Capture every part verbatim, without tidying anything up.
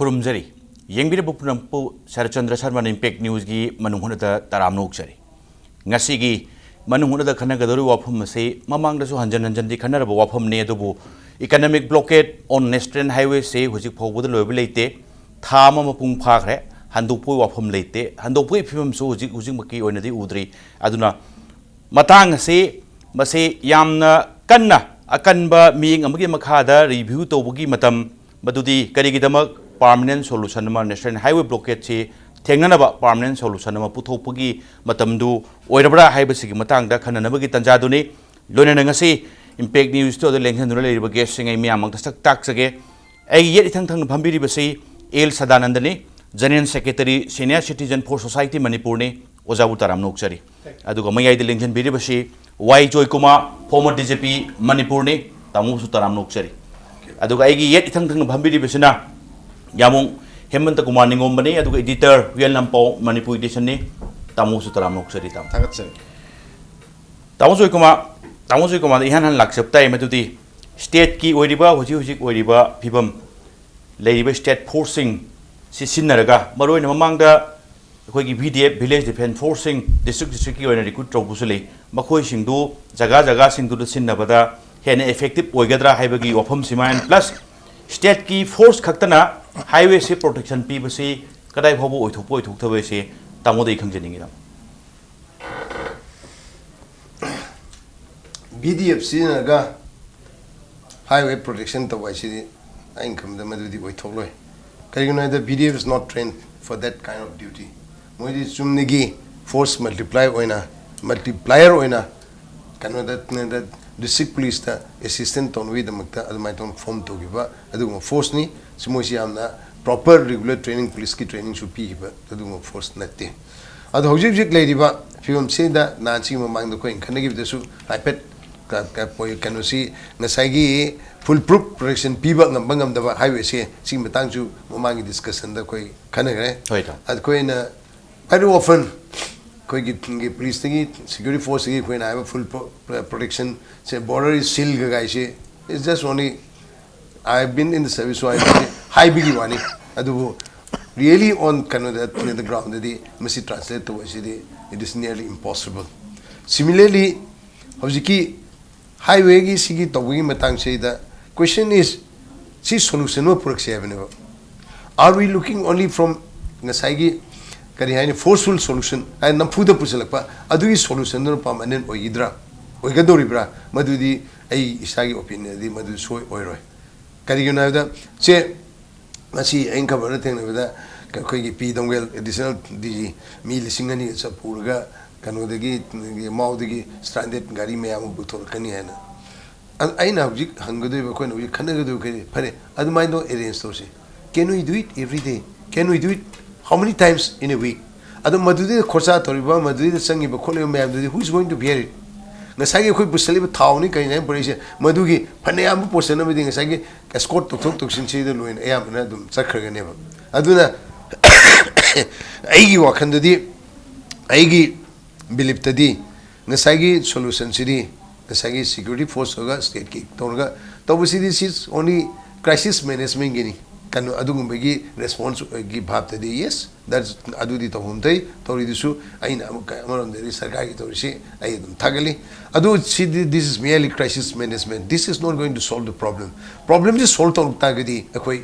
ꯈꯨꯔꯨꯝꯖꯔꯤ꯫ ꯌꯦꯡꯕꯤꯔꯤꯕ ꯄꯨꯝꯅꯃꯛꯄꯨ ꯁꯔꯠꯆꯟꯗ꯭ꯔ ꯁꯔꯃꯅ ꯏꯝꯄꯦꯛ ꯅ꯭ꯌꯨꯁꯀꯤ ꯃꯅꯨꯡ ꯍꯨꯠꯅꯗ ꯇꯔꯥꯝꯅ ꯑꯣꯛꯆꯔꯤ꯫ ꯉꯁꯤꯒꯤ ꯃꯅꯨꯡ ꯍꯨꯠꯅꯗ ꯈꯟꯅꯒꯗꯧꯔꯤꯕ ꯋꯥꯐꯝ ꯑꯁꯤ ꯃꯃꯥꯡꯗꯁꯨ ꯍꯟꯖꯟ ꯍꯟꯖꯟꯗꯤ ꯈꯟꯅꯔꯕ ꯋꯥꯐꯝꯅꯤ, ꯑꯗꯨꯕꯨ economic blockade on national highwayꯁꯤ ꯍꯧꯖꯤꯛ ꯐꯥꯎꯕꯗ ꯂꯣꯏꯕ ꯂꯩꯇꯦ꯫ ꯊꯥ ꯑꯃ ꯃꯄꯨꯡ ꯐꯥꯈ꯭ꯔꯦ, ꯍꯟꯗꯣꯛꯄꯒꯤ ꯋꯥꯐꯝ ꯂꯩꯇꯦ꯫ ꯍꯟꯗꯣꯛꯄꯒꯤ ꯐꯤꯕꯝꯁꯨ ꯍꯧꯖꯤꯛ ꯍꯧꯖꯤꯛꯃꯛꯀꯤ ꯑꯣꯏꯅꯗꯤ ꯎꯗ꯭ꯔꯤ꯫ ꯑꯗꯨꯅ ꯃꯇꯥꯡ ꯑꯁꯤ, ꯃꯁꯤ ꯌꯥꯝꯅ ꯀꯟꯅ ꯑꯀꯟꯕ ꯃꯤꯠꯌꯦꯡ ꯑꯃꯒꯤ ꯃꯈꯥꯗ review ꯇꯧꯕꯒꯤ ꯃꯇꯝ, ꯃꯗꯨꯗꯤ ꯀꯔꯤꯒꯤꯗꯃꯛ permanent solution ꯑꯃ national highway blockadeꯁꯤ ꯊꯦꯡꯅꯅꯕ permanent solution ꯑꯃ ꯄꯨꯊꯣꯛꯄꯒꯤ ꯃꯇꯝꯗꯨ ꯑꯣꯏꯔꯕ꯭ꯔꯥ ꯍꯥꯏꯕꯁꯤꯒꯤ ꯃꯇꯥꯡꯗ ꯈꯟꯅꯅꯕꯒꯤ ꯇꯥꯟꯖꯥꯗꯨꯅꯤ꯫ ꯂꯣꯏꯅꯅ ꯉꯁꯤ ꯏꯝꯄꯦꯛ ꯅ꯭ꯌꯨꯁ ꯁ꯭ꯇꯨꯗꯤꯑꯣꯗ ꯂꯦꯡꯁꯤꯟꯗꯨꯅ ꯂꯩꯔꯤꯕ guestꯁꯤꯡ ꯑꯩ ꯃꯌꯥꯝꯃꯛꯇ ꯁꯛ ꯇꯥꯛꯆꯒꯦ꯫ ꯑꯩꯒꯤ ꯌꯦꯠ ꯏꯊꯪ ꯊꯪꯅ ꯐꯝꯕꯤꯔꯤꯕꯁꯤ ꯑꯦꯜ ꯁꯗꯥꯅꯟꯗꯅꯤ, General Secretary, Senior Citizen for Society ꯃꯅꯤꯄꯨꯔꯅꯤ꯫ ꯑꯣꯖꯥꯕꯨ ꯇꯔꯥꯝꯅ ꯑꯣꯛꯆꯔꯤ꯫ ꯑꯗꯨꯒ ꯃꯌꯥꯏꯗ ꯂꯦꯡꯁꯤꯟꯕꯤꯔꯤꯕꯁꯤ ꯋꯥꯏ Joykumar, former D G P ꯃꯅꯤꯄꯨꯔꯅꯤ꯫ ꯇꯥꯃꯣꯕꯨꯁꯨ ꯇꯔꯥꯝꯅ ꯑꯣꯛꯆꯔꯤ꯫ ꯑꯗꯨꯒ ꯑꯩꯒꯤ ꯌꯦꯠ ꯏꯊꯪ ꯊꯪꯅ ꯐꯝꯕꯤꯔꯤꯕꯁꯤꯅ ꯌꯥꯃꯣꯡ ꯍꯦꯃꯟꯇ ꯀꯨꯃꯥꯔ ꯅꯤꯉꯣꯝꯕꯅꯤ, ꯑꯗꯨꯒ editor ꯔꯤꯌꯦꯜ ꯅꯝꯄꯥꯎ ꯃꯅꯤꯄꯨꯔ editionꯅꯤ꯫ ꯇꯥꯃꯣꯕꯨꯁꯨ ꯇꯔꯥꯝꯅ ꯑꯣꯛꯆꯔꯤ, ꯇꯥꯃꯣ꯫ ꯊꯥꯒꯠꯆꯔꯤ꯫ ꯇꯥꯃꯣ ꯖꯣꯏꯀꯨꯃꯥꯔ, ꯇꯥꯃꯣ ꯖꯣꯏꯀꯨꯃꯥꯔꯗ ꯏꯍꯥꯟ ꯍꯥꯟꯅ ꯂꯥꯛꯆꯕ ꯇꯥꯏ, ꯃꯗꯨꯗꯤ stateꯀꯤ ꯑꯣꯏꯔꯤꯕ, ꯍꯧꯖꯤꯛ ꯍꯧꯖꯤꯛ ꯑꯣꯏꯔꯤꯕ ꯐꯤꯕꯝ, ꯂꯩꯔꯤꯕ state forceꯁꯤꯡ ꯁꯤ ꯁꯤꯖꯤꯟꯅꯔꯒ, ꯃꯔꯨꯑꯣꯏꯅ ꯃꯃꯥꯡꯗ ꯑꯩꯈꯣꯏꯒꯤ V D F, Village Defence Forceꯁꯤꯡ district districtꯀꯤ ꯑꯣꯏꯅ recruit ꯇꯧꯕꯁꯨ ꯂꯩ, ꯃꯈꯣꯏꯁꯤꯡꯗꯨ ꯖꯒꯥ ꯖꯒꯥꯁꯤꯡꯗꯨꯗ ꯁꯤꯖꯤꯟꯅꯕꯗ ꯍꯦꯟꯅ effective ꯑꯣꯏꯒꯗ꯭ꯔꯥ ꯍꯥꯏꯕꯒꯤ ꯋꯥꯐꯝꯁꯤꯃ, plus stateꯀꯤ force ꯈꯛꯇꯅ highwayꯁꯤ protection ꯄꯤꯕꯁꯤ ꯀꯗꯥꯏ ꯐꯥꯎꯕ ꯑꯣꯏꯊꯣꯛꯄ ꯑꯣꯏꯊꯣꯛꯇꯕ ꯍꯥꯏꯁꯤ ꯇꯥꯃꯣꯗ ꯑꯩ ꯈꯪꯖꯅꯤꯡꯉꯤ, ꯇꯥꯃꯣ꯫ V D F ꯁꯤꯖꯤꯟꯅꯔꯒ highway protection ꯇꯧꯕ ꯍꯥꯏꯁꯤꯗꯤ ꯑꯩꯅ ꯈꯟꯕꯗ ꯃꯗꯨꯗꯤ ꯑꯣꯏꯊꯣꯛꯂꯣꯏ꯫ ꯀꯔꯤꯒꯤꯅꯣ ꯍꯥꯏꯕꯗ V D F is not trained for that kind of duty. ꯃꯣꯏꯗꯤ ꯆꯨꯝꯅꯒꯤ force multiply ꯑꯣꯏꯅ, multiplier ꯑꯣꯏꯅ ꯀꯩꯅꯣꯗ, ꯀꯩꯅꯣꯗ district policeꯇ assistant ꯇꯧꯅꯕꯒꯤꯗꯃꯛꯇ ꯑꯗꯨꯃꯥꯏꯅ ꯇꯧꯅ form ꯇꯧꯈꯤꯕ ꯑꯗꯨꯒꯨꯝꯕ forceꯅꯤ꯫ ꯁꯤ ꯃꯣꯏꯁꯤ ꯌꯥꯝꯅ proper regular training, policeꯀꯤ trainingꯁꯨ ꯄꯤꯈꯤꯕ ꯑꯗꯨꯒꯨꯝꯕ force ꯅꯠꯇꯦ꯫ ꯑꯗꯣ ꯍꯧꯖꯤꯛ ꯍꯧꯖꯤꯛ ꯂꯩꯔꯤꯕ ꯐꯤꯕꯝꯁꯤꯗ ꯅꯍꯥꯟꯁꯤꯒꯤ ꯃꯃꯥꯡꯗ ꯑꯩꯈꯣꯏ ꯈꯟꯅꯈꯤꯕꯗꯁꯨ ꯍꯥꯏꯐꯦꯠ ꯀ-, ꯀ-, ꯄꯣꯏ-, ꯀꯩꯅꯣꯁꯤ ꯉꯁꯥꯏꯒꯤ full proof protection ꯄꯤꯕ ꯉꯝꯕ ꯉꯝꯗꯕ highwayꯁꯦ ꯁꯤꯒꯤ ꯃꯇꯥꯡꯁꯨ ꯃꯃꯥꯡꯒꯤ discussionꯗ ꯑꯩꯈꯣꯏ ꯈꯟꯅꯈ꯭ꯔꯦ꯫ ꯍꯣꯏ, ꯏꯇꯥꯎ꯫ ꯑꯩꯈꯣꯏꯅ very often ꯑꯩꯈꯣꯏꯒꯤ ꯊꯤꯡꯒꯤ policeꯇꯒꯤ, security forceꯇꯒꯤ ꯑꯩꯈꯣꯏꯅ ꯍꯥꯏꯕ full pro-, protectionꯁꯦ, border is sealed ꯀꯥꯏꯁꯦ, it's just only I have been in the service, so I ꯍꯥꯏꯕꯒꯤ ꯋꯥꯅꯤ꯫ ꯑꯗꯨꯕꯨ really on ꯀꯩꯅꯣꯗ, the ground ꯗꯗꯤ ꯃꯁꯤ translate ꯇꯧꯕ ꯑꯁꯤꯗꯤ it is nearly impossible. Similarly, ꯍꯧꯖꯤꯛꯀꯤ highway ꯒꯤ ꯁꯤꯒꯤ ꯇꯧꯕꯒꯤ ꯃꯇꯥꯡꯁꯤꯗ question is, ꯁꯤ solution ꯑꯃ ꯄꯨꯔꯛꯁꯦ ꯍꯥꯏꯕꯅꯦꯕ. Are we looking only from ꯉꯁꯥꯏꯒꯤ ꯀꯔꯤ ꯍꯥꯏꯅꯤ, forceful solution ꯍꯥꯏ, ꯅꯝꯐꯨꯗ ꯄꯨꯁꯤꯜꯂꯛꯄ ꯑꯗꯨꯒꯤ solution ꯗꯨꯅ permanent ꯑꯣꯏꯒꯗ꯭ꯔꯥ, ꯑꯣꯏꯒꯗꯧꯔꯤꯕ꯭ꯔꯥ? ꯃꯗꯨꯗꯤ ꯑꯩ ꯏꯁꯥꯒꯤ opinion ꯗꯤ ꯃꯗꯨ ꯁꯣꯏ ꯑꯣꯏꯔꯣꯏ. ꯀꯔꯤꯒꯤꯅꯣ ꯍꯥꯏꯕꯗ, ꯁꯦ, ꯉꯁꯤ ꯑꯩꯅ ꯈꯕꯔꯗ ꯊꯦꯡꯅꯕꯗ ꯑꯩꯈꯣꯏꯒꯤ ꯄꯤ ꯗꯝꯒꯦꯜ additional D G ꯃꯤ ꯂꯤꯁꯤꯡ ꯑꯅꯤ ꯆꯠ ꯄꯨꯔꯒ ꯀꯩꯅꯣꯗꯒꯤ, ꯃꯥꯎꯗꯒꯤ stranded ꯒꯥꯔꯤ ꯃꯌꯥꯝ ꯑꯃ ꯄꯨꯊꯣꯔꯛꯀꯅꯤ ꯍꯥꯏꯅ. ꯑ-, ꯑꯩꯅ ꯍꯧꯖꯤꯛ ꯍꯪꯒꯗꯣꯏꯕ, ꯑꯩꯈꯣꯏꯅ ꯍꯧꯖꯤꯛ ꯈꯟꯅꯒꯗꯣꯏꯕ ꯀꯔꯤ? ꯐꯔꯦ, ꯑꯗꯨꯃꯥꯏꯅ ꯑꯗꯨꯝ arrange ꯇꯧꯁꯤ. Can we do it every day? Can we do it how many times in a week? ꯑꯗꯣ ꯃꯗꯨꯗ ꯈꯣꯔꯁꯥ ꯇꯧꯔꯤꯕ, ꯃꯗꯨꯗ ꯆꯪꯉꯤꯕ ꯈꯣꯠꯂꯤꯕ ꯃꯌꯥꯝꯗꯨꯗꯤ who is going to bear it? ꯉꯁꯥꯏꯒꯤ ꯑꯩꯈꯣꯏ ꯄꯨꯁꯜꯂꯤꯕ ꯊꯥꯎꯅꯤ ꯀꯩꯅꯦ ꯄꯨꯔꯛꯏꯁꯦ, ꯃꯗꯨꯒꯤ ꯐꯅꯌꯥꯝꯕ portion ꯑꯃꯗꯤ ꯉꯁꯥꯏꯒꯤ escort ꯇꯧꯊꯣꯛ ꯇꯧꯁꯤꯟꯁꯤꯗ ꯂꯣꯏꯅ ꯑꯌꯥꯝꯕꯅ ꯑꯗꯨꯝ ꯆꯠꯈ꯭ꯔꯒꯅꯦꯕ. ꯑꯗꯨꯅ ꯑꯩꯒꯤ ꯋꯥꯈꯜꯗꯗꯤ, ꯑꯩꯒꯤ belief ꯇꯗꯤ ꯉꯁꯥꯏꯒꯤ solution ꯁꯤꯗꯤ ꯉꯁꯥꯏꯒꯤ security force ꯇꯧꯔꯒ state ꯀꯤ ꯇꯧꯔꯒ ꯇꯧꯕꯁꯤꯗꯤ, ꯁꯤ only crisis management ꯒꯤꯅꯤ. ꯀꯩꯅꯣ, ꯑꯗꯨꯒꯨꯝꯕꯒꯤ response ꯒꯤ ꯚꯥꯞꯇꯗꯤ, yes, that's, ꯑꯗꯨꯗꯤ ꯇꯧꯐꯝ ꯊꯣꯛꯏ. ꯇꯧꯔꯤꯗꯨꯁꯨ ꯑꯩꯅ ꯑꯃꯨꯛ ꯑꯃꯔꯣꯝꯗꯗꯤ ꯁꯔꯀꯥꯔꯒꯤ ꯇꯧꯔꯤꯁꯤ ꯑꯩ ꯑꯗꯨꯝ ꯊꯥꯒꯠꯂꯤ. ꯑꯗꯨ ꯁꯤꯗꯤ, this is merely crisis management, this is not going to solve the problem. Problem ꯁꯤ solve ꯇꯧꯔꯛ ꯇꯥꯔꯒꯗꯤ ꯑꯩꯈꯣꯏ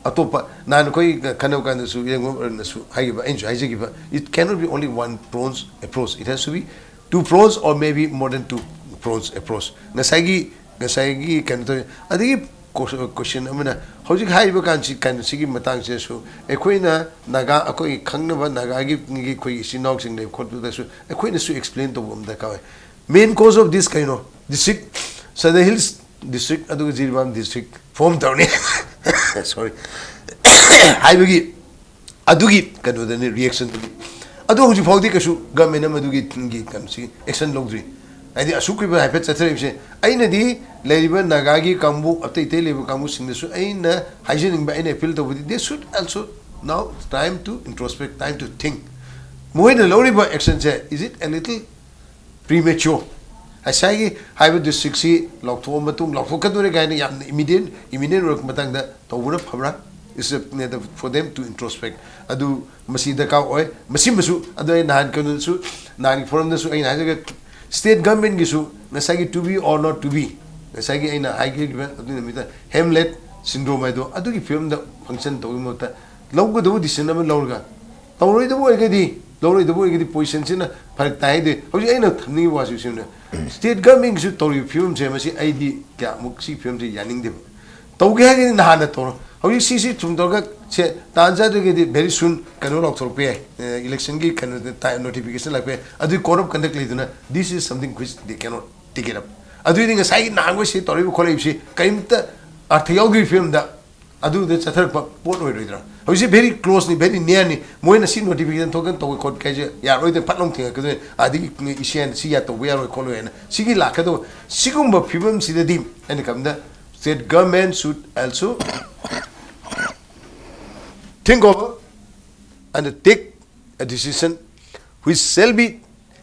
ꯑꯇꯣꯞꯄ, ꯅꯍꯥꯟ ꯑꯩꯈꯣꯏ ꯈꯟꯅꯕ ꯀꯥꯟꯗꯁꯨ, ꯌꯦꯡꯕꯅꯁꯨ ꯍꯥꯏꯈꯤꯕ, ꯑꯩꯅꯁꯨ ꯍꯥꯏꯖꯈꯤꯕ, it cannot be only one prongs approach, it has to be two prongs or maybe more than two prongs approach. ꯉꯁꯥꯏꯒꯤ, ꯉꯁꯥꯏꯒꯤ ꯀꯩꯅꯣ ꯇꯧꯋꯤ. ꯑꯗꯒꯤ ꯀꯣ-, question ꯑꯃꯅ, ꯍꯧꯖꯤꯛ ꯍꯥꯏꯔꯤꯕ ꯀꯥꯟꯁꯤ, ꯀꯩꯅꯣꯁꯤꯒꯤ ꯃꯇꯥꯡꯁꯤꯗꯁꯨ ꯑꯩꯈꯣꯏꯅ ꯅꯥꯒꯥ, ꯑꯩꯈꯣꯏꯒꯤ ꯈꯪꯅꯕ ꯅꯥꯒꯥꯒꯤ, ꯑꯩꯈꯣꯏꯒꯤ ꯏꯆꯤꯟ ꯏꯅꯥꯎꯁꯤꯡ ꯂꯩꯕ ꯈꯣꯠꯄꯗꯁꯨ ꯑꯩꯈꯣꯏꯅꯁꯨ explain ꯇꯧꯕ ꯑꯃ ꯗꯔꯀꯥꯔ ꯑꯣꯏ. Main cause of this ꯀꯩꯅꯣ? District, Sadar Hills district ꯑꯗꯨꯒ ꯖꯤꯔꯤꯕꯥꯝ district form ꯇꯧꯔꯅꯤ. Sorry. ꯍꯥꯏꯕꯒꯤ, ꯑꯗꯨꯒꯤ ꯀꯩꯅꯣꯗꯅꯤ, reaction ꯗꯨꯅꯤ. ꯑꯗꯣ ꯍꯧꯖꯤꯛ ꯐꯥꯎꯗꯤ ꯀꯩꯁꯨ government ꯅ ꯃꯗꯨꯒꯤ ꯊꯤꯡꯒꯤ ꯀꯩꯅꯣꯁꯤ action ꯂꯧꯗ꯭ꯔꯤ. ꯍꯥꯏꯗꯤ ꯑꯁꯨꯛ ꯀꯨꯏꯕ ꯍꯥꯏꯐꯦꯠ ꯆꯠꯊꯔꯛꯏꯕꯁꯦ, ꯑꯩꯅꯗꯤ ꯂꯩꯔꯤꯕ ꯅꯥꯒꯥꯒꯤ ꯀꯥꯡꯕꯨ, ꯑꯇꯩ ꯑꯇꯩ ꯂꯩꯕ ꯀꯥꯡꯕꯨꯁꯤꯡꯗꯁꯨ ꯑꯩꯅ ꯍꯥꯏꯖꯅꯤꯡꯕ, ꯑꯩꯅ appeal ꯇꯧꯕꯗꯤ, they should also now time to introspect, time to think. ꯃꯈꯣꯏꯅ ꯂꯧꯔꯤꯕ action say, is it a little premature? ꯉꯁꯥꯏꯒꯤ ꯍꯥꯏꯕ district ꯁꯤ ꯂꯥꯎꯊꯣꯛꯑ ꯃꯇꯨꯡ, ꯂꯥꯎꯊꯣꯛꯀꯗꯧꯔꯦ ꯀꯥꯏꯅ ꯌꯥꯝꯅ immediate, imminent ꯑꯣꯏꯔꯛꯄ ꯃꯇꯥꯡꯗ ꯇꯧꯕꯅ ꯐꯕ꯭ꯔꯥ? It's a, for them to introspect. ꯑꯗꯨ ꯃꯁꯤ ꯗꯔꯀꯥꯔ ꯑꯣꯏ꯫ ꯃꯁꯤꯃꯁꯨ ꯑꯗꯣ ꯑꯩ ꯅꯍꯥꯟ ꯀꯩꯅꯣꯗꯁꯨ, ꯅꯍꯥꯟꯒꯤ ꯐꯣꯔꯝꯗꯁꯨ ꯑꯩꯅ ꯍꯥꯏꯖꯒꯦ, state government ꯒꯤꯁꯨ ꯉꯁꯥꯏꯒꯤ to be or not to be, ꯉꯁꯥꯏꯒꯤ ꯑꯩꯅ ꯍꯥꯏꯈꯤꯕ ꯑꯗꯨ ꯅꯨꯃꯤꯠꯇ ꯍꯦꯝꯂꯦꯠ ꯁꯤꯟꯗ꯭ꯔꯣꯝ ꯍꯥꯏꯗꯣ, ꯑꯗꯨꯒꯤ ꯐꯤꯕꯝꯗ ꯐꯪꯁꯟ ꯇꯧꯕꯒꯤ ꯃꯍꯨꯠꯇ ꯂꯧꯒꯗꯧꯕ decision ꯑꯃ ꯂꯧꯔꯒ, ꯇꯧꯔꯣꯏꯗꯕ ꯑꯣꯏꯔꯒꯗꯤ, ꯂꯧꯔꯣꯏꯗꯕ ꯑꯣꯏꯔꯒꯗꯤ position ꯁꯤꯅ ꯐꯔꯛ ꯇꯥꯏ ꯍꯥꯏꯗꯣꯏ꯫ ꯍꯧꯖꯤꯛ ꯑꯩꯅ ꯊꯝꯅꯤꯡꯉꯤꯕ ꯋꯥꯁꯤ ꯁꯤꯅ, state government ꯒꯤꯁꯨ ꯇꯧꯔꯤꯕ ꯐꯤꯕꯝꯁꯦ, ꯃꯁꯤ ꯑꯩꯗꯤ ꯀꯌꯥꯃꯨꯛ ꯁꯤ ꯐꯤꯕꯝꯁꯦ ꯌꯥꯅꯤꯡꯗꯦꯕ꯫ ꯇꯧꯒꯦ ꯍꯥꯏꯔꯒꯗꯤ ꯅꯍꯥꯟꯅ ꯇꯧꯔꯣ꯫ ꯍꯧꯖꯤꯛ ꯁꯤꯁꯤ ꯊꯨꯝ ꯇꯧꯔꯒ ꯁꯦ ꯇꯥꯟ ꯆꯥꯗ꯭ꯔꯒꯗꯤ very soon ꯀꯩꯅꯣ ꯂꯥꯎꯊꯣꯔꯛꯄ ꯌꯥꯏ, election ꯒꯤ ꯀꯩꯅꯣ notification ꯂꯥꯛꯄ ꯌꯥꯏ꯫ ꯑꯗꯨꯒꯤ code of conduct ꯂꯩꯗꯅ, this is something which they cannot take it up꯫ ꯑꯗꯨꯏꯗꯤ ꯉꯁꯥꯏꯒꯤ ꯅꯍꯥꯟꯈꯣꯏ ꯁꯤ ꯇꯧꯔꯛꯏꯕ ꯈꯣꯠꯂꯛꯏꯕꯁꯤ ꯀꯔꯤꯝꯇ ꯑꯔꯊ ꯌꯥꯎꯗ꯭ꯔꯤꯕ ꯐꯤꯕꯝꯗ ꯑꯗꯨꯗ ꯆꯠꯊꯔꯛꯄ ꯄꯣꯠ ꯑꯣꯏꯔꯣꯏꯗ꯭ꯔꯥ? ꯍꯧꯖꯤꯛ very close ꯅꯤ, very near ꯅꯤ꯫ ꯃꯣꯏꯅ ꯁꯤ notification ꯊꯣꯛꯀꯅꯤ ꯇꯧꯒꯦ ꯈꯣꯠꯀꯦ ꯍꯥꯏꯁꯦ ꯌꯥꯔꯣꯏꯗꯅ ꯐꯠ ꯂꯥꯎ ꯊꯦꯡꯉꯛꯀꯗꯣꯏꯅꯤ꯫ ꯑꯗꯒꯤ ꯏꯁꯦꯟ ꯁꯤ ꯌꯥ ꯇꯧꯕ ꯌꯥꯔꯣꯏ ꯈꯣꯠꯂꯣꯏ ꯍꯥꯏꯅ ꯁꯤꯒꯤ ꯂꯥꯛꯀꯗꯧꯕ ꯁꯤꯒꯨꯝꯕ ꯐꯤꯕꯝꯁꯤꯗꯗꯤ ꯑꯩꯅ ꯈꯟꯕꯗ state government should also think of and take a decision which shall be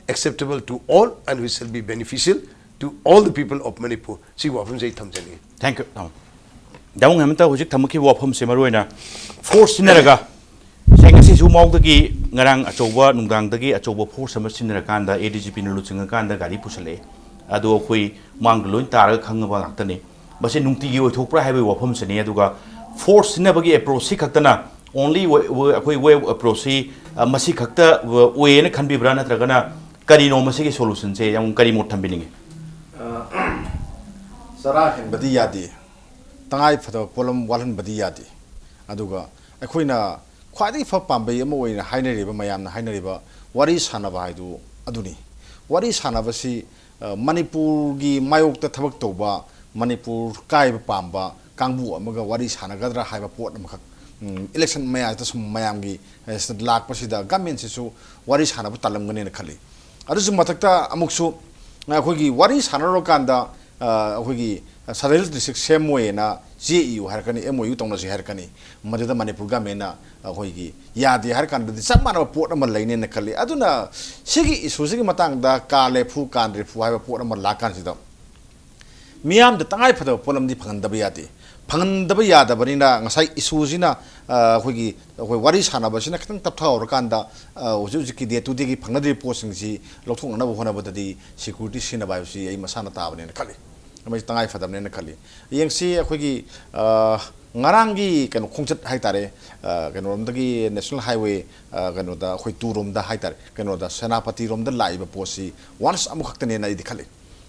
acceptable to all and which shall be beneficial to all the people of Manipur꯫ ꯁꯤꯒꯤ ꯋꯥꯐꯝꯁꯦ ꯑꯩ ꯊꯝꯖꯅꯤꯡꯉꯤ꯫ Thank you꯫ ꯗꯥꯎꯡ ꯍꯦꯃꯟꯇ ꯍꯧꯖꯤꯛ ꯊꯝꯃꯛꯈꯤꯕ ꯋꯥꯐꯝꯁꯦ ꯃꯔꯨ ꯑꯣꯏꯅ force ꯁꯤꯖꯤꯟꯅꯔꯒ ꯉꯁꯥꯏ ꯉꯁꯤꯁꯨ ꯃꯥꯎꯗꯒꯤ ꯉꯔꯥꯡ ꯑꯆꯧꯕ ꯅꯨꯡꯗꯥꯡꯗꯒꯤ ꯑꯆꯧꯕ force ꯑꯃ ꯁꯤꯖꯤꯟꯅꯔꯀꯥꯟꯗ ADGP ꯅ ꯂꯨꯆꯤꯡꯉꯀꯥꯟꯗ ꯒꯥꯔꯤ ꯄꯨꯁꯜꯂꯛꯑꯦ꯫ ꯑꯗꯣ ꯑꯩꯈꯣꯏ ꯃꯥꯡꯗ ꯂꯣꯏ ꯇꯥꯔꯒ ꯈꯪꯉꯕ ꯉꯥꯛꯇꯅꯤ꯫ ꯃꯁꯤ ꯅꯨꯡꯇꯤꯒꯤ ꯑꯣꯏꯊꯣꯛꯄ꯭ꯔꯥ ꯍꯥꯏꯕꯒꯤ ꯋꯥꯐꯝꯁꯤꯅꯤ꯫ ꯑꯗꯨꯒ force ꯁꯤꯖꯤꯟꯅꯕꯒꯤ approach ꯁꯤ ꯈꯛꯇꯅ only ꯑꯩꯈꯣꯏ way of approach ꯁꯤ ꯃꯁꯤ ꯈꯛꯇ ꯑꯣꯏꯌꯦꯅ ꯈꯟꯕꯤꯕ꯭ꯔꯥ, ꯅꯠꯇ꯭ꯔꯒꯅ ꯀꯔꯤꯅꯣ ꯃꯁꯤꯒꯤ solution ꯁꯦ? ꯌꯥꯝ ꯀꯔꯤ ꯃꯣꯠ ꯊꯝꯕꯤꯅꯤꯡꯉꯤ? ꯆꯔꯥ ꯍꯦꯟꯕꯗꯤ ꯌꯥꯗꯦ, ꯇꯉꯥꯏ ꯐꯗꯕ ꯄꯣꯠꯂꯝ ꯋꯥꯠꯍꯟꯕꯗꯤ ꯌꯥꯗꯦ꯫ ꯑꯗꯨꯒ ꯑꯩꯈꯣꯏꯅ ꯈ꯭ꯋꯥꯏꯗꯒꯤ ꯐꯕ ꯄꯥꯝꯕꯩ ꯑꯃ ꯑꯣꯏꯅ ꯍꯥꯏꯅꯔꯤꯕ, ꯃꯌꯥꯝꯅ ꯍꯥꯏꯅꯔꯤꯕ ꯋꯥꯔꯤ ꯁꯥꯟꯅꯕ ꯍꯥꯏꯗꯨ ꯑꯗꯨꯅꯤ꯫ ꯋꯥꯔꯤ ꯁꯥꯟꯅꯕꯁꯤ ꯃꯅꯤꯄꯨꯔꯒꯤ ꯃꯥꯌꯣꯛꯇ ꯊꯕꯛ ꯇꯧꯕ, ꯃꯅꯤꯄꯨꯔ ꯀꯥꯏꯕ ꯄꯥꯝꯕ ꯀꯥꯡꯕꯨ ꯑꯃꯒ ꯋꯥꯔꯤ ꯁꯥꯟꯅꯒꯗ꯭ꯔꯥ ꯍꯥꯏꯕ ꯄꯣꯠ ꯑꯃꯈꯛ election ꯃꯌꯥꯗ ꯁꯨꯝ ꯃꯌꯥꯝꯒꯤ ꯂꯥꯛꯄꯁꯤꯗ government ꯁꯤꯁꯨ ꯋꯥꯔꯤ ꯁꯥꯟꯅꯕ ꯇꯜꯂꯝꯒꯅꯦꯅ ꯈꯜꯂꯤ꯫ ꯑꯗꯨꯁꯨ ꯃꯊꯛꯇ ꯑꯃꯨꯛꯁꯨ ꯑꯩꯈꯣꯏꯒꯤ ꯋꯥꯔꯤ ꯁꯥꯟꯅꯔꯨꯔꯀꯥꯟꯗ ꯑꯩꯈꯣꯏꯒꯤ South Hills District ꯁꯦꯝꯃꯣꯏꯅ ꯆꯦ ꯏꯌꯨ ꯍꯥꯏꯔꯛꯀꯅꯤ, MOU ꯇꯧꯅꯁꯤ ꯍꯥꯏꯔꯛꯀꯅꯤ꯫ ꯃꯗꯨꯗ ꯃꯅꯤꯄꯨꯔ government ꯅ ꯑꯩꯈꯣꯏꯒꯤ ꯌꯥꯗꯦ ꯍꯥꯏꯔ ꯀꯥꯟꯗꯗꯤ ꯆꯞ ꯃꯥꯟꯅꯕ ꯄꯣꯠ ꯑꯃ ꯂꯩꯅꯦꯅ ꯈꯜꯂꯤ꯫ ꯑꯗꯨꯅ ꯁꯤꯒꯤ issue ꯁꯤꯒꯤ ꯃꯇꯥꯡꯗ ꯀꯥ ꯂꯦꯐꯨ ꯀꯥꯟ ꯔꯦꯐꯨ ꯍꯥꯏꯕ ꯄꯣꯠ ꯑꯃ ꯂꯥꯛꯀꯥꯟꯁꯤꯗ ꯃꯤꯌꯥꯝꯗ ꯇꯉꯥꯏ ꯐꯗꯕ ꯄꯣꯠꯂꯝꯗꯤ ꯐꯪꯍꯟꯗꯕ ꯌꯥꯗꯦ꯫ ꯐꯪꯍꯟꯗꯕ ꯌꯥꯗꯕꯅꯤꯅ ꯉꯁꯥꯏ ꯏꯁꯨꯁꯤꯅ, ꯑ, ꯑꯩꯈꯣꯏꯒꯤ, ꯑꯩꯈꯣꯏ ꯋꯥꯔꯤ ꯁꯥꯟꯅꯕꯁꯤꯅ ꯈꯤꯇꯪ ꯇꯞꯊꯍꯧꯔꯀꯥꯟꯗ, ꯑ, ꯍꯧꯖꯤꯛ ꯍꯧꯖꯤꯛꯀꯤ ꯗꯦ ꯇꯨ ꯗꯦꯒꯤ ꯐꯪꯅꯗ꯭ꯔꯤꯕ ꯄꯣꯠꯁꯤꯡꯁꯤ ꯂꯧꯊꯣꯛꯅꯅꯕ ꯍꯣꯠꯅꯕꯗꯗꯤ ꯁꯦꯀ꯭ꯌꯨꯔꯤꯇꯤ ꯁꯤꯖꯤꯟꯅꯕ ꯍꯥꯏꯕꯁꯤ ꯑꯩ ꯃꯁꯥꯅ ꯇꯥꯕꯅꯦꯅ ꯈꯜꯂꯤ꯫ ꯃꯁꯤ ꯇꯉꯥꯏ ꯐꯗꯕꯅꯦꯅ ꯈꯜꯂꯤ꯫ ꯌꯦꯡꯁꯤ, ꯑꯩꯈꯣꯏꯒꯤ, ꯑ, ꯉꯔꯥꯡꯒꯤ ꯀꯩꯅꯣ ꯈꯣꯡꯆꯠ ꯍꯥꯏꯇꯥꯔꯦ, ꯑ, ꯀꯩꯅꯣꯔꯣꯝꯗꯒꯤ ꯅꯦꯁꯅꯦꯜ ꯍꯥꯏꯋꯦ, ꯑ, ꯀꯩꯅꯣꯗ ꯑꯩꯈꯣꯏ ꯇꯨꯔꯣꯝꯗ ꯍꯥꯏꯇꯥꯔꯦ, ꯀꯩꯅꯣꯗ ꯁꯦꯅꯥꯄꯇꯤꯔꯣꯝꯗ ꯂꯥꯛꯏꯕ ꯄꯣꯠꯁꯤ ꯋꯥꯟꯁ ꯑꯃꯈꯛꯇꯅꯦꯅ ꯑꯩꯗꯤ ꯈꯜꯂꯤ꯫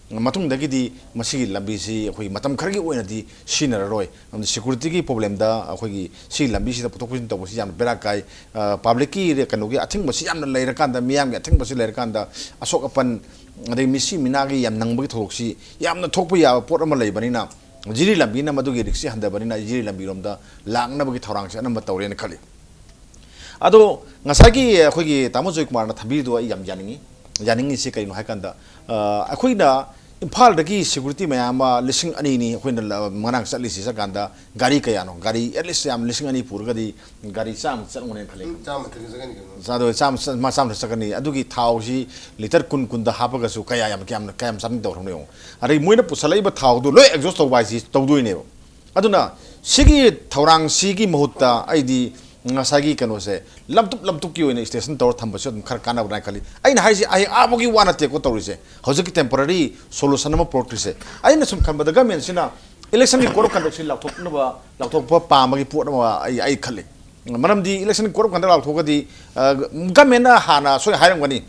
ꯃꯇꯨꯡꯗꯒꯤꯗꯤ ꯃꯁꯤꯒꯤ ꯂꯝꯕꯤꯁꯤ ꯑꯩꯈꯣꯏ ꯃꯇꯝ ꯈꯔꯒꯤ ꯑꯣꯏꯅꯗꯤ ꯁꯤꯖꯤꯟꯅꯔꯔꯣꯏ꯫ ꯑꯃꯗꯤ ꯁꯦꯀ꯭ꯌꯨꯔꯤꯇꯤꯒꯤ ꯄ꯭ꯔꯣꯕ꯭ꯂꯦꯝꯗ ꯑꯩꯈꯣꯏꯒꯤ ꯁꯤꯒꯤ ꯂꯝꯕꯤꯁꯤꯗ ꯄꯨꯊꯣꯛ ꯄꯨꯁꯤꯟ ꯇꯧꯕꯁꯤ ꯌꯥꯝꯅ ꯕꯦꯔꯥ ꯀꯥꯏ꯫ ꯑ, ꯄꯕ꯭ꯂꯤꯛꯀꯤ ꯔꯦ-, ꯀꯩꯅꯣꯒꯤ ꯑꯊꯤꯡꯕꯁꯤ ꯌꯥꯝꯅ ꯂꯩꯔꯀꯥꯟꯗ, ꯃꯤꯌꯥꯝꯒꯤ ꯑꯊꯤꯡꯕꯁꯤ ꯂꯩꯔꯀꯥꯟꯗ ꯑꯁꯣꯛ ꯑꯄꯟ, ꯑꯗꯩ ꯃꯤꯁꯤ ꯃꯤꯅꯥꯒꯤ ꯌꯥꯝ ꯅꯪꯕꯒꯤ ꯊꯧꯗꯣꯛꯁꯤ ꯌꯥꯝꯅ ꯊꯣꯛꯄ ꯌꯥꯕ ꯄꯣꯠ ꯑꯃ ꯂꯩꯕꯅꯤꯅ, ꯖꯤꯔꯤ ꯂꯝꯕꯤꯅ ꯃꯗꯨꯒꯤ ꯔꯤꯛꯁꯁꯤ ꯍꯟꯊꯕꯅꯤꯅ ꯖꯤꯔꯤ ꯂꯝꯕꯤꯔꯣꯝꯗ ꯂꯥꯛꯅꯕꯒꯤ ꯊꯧꯔꯥꯡꯁꯤ ꯑꯅꯝꯕ ꯇꯧꯔꯦꯅ ꯈꯜꯂꯤ꯫ ꯑꯗꯣ ꯉꯁꯥꯏꯒꯤ ꯑꯩꯈꯣꯏꯒꯤ ꯇꯥꯃꯣ ꯖꯣꯏꯀꯨꯃꯥꯔꯅ ꯊꯝꯕꯤꯔꯤꯗꯣ ꯑꯩ ꯌꯥꯝ ꯌꯥꯅꯤꯡꯉꯤ꯫ ꯌꯥꯅꯤꯡꯉꯤꯁꯤ ꯀꯩꯅꯣ ꯍꯥꯏꯀꯥꯟꯗ, ꯑ, ꯑꯩꯈꯣꯏꯅ ꯏꯝꯐꯥꯜꯗꯒꯤ ꯁꯦꯀ꯭ꯌꯨꯔꯤꯇꯤ ꯃꯌꯥꯝ ꯑꯃ ꯂꯤꯁꯤꯡ ꯑꯅꯤꯅꯤ ꯑꯩꯈꯣꯏꯅ ꯂ-, ꯉꯔꯥꯡ ꯆꯠꯂꯤꯁꯤ ꯆꯠꯀꯥꯟꯗ ꯒꯥꯔꯤ ꯀꯌꯥꯅꯣ? ꯒꯥꯔꯤ ꯑꯦꯠꯂꯤꯁ ꯌꯥꯝ ꯂꯤꯁꯤꯡ ꯑꯅꯤ ꯄꯨꯔꯒꯗꯤ ꯒꯥꯔꯤ ꯆꯥꯝꯃ ꯆꯠꯂꯝꯒꯅꯦꯅ ꯈꯜꯂꯤ꯫ ꯎꯝ, ꯆꯥꯝꯃ ꯊꯦꯡꯅ ꯆꯠꯀꯅꯤ ꯀꯩꯅꯣ꯫ ꯑꯗꯣ ꯆꯥꯝꯃ ꯆ-, ꯃꯥ ꯆꯥꯝꯃ ꯆꯠꯀꯅꯤ꯫ ꯑꯗꯨꯒꯤ ꯊꯥꯎꯁꯤ ꯂꯤꯇꯔ ꯀꯨꯟ ꯀꯨꯟꯗ ꯍꯥꯞꯄꯒꯁꯨ ꯀꯌꯥ ꯌꯥꯝ, ꯀꯌꯥꯝ, ꯀꯌꯥꯝ ꯆꯥꯗꯤꯡ ꯇꯧꯔꯝꯒꯅꯤ ꯌꯦꯡꯉꯣ꯫ ꯑꯗꯩ ꯃꯣꯏꯅ ꯄꯨꯁꯜꯂꯛꯏꯕ ꯊꯥꯎꯗꯨ ꯂꯣꯏ ꯑꯦꯛꯖꯣꯁ ꯇꯧꯕ ꯍꯥꯏꯁꯤ ꯇꯧꯗꯣꯏꯅꯦꯕ꯫ ꯑꯗꯨꯅ ꯁꯤꯒꯤ ꯊꯧꯔꯥꯡꯁꯤꯒꯤ ꯃꯍꯨꯠꯇ ꯑꯩꯗꯤ ꯉꯁꯥꯏꯒꯤ ꯀꯩꯅꯣꯁꯦ ꯂꯝꯇꯨꯞ ꯂꯝꯇꯨꯞꯀꯤ ꯑꯣꯏꯅ ꯁ꯭ꯇꯦꯁꯟ ꯇꯧꯔ ꯊꯝꯕꯁꯨ ꯑꯗꯨꯝ ꯈꯔ ꯀꯥꯟꯅꯕ꯭ꯔꯥ ꯍꯥꯏꯅ ꯈꯜꯂꯤ꯫ ꯑꯩꯅ ꯍꯥꯏꯁꯦ ꯑꯍꯤꯡ ꯑꯥꯐꯥꯎꯒꯤ ꯋꯥ ꯅꯠꯇꯦꯀꯣ ꯇꯧꯔꯤꯁꯦ, ꯍꯧꯖꯤꯛꯀꯤ ꯇꯦꯝꯄꯣꯔꯔꯤ ꯁꯣꯂꯨꯁꯟ ꯑꯃ ꯄꯨꯔꯛꯇ꯭ꯔꯤꯁꯦ꯫ ꯑꯩꯅ ꯁꯨꯝ ꯈꯟꯕꯗ ꯒꯃꯦꯟꯁꯤꯅ ꯏꯂꯦꯛꯁꯟꯒꯤ ꯀꯣꯗ ꯑꯣꯐ ꯀꯟꯗꯛꯁꯤ ꯂꯥꯎꯊꯣꯛꯅꯕ, ꯂꯥꯎꯊꯣꯛꯄ ꯄꯥꯝꯕꯒꯤ ꯄꯣꯠ ꯑꯃ ꯑꯩ, ꯑꯩ ꯈꯜꯂꯤ꯫ ꯃꯔꯝꯗꯤ ꯏꯂꯦꯛꯁꯟꯒꯤ ꯀꯣꯗ ꯑꯣꯐ ꯀꯟꯗꯛ ꯂꯥꯎꯊꯣꯛꯑꯒꯗꯤ, ꯑ, ꯒꯃꯦꯟꯅ ꯍꯥꯟꯅ ꯁꯣꯏ ꯍꯥꯏꯔꯝꯒꯅꯤ,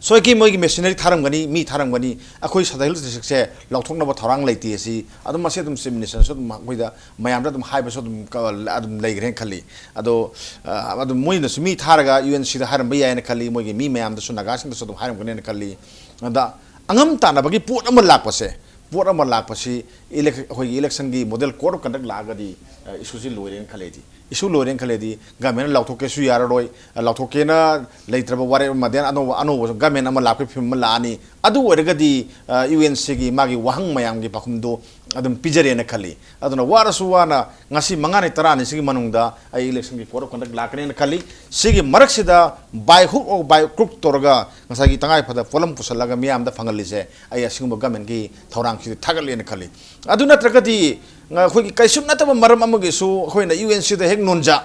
ꯁꯣꯏꯒꯤ ꯃꯣꯏꯒꯤ ꯃꯦꯁꯤꯅꯔꯤ ꯊꯥꯔꯝꯒꯅꯤ, ꯃꯤ ꯊꯥꯔꯝꯒꯅꯤ, ꯑꯩꯈꯣꯏ ꯁꯗꯥꯏ ꯍꯤꯜ ꯗꯤꯁꯇ꯭ꯔꯤꯛꯁꯦ ꯂꯥꯎꯊꯣꯛꯅꯕ ꯊꯧꯔꯥꯡ ꯂꯩꯇꯦ꯫ ꯑꯁꯤ ꯑꯗꯨꯝ, ꯃꯁꯤ ꯑꯗꯨꯝ ꯆꯤꯐ ꯃꯤꯅꯤꯁꯇꯔꯁꯨ ꯑꯗꯨꯝ ꯑꯩꯈꯣꯏꯗ ꯃꯌꯥꯝꯗ ꯑꯗꯨꯝ ꯍꯥꯏꯕꯁꯨ ꯑꯗꯨꯝ ꯀ-, ꯑꯗꯨꯝ ꯂꯩꯈ꯭ꯔꯦꯅ ꯈꯜꯂꯤ꯫ ꯑꯗꯣ, ꯑ, ꯑꯗꯨꯝ ꯃꯣꯏꯅꯁꯨ ꯃꯤ ꯊꯥꯔꯒ ꯌꯨ ꯑꯦꯟ ꯁꯤꯗ ꯍꯥꯏꯔꯝꯕ ꯌꯥꯏꯅ ꯈꯜꯂꯤ, ꯃꯣꯏꯒꯤ ꯃꯤ ꯃꯌꯥꯝꯗꯁꯨ, ꯅꯥꯒꯥꯁꯤꯡꯗꯁꯨ ꯑꯗꯨꯝ ꯍꯥꯏꯔꯝꯒꯅꯦꯅ ꯈꯜꯂꯤ꯫ ꯑꯗ ꯑꯉꯝ ꯇꯥꯟꯅꯕꯒꯤ ꯄꯣꯠ ꯑꯃ ꯂꯥꯛꯄꯁꯦ, ꯄꯣꯠ ꯑꯃ ꯂꯥꯛꯄꯁꯤ ꯏꯂꯦꯛ-, ꯑꯩꯈꯣꯏꯒꯤ ꯏꯂꯦꯛꯁꯟꯒꯤ ꯃꯣꯗꯦꯜ ꯀꯣꯗ ꯑꯣꯐ ꯀꯟꯗꯛ ꯂꯥꯛꯑꯒꯗꯤ, ꯑ, ꯏꯁꯨꯁꯤ ꯂꯣꯏꯔꯦꯅ ꯈꯜꯂꯦ ꯑꯩꯗꯤ꯫ ꯏꯁꯨ ꯂꯣꯏꯔꯦꯅ ꯈꯜꯂꯦꯗꯤ ꯒꯃꯦꯟꯅ ꯂꯥꯎꯊꯣꯛꯀꯦꯁꯨ ꯌꯥꯔꯔꯣꯏ, ꯂꯥꯎꯊꯣꯛꯀꯦꯅ ꯂꯩꯇ꯭ꯔꯕ ꯋꯥꯔꯦꯞ ꯑꯃ, then ꯑꯅꯧꯕ, ꯑꯅꯧꯕ ꯒꯃꯦꯟ ꯑꯃ ꯂꯥꯛꯄꯒꯤ ꯐꯤꯕꯝ ꯑꯃ ꯂꯥꯛꯑꯅꯤ꯫ ꯑꯗꯨ ꯑꯣꯏꯔꯒꯗꯤ, ꯑ, ꯌꯨ ꯑꯦꯟ ꯁꯤꯒꯤ ꯃꯥꯒꯤ ꯋꯥꯍꯪ ꯃꯌꯥꯝꯒꯤ ꯄꯥꯎꯈꯨꯝꯗꯨ ꯑꯗꯨꯝ ꯄꯤꯖꯔꯦꯅ ꯈꯜꯂꯤ꯫ ꯑꯗꯨꯅ ꯋꯥꯔꯁꯨ ꯋꯥꯅ ꯉꯁꯤ ꯃꯉꯥꯅꯤ ꯇꯔꯥꯅꯤꯁꯤꯒꯤ ꯃꯅꯨꯡꯗ ꯑꯩ ꯏꯂꯦꯛꯁꯟꯒꯤ ꯀꯣꯗ ꯑꯣꯐ ꯀꯟꯗꯛ ꯂꯥꯛꯀꯅꯦꯅ ꯈꯜꯂꯤ꯫ ꯁꯤꯒꯤ ꯃꯔꯛꯁꯤꯗ by hook or by crook ꯇꯧꯔꯒ ꯉꯁꯥꯏꯒꯤ ꯇꯉꯥꯏ ꯐꯗꯕ ꯄꯣꯠꯂꯝ ꯄꯨꯁꯜꯂꯒ ꯃꯤꯌꯥꯝꯗ ꯐꯪꯍꯜꯂꯤꯁꯦ, ꯑꯩ ꯑꯁꯤꯒꯨꯝꯕ ꯒꯃꯦꯟꯒꯤ ꯊꯧꯔꯥꯡꯁꯤꯗꯤ ꯊꯥꯒꯠꯂꯦꯅ ꯈꯜꯂꯤ꯫ ꯑꯗꯨ ꯅꯠꯇ꯭ꯔꯒꯗꯤ ꯑꯩꯈꯣꯏꯒꯤ ꯀꯩꯁꯨ ꯅꯠꯇꯕ ꯃꯔꯝ ꯑꯃꯒꯤꯁꯨ ꯑꯩꯈꯣꯏꯅ ꯌꯨ ꯑꯦꯟ ꯁꯤꯗ ꯍꯦꯛ ꯅꯣꯟꯖ,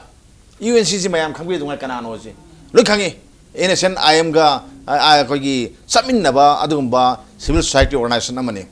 ꯌꯨ ꯑꯦꯟ ꯁꯤꯁꯤ ꯃꯌꯥꯝ ꯈꯪꯕꯤꯗꯉꯥꯏ ꯀꯅꯥꯅꯣꯁꯤ ꯂꯣꯏ ꯈꯪꯉꯤ꯫ ꯑꯦꯟ ꯑꯦꯁ ꯑꯦꯟ ꯑꯥꯏ ꯑꯦꯝꯒ ꯑꯩꯈꯣꯏꯒꯤ ꯆꯠꯃꯤꯟꯅꯕ ꯑꯗꯨꯒꯨꯝꯕ ꯁꯤꯚꯤꯜ ꯁꯣꯁꯥꯏꯇꯤ ꯑꯣꯔꯒꯅꯥꯏꯖꯦꯁꯟ ꯑꯃꯅꯤ꯫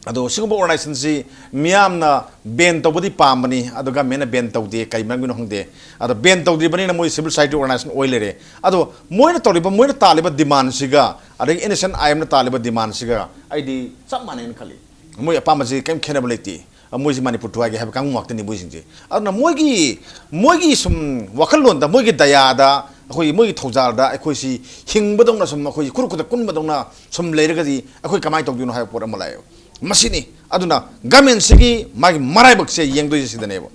ꯑꯗꯣ ꯁꯤꯒꯨꯝꯕ ꯑꯣꯔꯒꯅꯥꯏꯖꯦꯁꯟꯁꯤ ꯃꯤꯌꯥꯝꯅ ꯕꯦꯟ ꯇꯧꯕꯗꯤ ꯄꯥꯝꯕꯅꯤ, ꯑꯗꯣ ꯒꯃꯦꯟꯅ ꯕꯦꯟ ꯇꯧꯗꯦ, ꯀꯩ ꯃꯔꯝꯒꯤꯅꯣ ꯈꯪꯗꯦ꯫ ꯑꯗꯣ ꯕꯦꯟ ꯇꯧꯗ꯭ꯔꯤꯕꯅꯤꯅ ꯃꯣꯏ ꯁꯤꯚꯤꯜ ꯁꯣꯁꯥꯏꯇꯤ ꯑꯣꯔꯒꯅꯥꯏꯖꯦꯁꯟ ꯑꯣꯏ ꯂꯩꯔꯦ꯫ ꯑꯗꯣ ꯃꯣꯏꯅ ꯇꯧꯔꯤꯕ, ꯃꯣꯏꯅ ꯇꯥꯜꯂꯤꯕ ꯗꯤꯃꯥꯟꯁꯤꯒ ꯑꯗꯒꯤ ꯑꯦꯟ ꯑꯦꯁ ꯑꯦꯟ ꯑꯥꯏ ꯑꯦꯝꯅ ꯇꯥꯜꯂꯤꯕ ꯗꯤꯃꯥꯟꯁꯤꯒ ꯑꯩꯗꯤ ꯆꯞ ꯃꯥꯟꯅꯩꯅ ꯈꯜꯂꯤ꯫ ꯃꯣꯏ ꯑꯄꯥꯝꯕꯁꯤ ꯀꯔꯤꯝ ꯈꯦꯠꯅꯕ ꯂꯩꯇꯦ꯫ ꯃꯣꯏꯁꯤ ꯃꯅꯤꯄꯨꯔ ꯊꯨꯒꯥꯏꯒꯦ ꯍꯥꯏꯕ ꯀꯥꯡꯕꯨ ꯉꯥꯛꯇꯅꯤ ꯃꯣꯏꯁꯤꯡꯁꯦ꯫ ꯑꯗꯨꯅ ꯃꯣꯏꯒꯤ, ꯃꯣꯏꯒꯤ ꯁꯨꯝ ꯋꯥꯈꯜꯂꯣꯟꯗ, ꯃꯣꯏꯒꯤ ꯗꯌꯥꯗ, ꯑꯩꯈꯣꯏꯒꯤ, ꯃꯣꯏꯒꯤ ꯊꯧꯖꯥꯜꯗ ꯑꯩꯈꯣꯏꯁꯤ ꯍꯤꯡꯕꯗꯧꯅ ꯁꯨꯝ, ꯑꯩꯈꯣꯏ ꯈꯨꯔꯨ ꯈꯨꯗ ꯀꯨꯟꯕꯗꯧꯅ ꯁꯨꯝ ꯂꯩꯔꯒꯗꯤ ꯑꯩꯈꯣꯏ ꯀꯃꯥꯏꯅ ꯇꯧꯗꯣꯏꯅꯣ ꯍꯥꯏꯕ ꯄꯣꯠ ꯑꯃ ꯂꯥꯛꯑꯦꯕ꯫ ꯃꯁꯤꯅꯤ꯫ ꯑꯗꯨꯅ ꯒꯃꯦꯟꯁꯤꯒꯤ ꯃꯥꯒꯤ ꯃꯔꯥꯏꯕꯛꯁꯦ ꯌꯦꯡꯗꯣꯏꯁꯦ ꯁꯤꯗꯅꯦꯕ꯫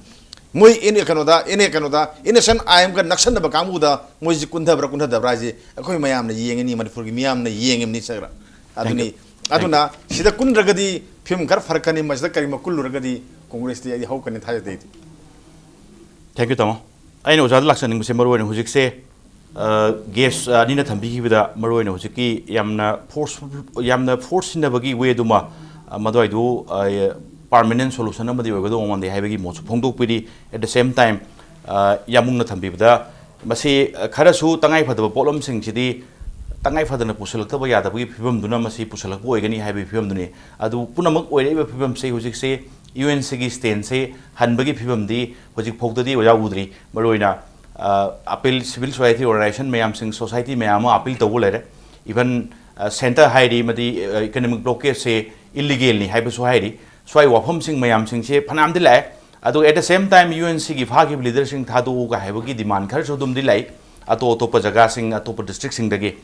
ꯃꯣꯏ ꯑꯦꯟ ꯑꯦ ꯀꯩꯅꯣꯗ, ꯑꯦꯟ ꯑꯦ ꯀꯩꯅꯣꯗ, ꯑꯦꯟ ꯑꯦꯁ ꯑꯦꯟ ꯑꯥꯏ ꯑꯦꯝꯒ ꯅꯛꯁꯟꯅꯕ ꯀꯥꯡꯕꯨꯗ ꯃꯣꯏꯁꯤ ꯀꯨꯟꯊꯕ꯭ꯔꯥ ꯀꯨꯟꯊꯗꯕ꯭ꯔꯥ ꯍꯥꯏꯁꯦ ꯑꯩꯈꯣꯏ ꯃꯌꯥꯝꯅ ꯌꯦꯡꯉꯤꯅꯤ, ꯃꯅꯤꯄꯨꯔꯒꯤ ꯃꯤꯌꯥꯝꯅ ꯌꯦꯡꯉꯤꯕꯅꯤ ꯁꯒ꯭ꯔ꯫ ꯑꯗꯨꯅꯤ꯫ ꯑꯗꯨꯅ ꯁꯤꯗ ꯀꯨꯟꯗ꯭ꯔꯒꯗꯤ ꯐꯤꯕꯝ ꯈꯔ ꯐꯔꯛꯀꯅꯤ, ꯃꯁꯤꯗ ꯀꯔꯤꯒꯨꯝꯕ ꯀꯨꯜꯂꯨꯔꯒꯗꯤ ꯀꯣꯡꯒ꯭ꯔꯦꯁꯇꯤ ꯑꯩꯗꯤ ꯍꯧꯔꯛꯀꯅꯤ ꯊꯥꯖꯗꯦ ꯑꯩꯗꯤ꯫ Thank you, ꯇꯥꯃꯣ꯫ ꯑꯩꯅ ꯑꯣꯖꯥꯗ ꯂꯥꯛꯆꯅꯤꯡꯕꯁꯦ ꯃꯔꯨ ꯑꯣꯏꯅ ꯍꯧꯖꯤꯛꯁꯦ, ꯑ, ꯒꯦꯁ ꯑꯅꯤꯅ ꯊꯝꯕꯤꯈꯤꯕꯗ ꯃꯔꯨ ꯑꯣꯏꯅ ꯍꯧꯖꯤꯛꯀꯤ ꯌꯥꯝꯅ ꯐꯣꯔꯁ, ꯌꯥꯝꯅ ꯐꯣꯔꯁ ꯁꯤꯖꯤꯟꯅꯕꯒꯤ ꯋꯦꯗꯨꯃ, ꯑ, ꯃꯗꯨꯋꯥꯏꯗꯨ, ꯑ, ꯄꯥꯔꯃꯤꯅꯦꯟ ꯁꯣꯂꯨꯁꯟ ꯑꯃꯗꯤ ꯑꯣꯏꯒꯗꯧꯕ ꯃꯥꯟꯗꯦ ꯍꯥꯏꯕꯒꯤ ꯃꯣꯠꯁꯨ ꯐꯣꯡꯗꯣꯛꯄꯤꯔꯤ꯫ At the same time, ꯑ, ꯌꯥꯝꯕꯨꯡꯅ ꯊꯝꯕꯤꯕꯗ ꯃꯁꯤ, ꯑ, ꯈꯔꯁꯨ ꯇꯉꯥꯏ ꯐꯗꯕ ꯄꯣꯠꯂꯝꯁꯤꯡꯁꯤꯗꯤ ꯇꯉꯥꯏ ꯐꯗꯅ ꯄꯨꯁꯤꯜꯂꯛꯇꯕ ꯌꯥꯗꯕꯒꯤ ꯐꯤꯕꯝꯗꯨꯅ ꯃꯁꯤ ꯄꯨꯁꯤꯜꯂꯛꯄ ꯑꯣꯏꯒꯅꯤ ꯍꯥꯏꯕꯒꯤ ꯐꯤꯕꯝꯗꯨꯅꯤ꯫ ꯑꯗꯨ ꯄꯨꯝꯅꯃꯛ ꯑꯣꯏꯔꯛꯏꯕ ꯐꯤꯕꯝꯁꯤ ꯍꯧꯖꯤꯛꯁꯦ ꯌꯨ ꯑꯦꯟ ꯁꯤꯒꯤ ꯁ꯭ꯇꯦꯟꯁꯦ ꯍꯟꯕꯒꯤ ꯐꯤꯕꯝꯗꯤ ꯍꯧꯖꯤꯛ ꯐꯥꯎꯗꯗꯤ ꯑꯣꯖꯥ ꯎꯗ꯭ꯔꯤ꯫ ꯃꯔꯨꯑꯣꯏꯅ, ꯑ, ꯑꯄꯤꯜ, ꯁꯤꯚꯤꯜ ꯁꯣꯁꯥꯏꯇꯤ ꯑꯣꯔꯒꯅꯥꯏꯖꯦꯁꯟ ꯃꯌꯥꯝꯁꯤꯡ, ꯁꯣꯁꯥꯏꯇꯤ ꯃꯌꯥꯝ ꯑꯃ ꯑꯄꯤꯜ ꯇꯧꯕ ꯂꯩꯔꯦ꯫ Even, ꯑ, ꯁꯦꯟꯇꯔ ꯍꯥꯏꯔꯤ, ꯑꯃꯗꯤ, ꯑ, ꯏꯀꯣꯅꯣꯃꯤꯛ ꯕ꯭ꯂꯣꯀꯦꯠꯁꯦ ꯏꯜꯂꯤꯒꯦꯜꯅꯤ ꯍꯥꯏꯕꯁꯨ ꯍꯥꯏꯔꯤ꯫ ꯁ꯭ꯋꯥꯏ ꯋꯥꯐꯝꯁꯤꯡ ꯃꯌꯥꯝꯁꯤꯡꯁꯦ ꯐꯅꯌꯥꯝꯗꯤ ꯂꯥꯛꯑꯦ꯫ ꯑꯗꯨꯒ at the same time U N ꯁꯤꯒꯤ ꯐꯥꯈꯤꯕ ꯂꯤꯗꯔꯁꯤꯡ ꯊꯥꯗꯣꯛꯎꯒ ꯍꯥꯏꯕꯒꯤ ꯗꯤꯃꯥꯟ ꯈꯔꯁꯨ ꯑꯗꯨꯝꯗꯤ ꯂꯩ꯫ ꯑꯇꯣꯞ ꯑꯇꯣꯞꯄ ꯖꯒꯥꯁꯤꯡ, ꯑꯇꯣꯞꯄ ꯗꯤꯁꯇ꯭ꯔꯤꯛꯁꯤꯡꯗꯒꯤ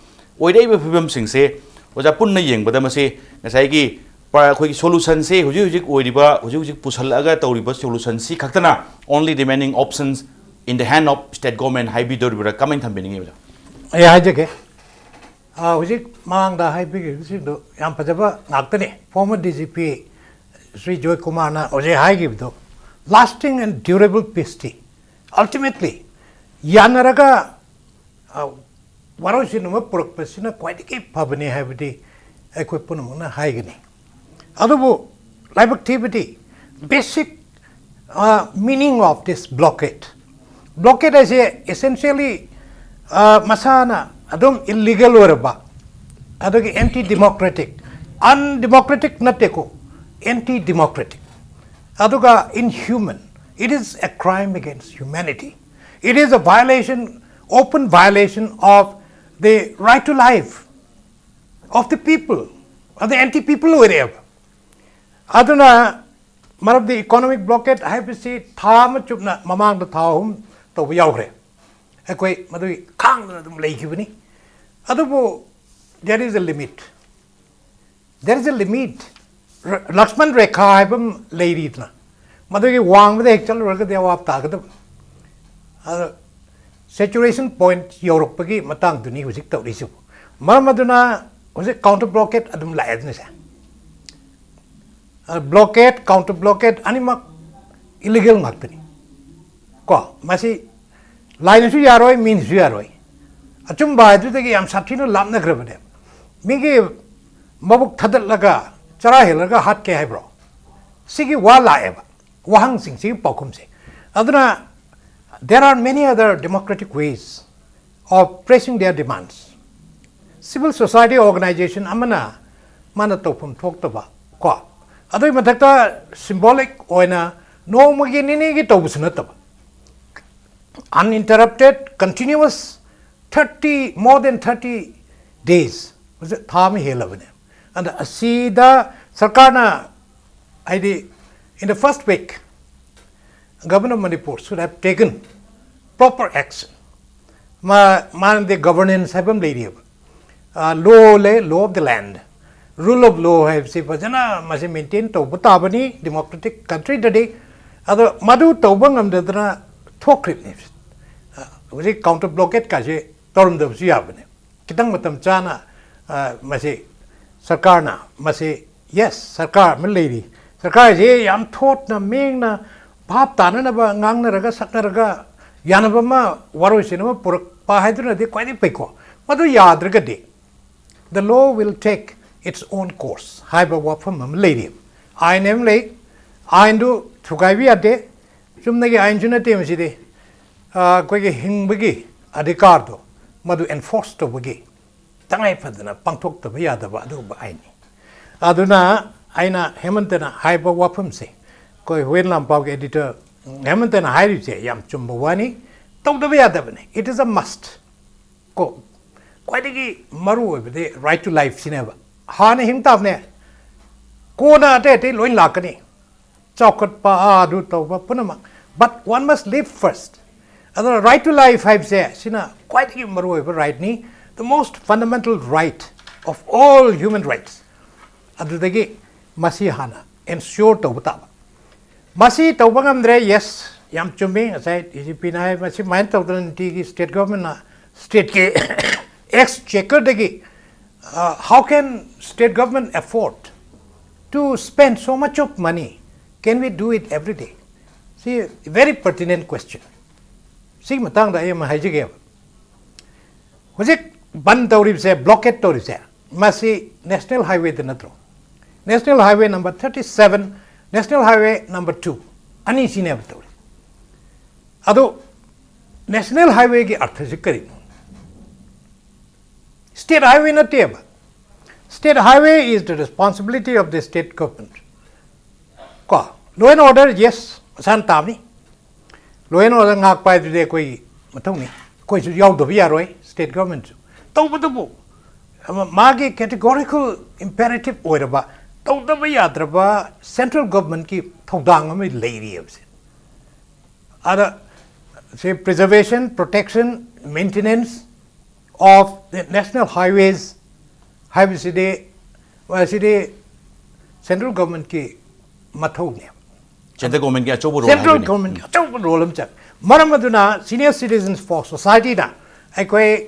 ꯑꯣꯏꯔꯛꯏꯕ ꯐꯤꯕꯝꯁꯤꯡꯁꯦ ꯑꯣꯖꯥ ꯄꯨꯟꯅ ꯌꯦꯡꯕꯗ ꯃꯁꯤ ꯉꯁꯥꯏꯒꯤ ꯄ-, ꯑꯩꯈꯣꯏꯒꯤ ꯁꯣꯂꯨꯁꯟꯁꯦ ꯍꯧꯖꯤꯛ ꯍꯧꯖꯤꯛ ꯑꯣꯏꯔꯤꯕ, ꯍꯧꯖꯤꯛ ꯍꯧꯖꯤꯛ ꯄꯨꯁꯜꯂꯛꯑꯒ ꯇꯧꯔꯤꯕ ꯁꯣꯂꯨꯁꯟꯁꯤ ꯈꯛꯇꯅ only remaining options in the hand of state government ꯍꯥꯏꯕꯤꯗꯧꯔꯤꯕ꯭ꯔꯥ? ꯀꯃꯥꯏꯅ ꯊꯝꯕꯤꯅꯤꯡꯉꯤ ꯑꯣꯖꯥ? ꯑꯩ ꯍꯥꯏꯖꯒꯦ꯫ ꯑ, ꯍꯧꯖꯤꯛ ꯃꯃꯥꯡꯗ ꯍꯥꯏꯕꯤꯈꯤꯕꯁꯤꯡꯗꯣ ꯌꯥꯝ ꯐꯖꯕ ꯉꯥꯛꯇꯅꯤ꯫ Former D G P Shri ꯖꯣꯏ ꯀꯨꯃꯥꯔꯅ ꯍꯧꯖꯤꯛ ꯍꯥꯏꯈꯤꯕꯗꯣ, lasting and durable peace T, ultimately ꯌꯥꯅꯔꯒ, ꯑ, ꯋꯥꯔꯣꯏꯁꯤꯟ ꯑꯃ ꯄꯨꯔꯛꯄꯁꯤꯅ ꯈ꯭ꯋꯥꯏꯗꯒꯤ ꯐꯕꯅꯤ ꯍꯥꯏꯕꯗꯤ ꯑꯩꯈꯣꯏ ꯄꯨꯝꯅꯃꯛꯅ ꯍꯥꯏꯒꯅꯤ꯫ ꯑꯗꯨꯕꯨ ꯂꯥꯏꯕꯛ ꯊꯤꯕꯗꯤ Basic uh, meaning of this blockade. Blockade ꯍꯥꯏꯁꯦ essentially uh, ꯃꯁꯥꯅ ꯑꯗꯨꯝ illegal ꯑꯣꯏꯔꯕ, ꯑꯗꯨꯒ anti democratic, undemocratic ꯅꯠꯇꯦꯀꯣ, anti democratic, ꯑꯗꯨꯒ inhuman. It is a crime against humanity. It is a violation, open violation of the right to life of the people, ꯑꯗ anti people ꯑꯣꯏꯔꯛꯑꯦꯕ. ꯑꯗꯨꯅ ꯃꯔꯝꯗꯤ economic blockade ꯍꯥꯏꯕꯁꯤ ꯊꯥ ꯑꯃ ꯆꯨꯞꯅ ꯃꯃꯥꯡꯗ ꯊꯥ ꯑꯍꯨꯝ ꯇꯧꯕ ꯌꯥꯎꯈ꯭ꯔꯦ꯫ ꯑꯩꯈꯣꯏ ꯃꯗꯨꯒꯤ ꯈꯥꯡꯗꯅ ꯑꯗꯨꯝ ꯂꯩꯈꯤꯕꯅꯤ꯫ ꯑꯗꯨꯕꯨ there is a limit. There is a limit. ꯔ- ꯂꯛꯁꯃꯟ ꯔꯦꯈꯥ ꯍꯥꯏꯕ ꯑꯃ ꯂꯩꯔꯤꯗꯅ, ꯃꯗꯨꯒꯤ ꯋꯥꯡꯃꯗ ꯍꯦꯛ ꯆꯠꯂꯨꯔꯒꯗꯤ ꯑꯋꯥꯕ ꯇꯥꯒꯗꯕ꯫ ꯑꯗꯣ saturation point ꯌꯧꯔꯛꯄꯒꯤ ꯃꯇꯥꯡꯗꯨꯅꯤ ꯍꯧꯖꯤꯛ ꯇꯧꯔꯤꯁꯤꯕꯨ꯫ ꯃꯔꯝ ꯑꯗꯨꯅ ꯍꯧꯖꯤꯛ counter blockade ꯑꯗꯨꯝ ꯂꯥꯛꯑꯦ ꯑꯗꯨꯅꯁꯦ꯫ Blockade, counter blockade ꯑꯅꯤꯃꯛ illegal ꯉꯥꯛꯇꯅꯤ꯫ ꯀꯣ, ꯃꯁꯤ ꯂꯥꯏꯅꯁꯨ ꯌꯥꯔꯣꯏ, ꯃꯤꯅꯁꯨ ꯌꯥꯔꯣꯏ꯫ ꯑꯆꯨꯝꯕ ꯍꯥꯏꯗꯨꯗꯒꯤ ꯌꯥꯝ ꯁꯥꯊꯤꯅ ꯂꯥꯞꯅꯈ꯭ꯔꯕꯅꯦꯕ꯫ ꯃꯤꯒꯤ ꯃꯕꯨꯛ ꯊꯥꯗꯠꯂꯒ ꯆꯔꯥ ꯍꯦꯜꯂꯒ ꯍꯥꯠꯀꯦ ꯍꯥꯏꯕ꯭ꯔꯣ? ꯁꯤꯒꯤ ꯋꯥ ꯂꯥꯛꯑꯦꯕ, ꯋꯥꯍꯪꯁꯤꯡꯁꯤꯒꯤ ꯄꯥꯎꯈꯨꯝꯁꯦ꯫ ꯑꯗꯨꯅ there are many other democratic ways of pressing their demands. Civil society organization ꯑꯃꯅ ꯃꯥꯅ ꯇꯧꯐꯝ ꯊꯣꯛꯇꯕ ꯀꯣ, ꯑꯗꯨꯒꯤ ꯃꯊꯛꯇ symbolic ꯑꯣꯏꯅ ꯅꯣꯡꯃꯒꯤ ꯅꯤꯅꯤꯒꯤ ꯇꯧꯕꯁꯨ ꯅꯠꯇꯕ, uninterrupted, continuous, thirty, more than thirty days, ꯍꯧꯖꯤꯛ ꯊꯥ ꯑꯃ ꯍꯦꯜꯂꯕꯅꯦ꯫ ꯑꯗ ꯑꯁꯤꯗ ꯁꯔꯀꯥꯔꯅ, ꯍꯥꯏꯗꯤ, in the first week, Governor of Manipur should have taken proper action. ꯃꯥ ꯃꯥꯅꯗꯤ governance ꯍꯥꯏꯕ ꯑꯃ ꯂꯩꯔꯤꯑꯕ, law ꯂꯩ, law of the land, rule of law ꯍꯥꯏꯕꯁꯤ ꯐꯖꯅ ꯃꯁꯤ maintain ꯇꯧꯕ ꯇꯥꯕꯅꯤ democratic countryꯗꯗꯤ꯫ ꯑꯗꯣ ꯃꯗꯨ ꯇꯧꯕ ꯉꯝꯗꯗꯅ ꯊꯣꯛꯈ꯭ꯔꯤꯕꯅꯤ꯫ ꯍꯧꯖꯤꯛ counter blockade ꯀꯥꯁꯦ ꯇꯧꯔꯝꯗꯕꯁꯨ ꯌꯥꯕꯅꯦ꯫ ꯈꯤꯇꯪ ꯃꯇꯝ ꯆꯥꯅ ꯃꯁꯤ ꯁꯔꯀꯥꯔꯅ ꯃꯁꯤ, yes, ꯁꯔꯀꯥꯔ ꯑꯃ ꯂꯩꯔꯤ, ꯁꯔꯀꯥꯔꯁꯤ ꯌꯥꯝ ꯊꯣꯠꯅ ꯃꯦꯡꯅ ꯚꯥꯞ ꯇꯥꯅꯅꯕ ꯉꯥꯡꯅꯔꯒ ꯁꯛꯅꯔꯒ ꯌꯥꯅꯕ ꯑꯃ ꯋꯥꯔꯣꯏꯁꯤꯟ ꯑꯃ ꯄꯨꯔꯛꯄ ꯍꯥꯏꯗꯨꯅꯗꯤ ꯈ꯭ꯋꯥꯏꯗꯒꯤ ꯐꯩꯀꯣ꯫ ꯃꯗꯨ ꯌꯥꯗ꯭ꯔꯒꯗꯤ the law will take its own course ꯍꯥꯏꯕ ꯋꯥꯐꯝ ꯑꯃ ꯂꯩꯔꯤ꯫ ꯑꯥꯏꯟ ꯑꯃ ꯂꯩ, ꯑꯥꯏꯟꯗꯨ ꯊꯨꯒꯥꯏꯕ ꯌꯥꯗꯦ꯫ ꯆꯨꯝꯅꯒꯤ ꯑꯥꯏꯟꯁꯨ ꯅꯠꯇꯦ ꯃꯁꯤꯗꯤ꯫ ꯑ, ꯑꯩꯈꯣꯏꯒꯤ ꯍꯤꯡꯕꯒꯤ ꯑꯙꯤꯀꯥꯔꯗꯣ ꯃꯗꯨ ꯑꯦꯟꯐꯣꯔꯁ ꯇꯧꯕꯒꯤ ꯇꯉꯥꯏ ꯐꯗꯅ ꯄꯥꯡꯊꯣꯛꯇꯕ ꯌꯥꯗꯕ ꯑꯗꯨꯒꯨꯝꯕ ꯑꯥꯏꯟꯅꯤ꯫ ꯑꯗꯨꯅ ꯑꯩꯅ ꯍꯦꯃꯟꯇꯅ ꯍꯥꯏꯕ ꯋꯥꯐꯝꯁꯦ, ꯑꯩꯈꯣꯏ ꯍꯨꯌꯦꯟ ꯂꯥꯟꯄꯥꯎꯒꯤ ꯑꯦꯗꯤꯇꯔ ꯍꯦꯃꯟꯇꯅ ꯍꯥꯏꯔꯤꯕꯁꯦ ꯌꯥꯝ ꯆꯨꯝꯕ ꯋꯥꯅꯤ꯫ ꯇꯧꯗꯕ ꯌꯥꯗꯕꯅꯤ, it is a must꯫ ꯀꯣ, ꯈ꯭ꯋꯥꯏꯗꯒꯤ ꯃꯔꯨ ꯑꯣꯏꯕꯗꯤ right to life ꯁꯤꯅꯦꯕ꯫ ꯍꯥꯟꯅ ꯍꯤꯡ ꯇꯥꯕꯅꯦ, ꯀꯣꯟꯅ ꯑꯇꯩ ꯑꯇꯩ ꯂꯣꯏ ꯂꯥꯛꯀꯅꯤ꯫ ꯆꯥꯎꯈꯠꯄ, ꯑꯥ, ꯑꯗꯨ ꯇꯧꯕ ꯄꯨꯝꯅꯃꯛ, but one must live first꯫ ꯑꯗꯨꯅ right to life ꯍꯥꯏꯕꯁꯦ ꯁꯤꯅ ꯈ꯭ꯋꯥꯏꯗꯒꯤ ꯃꯔꯨꯑꯣꯏꯕ rightꯅꯤ, the most fundamental right of all human rights꯫ ꯑꯗꯨꯗꯒꯤ ꯃꯁꯤ ꯍꯥꯟꯅ ensure ꯇꯧꯕ ꯇꯥꯕ꯫ ꯃꯁꯤ ꯇꯧꯕ ꯉꯝꯗ꯭ꯔꯦ, yes, ꯌꯥꯝ ꯆꯨꯝꯃꯤ꯫ ꯉꯁꯥꯏ ꯗꯤ ꯖꯤ ꯄꯤꯅ ꯍꯥꯏ, ꯃꯁꯤ ꯃꯥꯏꯅ ꯇꯧꯗꯅ ꯅꯨꯡꯇꯤꯒꯤ state governmentꯅ stateꯀꯤ exchequerꯗꯒꯤ, uh, how can state government afford to spend so much of money? Can we do it every day? ꯁꯤ very pertinent question꯫ ꯁꯤꯒꯤ ꯃꯇꯥꯡꯗ ꯑꯩ ꯑꯃ ꯍꯥꯏꯖꯒꯦꯕ꯫ ꯍꯧꯖꯤꯛ ꯕꯟ ꯇꯧꯔꯤꯕꯁꯦ, blockade ꯇꯧꯔꯤꯕꯁꯦ, ꯃꯁꯤ national highwayꯗ ꯅꯠꯇ꯭ꯔꯣ? National highway number thirty seven, national highway number two, ꯑꯅꯤꯁꯤꯅꯦꯕ ꯇꯧꯔꯤ꯫ ꯑꯗꯣ national highwayꯒꯤ ꯑꯔꯊꯁꯤ ꯀꯔꯤꯅꯣ? State highway ꯅꯠꯇꯦꯕ꯫ State highway is the responsibility of the state government꯫ ꯀꯣ, law and order, yes, ꯃꯁꯥꯅ ꯇꯥꯕꯅꯤ꯫ Law and order ꯉꯥꯛꯄ ꯍꯥꯏꯗꯨꯗꯤ ꯑꯩꯈꯣꯏꯒꯤ ꯃꯊꯧꯅꯤ, ꯑꯩꯈꯣꯏꯁꯨ ꯌꯥꯎꯗꯕ ꯌꯥꯔꯣꯏ, state governmentꯁꯨ꯫ ꯇꯧꯕꯇꯕꯨ, ꯑꯃ, ꯃꯥꯒꯤ categorical imperative ꯑꯣꯏꯔꯕ, ꯇꯧꯗꯕ ꯌꯥꯗ꯭ꯔꯕ central governmentꯀꯤ ꯊꯧꯗꯥꯡ ꯑꯃ ꯂꯩꯔꯤꯑꯕꯁꯦ꯫ ꯑꯗ ꯁꯤ preservation, protection, maintenance of the national highways ꯍꯥꯏꯕꯁꯤꯗꯤ, ꯃꯁꯤꯗꯤ central governmentꯀꯤ ꯃꯊꯧꯅꯦꯕ꯫ Central governmentꯀꯤ ꯑꯆꯧꯕ role Central ꯍꯥꯏꯕꯅꯤ꯫ Governmentꯀꯤ ꯑꯆꯧꯕ role ꯑꯃ ꯆꯪꯉꯤ꯫ ꯃꯔꯝ ꯑꯗꯨꯅ Senior Citizens for Societyꯅ ꯑꯩꯈꯣꯏ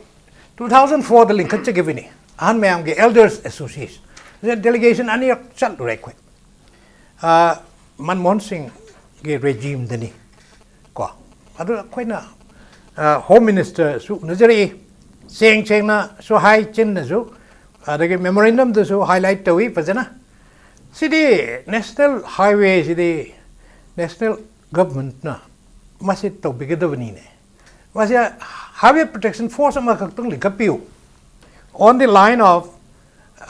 two thousand fourꯗ ꯂꯤꯡꯈꯠꯆꯈꯤꯕꯅꯤ, ꯑꯍꯟ ꯃꯌꯥꯝꯒꯤ Elders Association꯫ Delegation ꯑꯅꯤꯔꯛ ꯆꯠꯂꯨꯔꯦ ꯑꯩꯈꯣꯏ꯫ ꯑ, ꯃꯟꯃꯣꯍꯟ ꯁꯤꯡꯒꯤ regimeꯗꯅꯤ ꯀꯣ꯫ ꯑꯗꯨ ꯑꯩꯈꯣꯏꯅ, ꯑ, Home Ministerꯁꯨ ꯎꯅꯖꯔꯛꯏ, ꯁꯦꯡ ꯁꯦꯡꯅꯁꯨ ꯍꯥꯏ, ꯆꯤꯟꯅꯁꯨ, ꯑꯗꯒꯤ memorandumꯗꯁꯨ highlight ꯇꯧꯏ ꯐꯖꯅ꯫ ꯁꯤꯗꯤ ꯅꯦꯁꯅꯦꯜ ꯍꯥꯏꯋꯦꯁꯤꯗꯤ ꯅꯦꯁꯅꯦꯜ ꯒꯚꯔꯟꯃꯦꯟꯠꯅ ꯃꯁꯤ ꯇꯧꯕꯤꯒꯗꯕꯅꯤꯅꯦ꯫ ꯃꯁꯤ ꯍꯥꯏꯋꯦ ꯄ꯭ꯔꯣꯇꯦꯛꯁꯟ ꯐꯣꯔꯁ ꯑꯃꯈꯛꯇꯪ ꯂꯤꯡꯈꯠꯄꯤꯌꯨ꯫ On the line of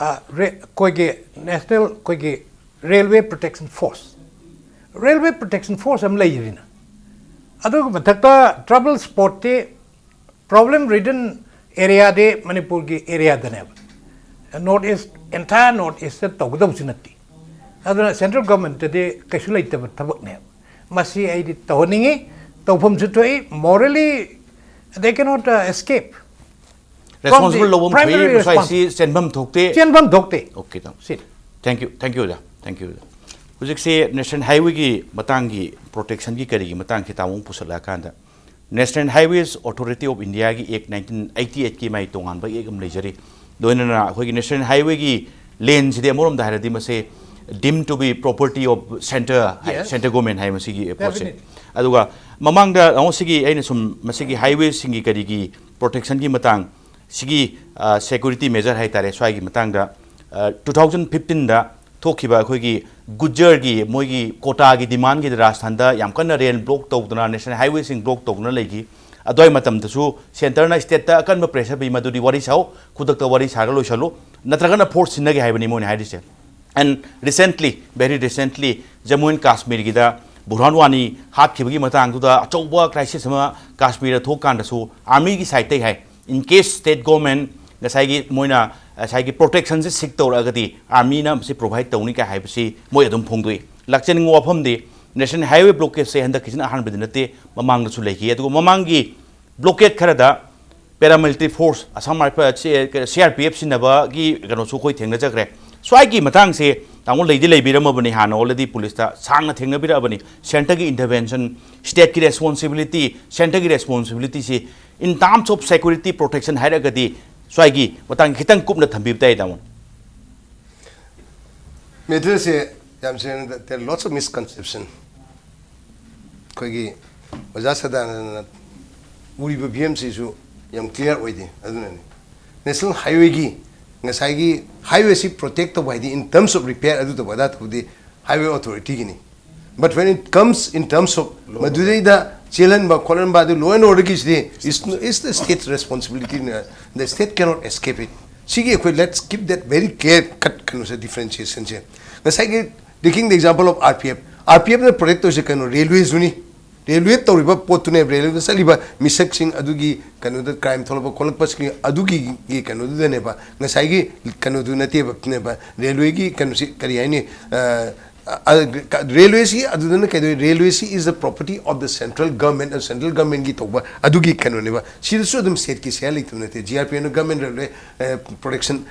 ꯑꯩꯈꯣꯏꯒꯤ ꯅꯦꯁꯅꯦꯜ ꯑꯩꯈꯣꯏꯒꯤ railway protection force, railway protection force ꯑꯃ ꯂꯩꯔꯤꯅ, ꯑꯗꯨꯒꯤ ꯃꯊꯛꯇ ꯇ꯭ꯔꯥꯏꯕꯦꯜ ꯁ꯭ꯄꯣꯠꯇꯤ ꯄ꯭ꯔꯣꯕ꯭ꯂꯦꯝ ꯔꯤꯗꯟ ꯑꯦꯔꯤꯌꯥꯗꯤ ꯃꯅꯤꯄꯨꯔꯒꯤ ꯑꯦꯔꯤꯌꯥꯗꯅꯦꯕ꯫ North east, entire north east ꯇꯧꯒꯗꯕꯁꯨ ꯅꯠꯇꯦ꯫ ꯑꯗꯨꯅ ꯁꯦꯟꯇ꯭ꯔꯦꯜ ꯒꯚꯔꯟꯃꯦꯟꯠꯇꯗꯤ ꯀꯩꯁꯨ ꯂꯩꯇꯕ ꯊꯕꯛꯅꯦꯕ꯫ ꯃꯁꯤ ꯑꯩꯗꯤ ꯇꯧꯍꯟꯅꯤꯡꯉꯤ, ꯇꯧꯐꯝꯁꯨ ꯊꯣꯛꯏ꯫ Morally they cannot escape. Responsible ꯂꯧꯐꯝ ꯊꯣꯛꯏ꯫ ꯃꯁꯤ ꯆꯦꯟꯐꯝ ꯊꯣꯛꯇꯦ꯫ ꯆꯦꯟꯐꯝ ꯊꯣꯛꯇꯦ꯫ Okay, ꯇꯥꯃꯣ꯫ ꯁꯤꯅꯤ꯫ Thank you, thank you ꯑꯣꯖꯥ, thank you ꯑꯣꯖꯥ꯫ ꯍꯧꯖꯤꯛꯁꯦ ꯅꯦꯁꯅꯦꯜ ꯍꯥꯏꯋꯦꯒꯤ ꯃꯇꯥꯡꯒꯤ, ꯄ꯭ꯔꯣꯇꯦꯛꯁꯟꯒꯤ ꯀꯔꯤꯒꯤ ꯃꯇꯥꯡꯁꯦ ꯇꯥꯃꯣ ꯑꯃꯨꯛ ꯄꯨꯁꯜꯂꯛꯑꯀꯥꯟꯗ, National Highways Authority of Indiaꯒꯤ ꯑꯦꯛ ꯅꯥꯏꯟꯇꯤꯟ ꯑꯩꯠꯇꯤ ꯑꯩꯠꯀꯤ ꯃꯥꯒꯤ ꯇꯣꯉꯥꯟꯕ ꯑꯦꯛ ꯑꯃ ꯂꯩꯖꯔꯤ꯫ ꯂꯣꯏꯅꯅ ꯑꯩꯈꯣꯏꯒꯤ ꯅꯦꯁꯅꯦꯜ ꯍꯥꯏꯋꯦꯒꯤ ꯂꯦꯟꯁꯤꯗꯤ ꯑꯃꯔꯣꯝꯗ ꯍꯥꯏꯔꯗꯤ ꯃꯁꯦ deemed to be property of centre ꯍꯥꯏ, Yes. ꯁꯦꯟꯇ꯭ꯔꯦꯜ ꯒꯣꯔꯃꯦꯟ ꯍꯥꯏ ꯃꯁꯤꯒꯤ ꯄꯣꯠꯁꯦ꯫ Definitely. ꯑꯗꯨꯒ ꯃꯃꯥꯡꯗ ꯇꯥꯃꯣ ꯁꯤꯒꯤ ꯑꯩꯅ ꯁꯨꯝ ꯃꯁꯤꯒꯤ ꯍꯥꯏꯋꯦꯁꯤꯡꯒꯤ ꯀꯔꯤꯒꯤ ꯄ꯭ꯔꯣꯇꯦꯛꯁꯟꯒꯤ ꯃꯇꯥꯡ ꯁꯤꯒꯤ ꯁꯦꯀ꯭ꯌꯨꯔꯤꯇꯤ ꯃꯦꯖꯔ ꯍꯥꯏꯇꯥꯔꯦ, ꯁ꯭ꯋꯥꯏꯒꯤ ꯃꯇꯥꯡꯗ ꯇꯨ ꯊꯥꯎꯖꯟ ꯐꯤꯐꯇꯤꯟꯗ ꯊꯣꯛꯈꯤꯕ ꯑꯩꯈꯣꯏꯒꯤ ꯒꯨꯖꯔꯒꯤ ꯃꯣꯏꯒꯤ ꯀꯣꯇꯥꯒꯤ ꯗꯤꯃꯥꯟꯒꯤꯗ ꯔꯥꯖꯁꯊꯥꯟꯗ ꯌꯥꯝ ꯀꯟꯅ ꯔꯦꯜ ꯕ꯭ꯂꯣꯛ ꯇꯧꯗꯅ, ꯅꯦꯁꯅꯦꯜ ꯍꯥꯏꯋꯦꯁꯤꯡ ꯕ꯭ꯂꯣꯛ ꯇꯧꯗꯨꯅ ꯂꯩꯈꯤ꯫ ꯑꯗꯨꯋꯥꯏ ꯃꯇꯝꯗꯁꯨ ꯁꯦꯟꯇꯔꯅ ꯁ꯭ꯇꯦꯠꯇ ꯑꯀꯟꯕ ꯄ꯭ꯔꯦꯁꯔ ꯄꯤ, ꯃꯗꯨꯗꯤ ꯋꯥꯔꯤ ꯁꯥꯎ, ꯈꯨꯗꯛꯇ ꯋꯥꯔꯤ ꯁꯥꯔꯒ ꯂꯣꯏꯁꯜꯂꯨ, ꯅꯠꯇ꯭ꯔꯒꯅ ꯐꯣꯔꯁ ꯁꯤꯟꯅꯒꯦ ꯍꯥꯏꯕꯅꯤ ꯃꯣꯏꯅ ꯍꯥꯏꯔꯤꯁꯦ꯫ And recently, very recently, Jammu and ꯀꯥꯁꯃꯤꯔꯒꯤꯗ ꯕꯨꯔꯍꯥꯟ ꯋꯥꯅꯤ ꯍꯥꯠꯈꯤꯕꯒꯤ ꯃꯇꯥꯡꯗꯨꯗ ꯑꯆꯧꯕ ꯀ꯭ꯔꯥꯏꯁꯤꯁ ꯑꯃ ꯀꯥꯁꯃꯤꯔꯗ ꯊꯣꯛꯀꯥꯟꯗꯁꯨ ꯑꯥꯔꯃꯤꯒꯤ ꯁꯥꯏꯠꯇꯩ ꯍꯥꯏ, in case state government ꯉꯁꯥꯏꯒꯤ ꯃꯣꯏꯅ ꯉꯁꯥꯏꯒꯤ ꯄ꯭ꯔꯣꯇꯦꯛꯁꯟꯁꯦ ꯁꯤꯛ ꯇꯧꯔꯛꯑꯒꯗꯤ ꯑꯥꯔꯃꯤꯅ ꯃꯁꯤ ꯄ꯭ꯔꯣꯚꯥꯏꯠ ꯇꯧꯅꯤ ꯀꯥꯏ ꯍꯥꯏꯕꯁꯤ ꯃꯣꯏ ꯑꯗꯨꯝ ꯐꯣꯡꯗꯣꯛꯏ꯫ ꯂꯥꯛꯆꯅꯤꯡꯕ ꯋꯥꯐꯝꯗꯤ, ꯅꯦꯁꯅꯦꯜ ꯍꯥꯏꯋꯦ ꯕ꯭ꯂꯣꯀꯦꯠꯁꯦ ꯍꯟꯗꯛꯀꯤꯁꯤꯅ ꯑꯍꯥꯟꯕꯗꯤ ꯅꯠꯇꯦ, ꯃꯃꯥꯡꯗꯁꯨ ꯂꯩꯈꯤ꯫ ꯑꯗꯨꯒ ꯃꯃꯥꯡꯒꯤ ꯕ꯭ꯂꯣꯀꯦꯠ ꯈꯔꯗ paramilitary force, Assam rifle, C R P F ꯁꯤꯖꯤꯟꯅꯕꯒꯤ ꯀꯩꯅꯣꯁꯨ ꯑꯩꯈꯣꯏ ꯊꯦꯡꯅꯖꯈ꯭ꯔꯦ꯫ ꯁ꯭ꯋꯥꯏꯒꯤ ꯃꯇꯥꯡꯁꯦ ꯇꯥꯃꯣ ꯂꯩꯗꯤ ꯂꯩꯕꯤꯔꯝꯃꯕꯅꯤ, ꯍꯥꯟꯅ ꯑꯣꯜꯔꯦꯗꯤ ꯄꯨꯂꯤꯁꯇ ꯁꯥꯡꯅ ꯊꯦꯡꯅꯕꯤꯔꯛꯑꯕꯅꯤ꯫ ꯁꯦꯟꯇꯔꯒꯤ ꯏꯟꯇꯔꯚꯦꯟꯁꯟ, ꯁ꯭ꯇꯦꯠꯀꯤ ꯔꯦꯁꯄꯣꯟꯁꯤꯕꯤꯂꯤꯇꯤ, ꯁꯦꯟꯇꯔꯒꯤ ꯔꯦꯁꯄꯣꯟꯁꯤꯕꯤꯂꯤꯇꯤꯁꯤ in terms of security protection ꯍꯥꯏꯔꯒꯗꯤ ꯁ꯭ꯋꯥꯏꯒꯤ ꯃꯇꯥꯡ ꯈꯤꯇꯪ ꯀꯨꯞꯅ ꯊꯝꯕꯤꯕ ꯇꯥꯏ ꯇꯥꯃꯣ꯫ ꯃꯦꯇꯔꯁꯦ ꯌꯥꯝ ꯁꯦꯡꯅ, there are lots of misconception. ꯑꯩꯈꯣꯏꯒꯤ ꯑꯣꯖꯥ ꯁꯗꯥꯅꯟꯗꯅ ꯎꯔꯤꯕ ꯐꯤꯕꯝꯁꯤꯁꯨ ꯌꯥꯝ ꯀ꯭ꯂꯤꯌꯥꯔ ꯑꯣꯏꯗꯦ꯫ ꯑꯗꯨꯅꯅꯤ ꯅꯦꯁꯅꯦꯜ ꯍꯥꯏꯋꯦꯒꯤ ꯉꯁꯥꯏꯒꯤ highway ꯁꯤ protect ꯇꯧꯕ ꯍꯥꯏꯗꯤ in terms of repair ꯑꯗꯨ ꯇꯧꯕ ꯑꯗꯥ ꯇꯧꯕꯗꯤ highway authority Guinea. But when it comes in terms of ꯃꯗꯨꯗꯩꯗ ꯆꯦꯜꯍꯟꯕ ꯈꯣꯠꯍꯟꯕ ꯑꯗꯨ law and order ꯒꯤꯁꯤꯗꯤ is is the state's responsibility. The state cannot escape it. ꯁꯤꯒꯤ ꯑꯩꯈꯣꯏ let's keep that very clear cut ꯀꯩꯅꯣꯁꯦ differentiation ꯁꯦ꯫ ꯉꯁꯥꯏꯒꯤ taking the example of RPF, RPF ꯅ protect ꯇꯧꯔꯤꯁꯦ ꯀꯩꯅꯣ railway ꯁꯨꯅꯤ꯫ Railway ꯇꯧꯔꯤꯕ ꯄꯣꯠꯇꯨꯅꯦ, railway ꯗ ꯆꯠꯂꯤꯕ ꯃꯤꯁꯛꯁꯤꯡ ꯑꯗꯨꯒꯤ ꯀꯩꯅꯣꯗ crime ꯊꯣꯛꯂꯛꯄ ꯈꯣꯠꯂꯛꯄꯁꯤꯡ ꯑꯗꯨꯒꯤ ꯀꯩꯅꯣꯗꯨꯗꯅꯦꯕ ꯉꯁꯥꯏꯒꯤ ꯀꯩꯅꯣꯗꯨ ꯅꯠꯇꯦꯕ railway ꯒꯤ ꯀꯩꯅꯣꯁꯤ ꯀꯔꯤ ꯍꯥꯏꯅꯤ? ꯑ, ꯑ, railway ꯁꯤ ꯑꯗꯨꯗꯅ ꯀꯩꯗꯧꯏ? Railway ꯁꯤ is the property of the central government, central government ꯒꯤ ꯇꯧꯕ ꯑꯗꯨꯒꯤ ꯀꯩꯅꯣꯅꯦꯕ꯫ ꯁꯤꯗꯁꯨ ꯑꯗꯨꯝ state ꯀꯤ share ꯂꯩꯇꯕ ꯅꯠꯇꯦ꯫ GRPF ꯅ government railway protection,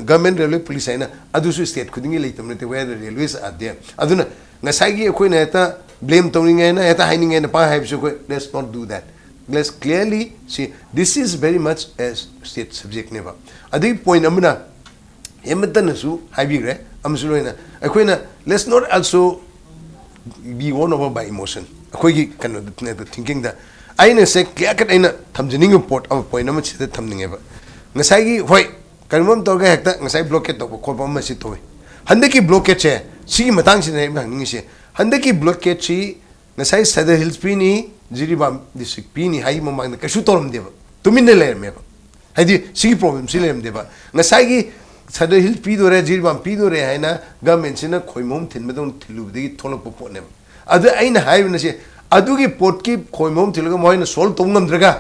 government railway police ꯍꯥꯏꯅ ꯑꯗꯨꯁꯨ state ꯈꯨꯗꯤꯡꯒꯤ ꯂꯩꯇꯕ ꯅꯠꯇꯦ, where the railways are there. ꯑꯗꯨꯅ ꯉꯁꯥꯏꯒꯤ ꯑꯩꯈꯣꯏꯅ ꯍꯦꯛꯇ blame ꯇꯧꯅꯤꯡꯉꯦꯅ ꯍꯦꯛꯇ ꯍꯥꯏꯅꯤꯡꯉꯦꯅ ꯄꯥ ꯍꯥꯏꯕꯁꯨ ꯑꯩꯈꯣꯏ let's not do that. Let's clearly see this is very much a state subject ꯅꯦꯕ꯫ ꯑꯗꯨꯒꯤ point ꯑꯃꯅ ꯍꯦꯃꯟꯇꯅꯁꯨ ꯍꯥꯏꯕꯤꯈ꯭ꯔꯦ ꯑꯃꯁꯨ ꯂꯣꯏꯅ ꯑꯩꯈꯣꯏꯅ let's not also be won over by emotion꯫ ꯑꯩꯈꯣꯏꯒꯤ ꯀꯩꯅꯣꯗ thinking ꯗ ꯑꯩꯅ ꯁꯦ clear cut ꯑꯩꯅ ꯊꯝꯖꯅꯤꯡꯕ ꯄꯣꯠ ꯑꯃ point ꯑꯃ ꯁꯤꯗ ꯊꯝꯅꯤꯡꯉꯦꯕ꯫ ꯉꯁꯥꯏꯒꯤ ꯍꯣꯏ ꯀꯔꯤꯒꯨꯝꯕ ꯑꯃ ꯇꯧꯔꯒ ꯍꯦꯛꯇ ꯉꯁꯥꯏ blockade ꯇꯧꯕ ꯈꯣꯠꯄ ꯑꯃ ꯁꯤ ꯇꯧꯋꯤ꯫ ꯍꯟꯗꯛꯀꯤ blockade ꯁꯦ ꯁꯤꯒꯤ ꯃꯇꯥꯡꯁꯤꯗ ꯑꯩꯅ ꯍꯪꯅꯤꯡꯉꯤꯁꯦ ꯍꯟꯗꯛꯀꯤ blockade ꯁꯤ ꯉꯁꯥꯏ Sadar Hills ꯄꯤꯅꯤ, ꯖꯤꯔꯤꯕꯥꯝ district ꯄꯤꯅꯤ ꯍꯥꯏ ꯃꯃꯥꯡꯗ ꯀꯩꯁꯨ ꯇꯧꯔꯝꯗꯦꯕ, ꯇꯨꯃꯤꯟꯅ ꯂꯩꯔꯝꯃꯦꯕ꯫ ꯍꯥꯏꯗꯤ ꯁꯤꯒꯤ problem ꯁꯤ ꯂꯩꯔꯝꯗꯦꯕ꯫ ꯉꯁꯥꯏꯒꯤ Sadar Hills ꯄꯤꯗꯣꯔꯦ, ꯖꯤꯔꯤꯕꯥꯝ ꯄꯤꯗꯣꯔꯦ ꯍꯥꯏꯅ government ꯁꯤꯅ ꯈꯣꯏꯃꯣꯝ ꯊꯤꯟꯕꯗꯧꯅ ꯊꯤꯜꯂꯨꯕꯗꯒꯤ ꯊꯣꯛꯂꯛꯄ ꯄꯣꯠꯅꯦꯕ꯫ ꯑꯗꯨ ꯑꯩꯅ ꯍꯥꯏꯔꯤꯕꯅꯁꯦ ꯑꯗꯨꯒꯤ ꯄꯣꯠꯀꯤ ꯈꯣꯏꯃꯣꯝ ꯊꯤꯜꯂꯒ ꯃꯈꯣꯏꯅ solve ꯇꯧꯕ ꯉꯝꯗ꯭ꯔꯒ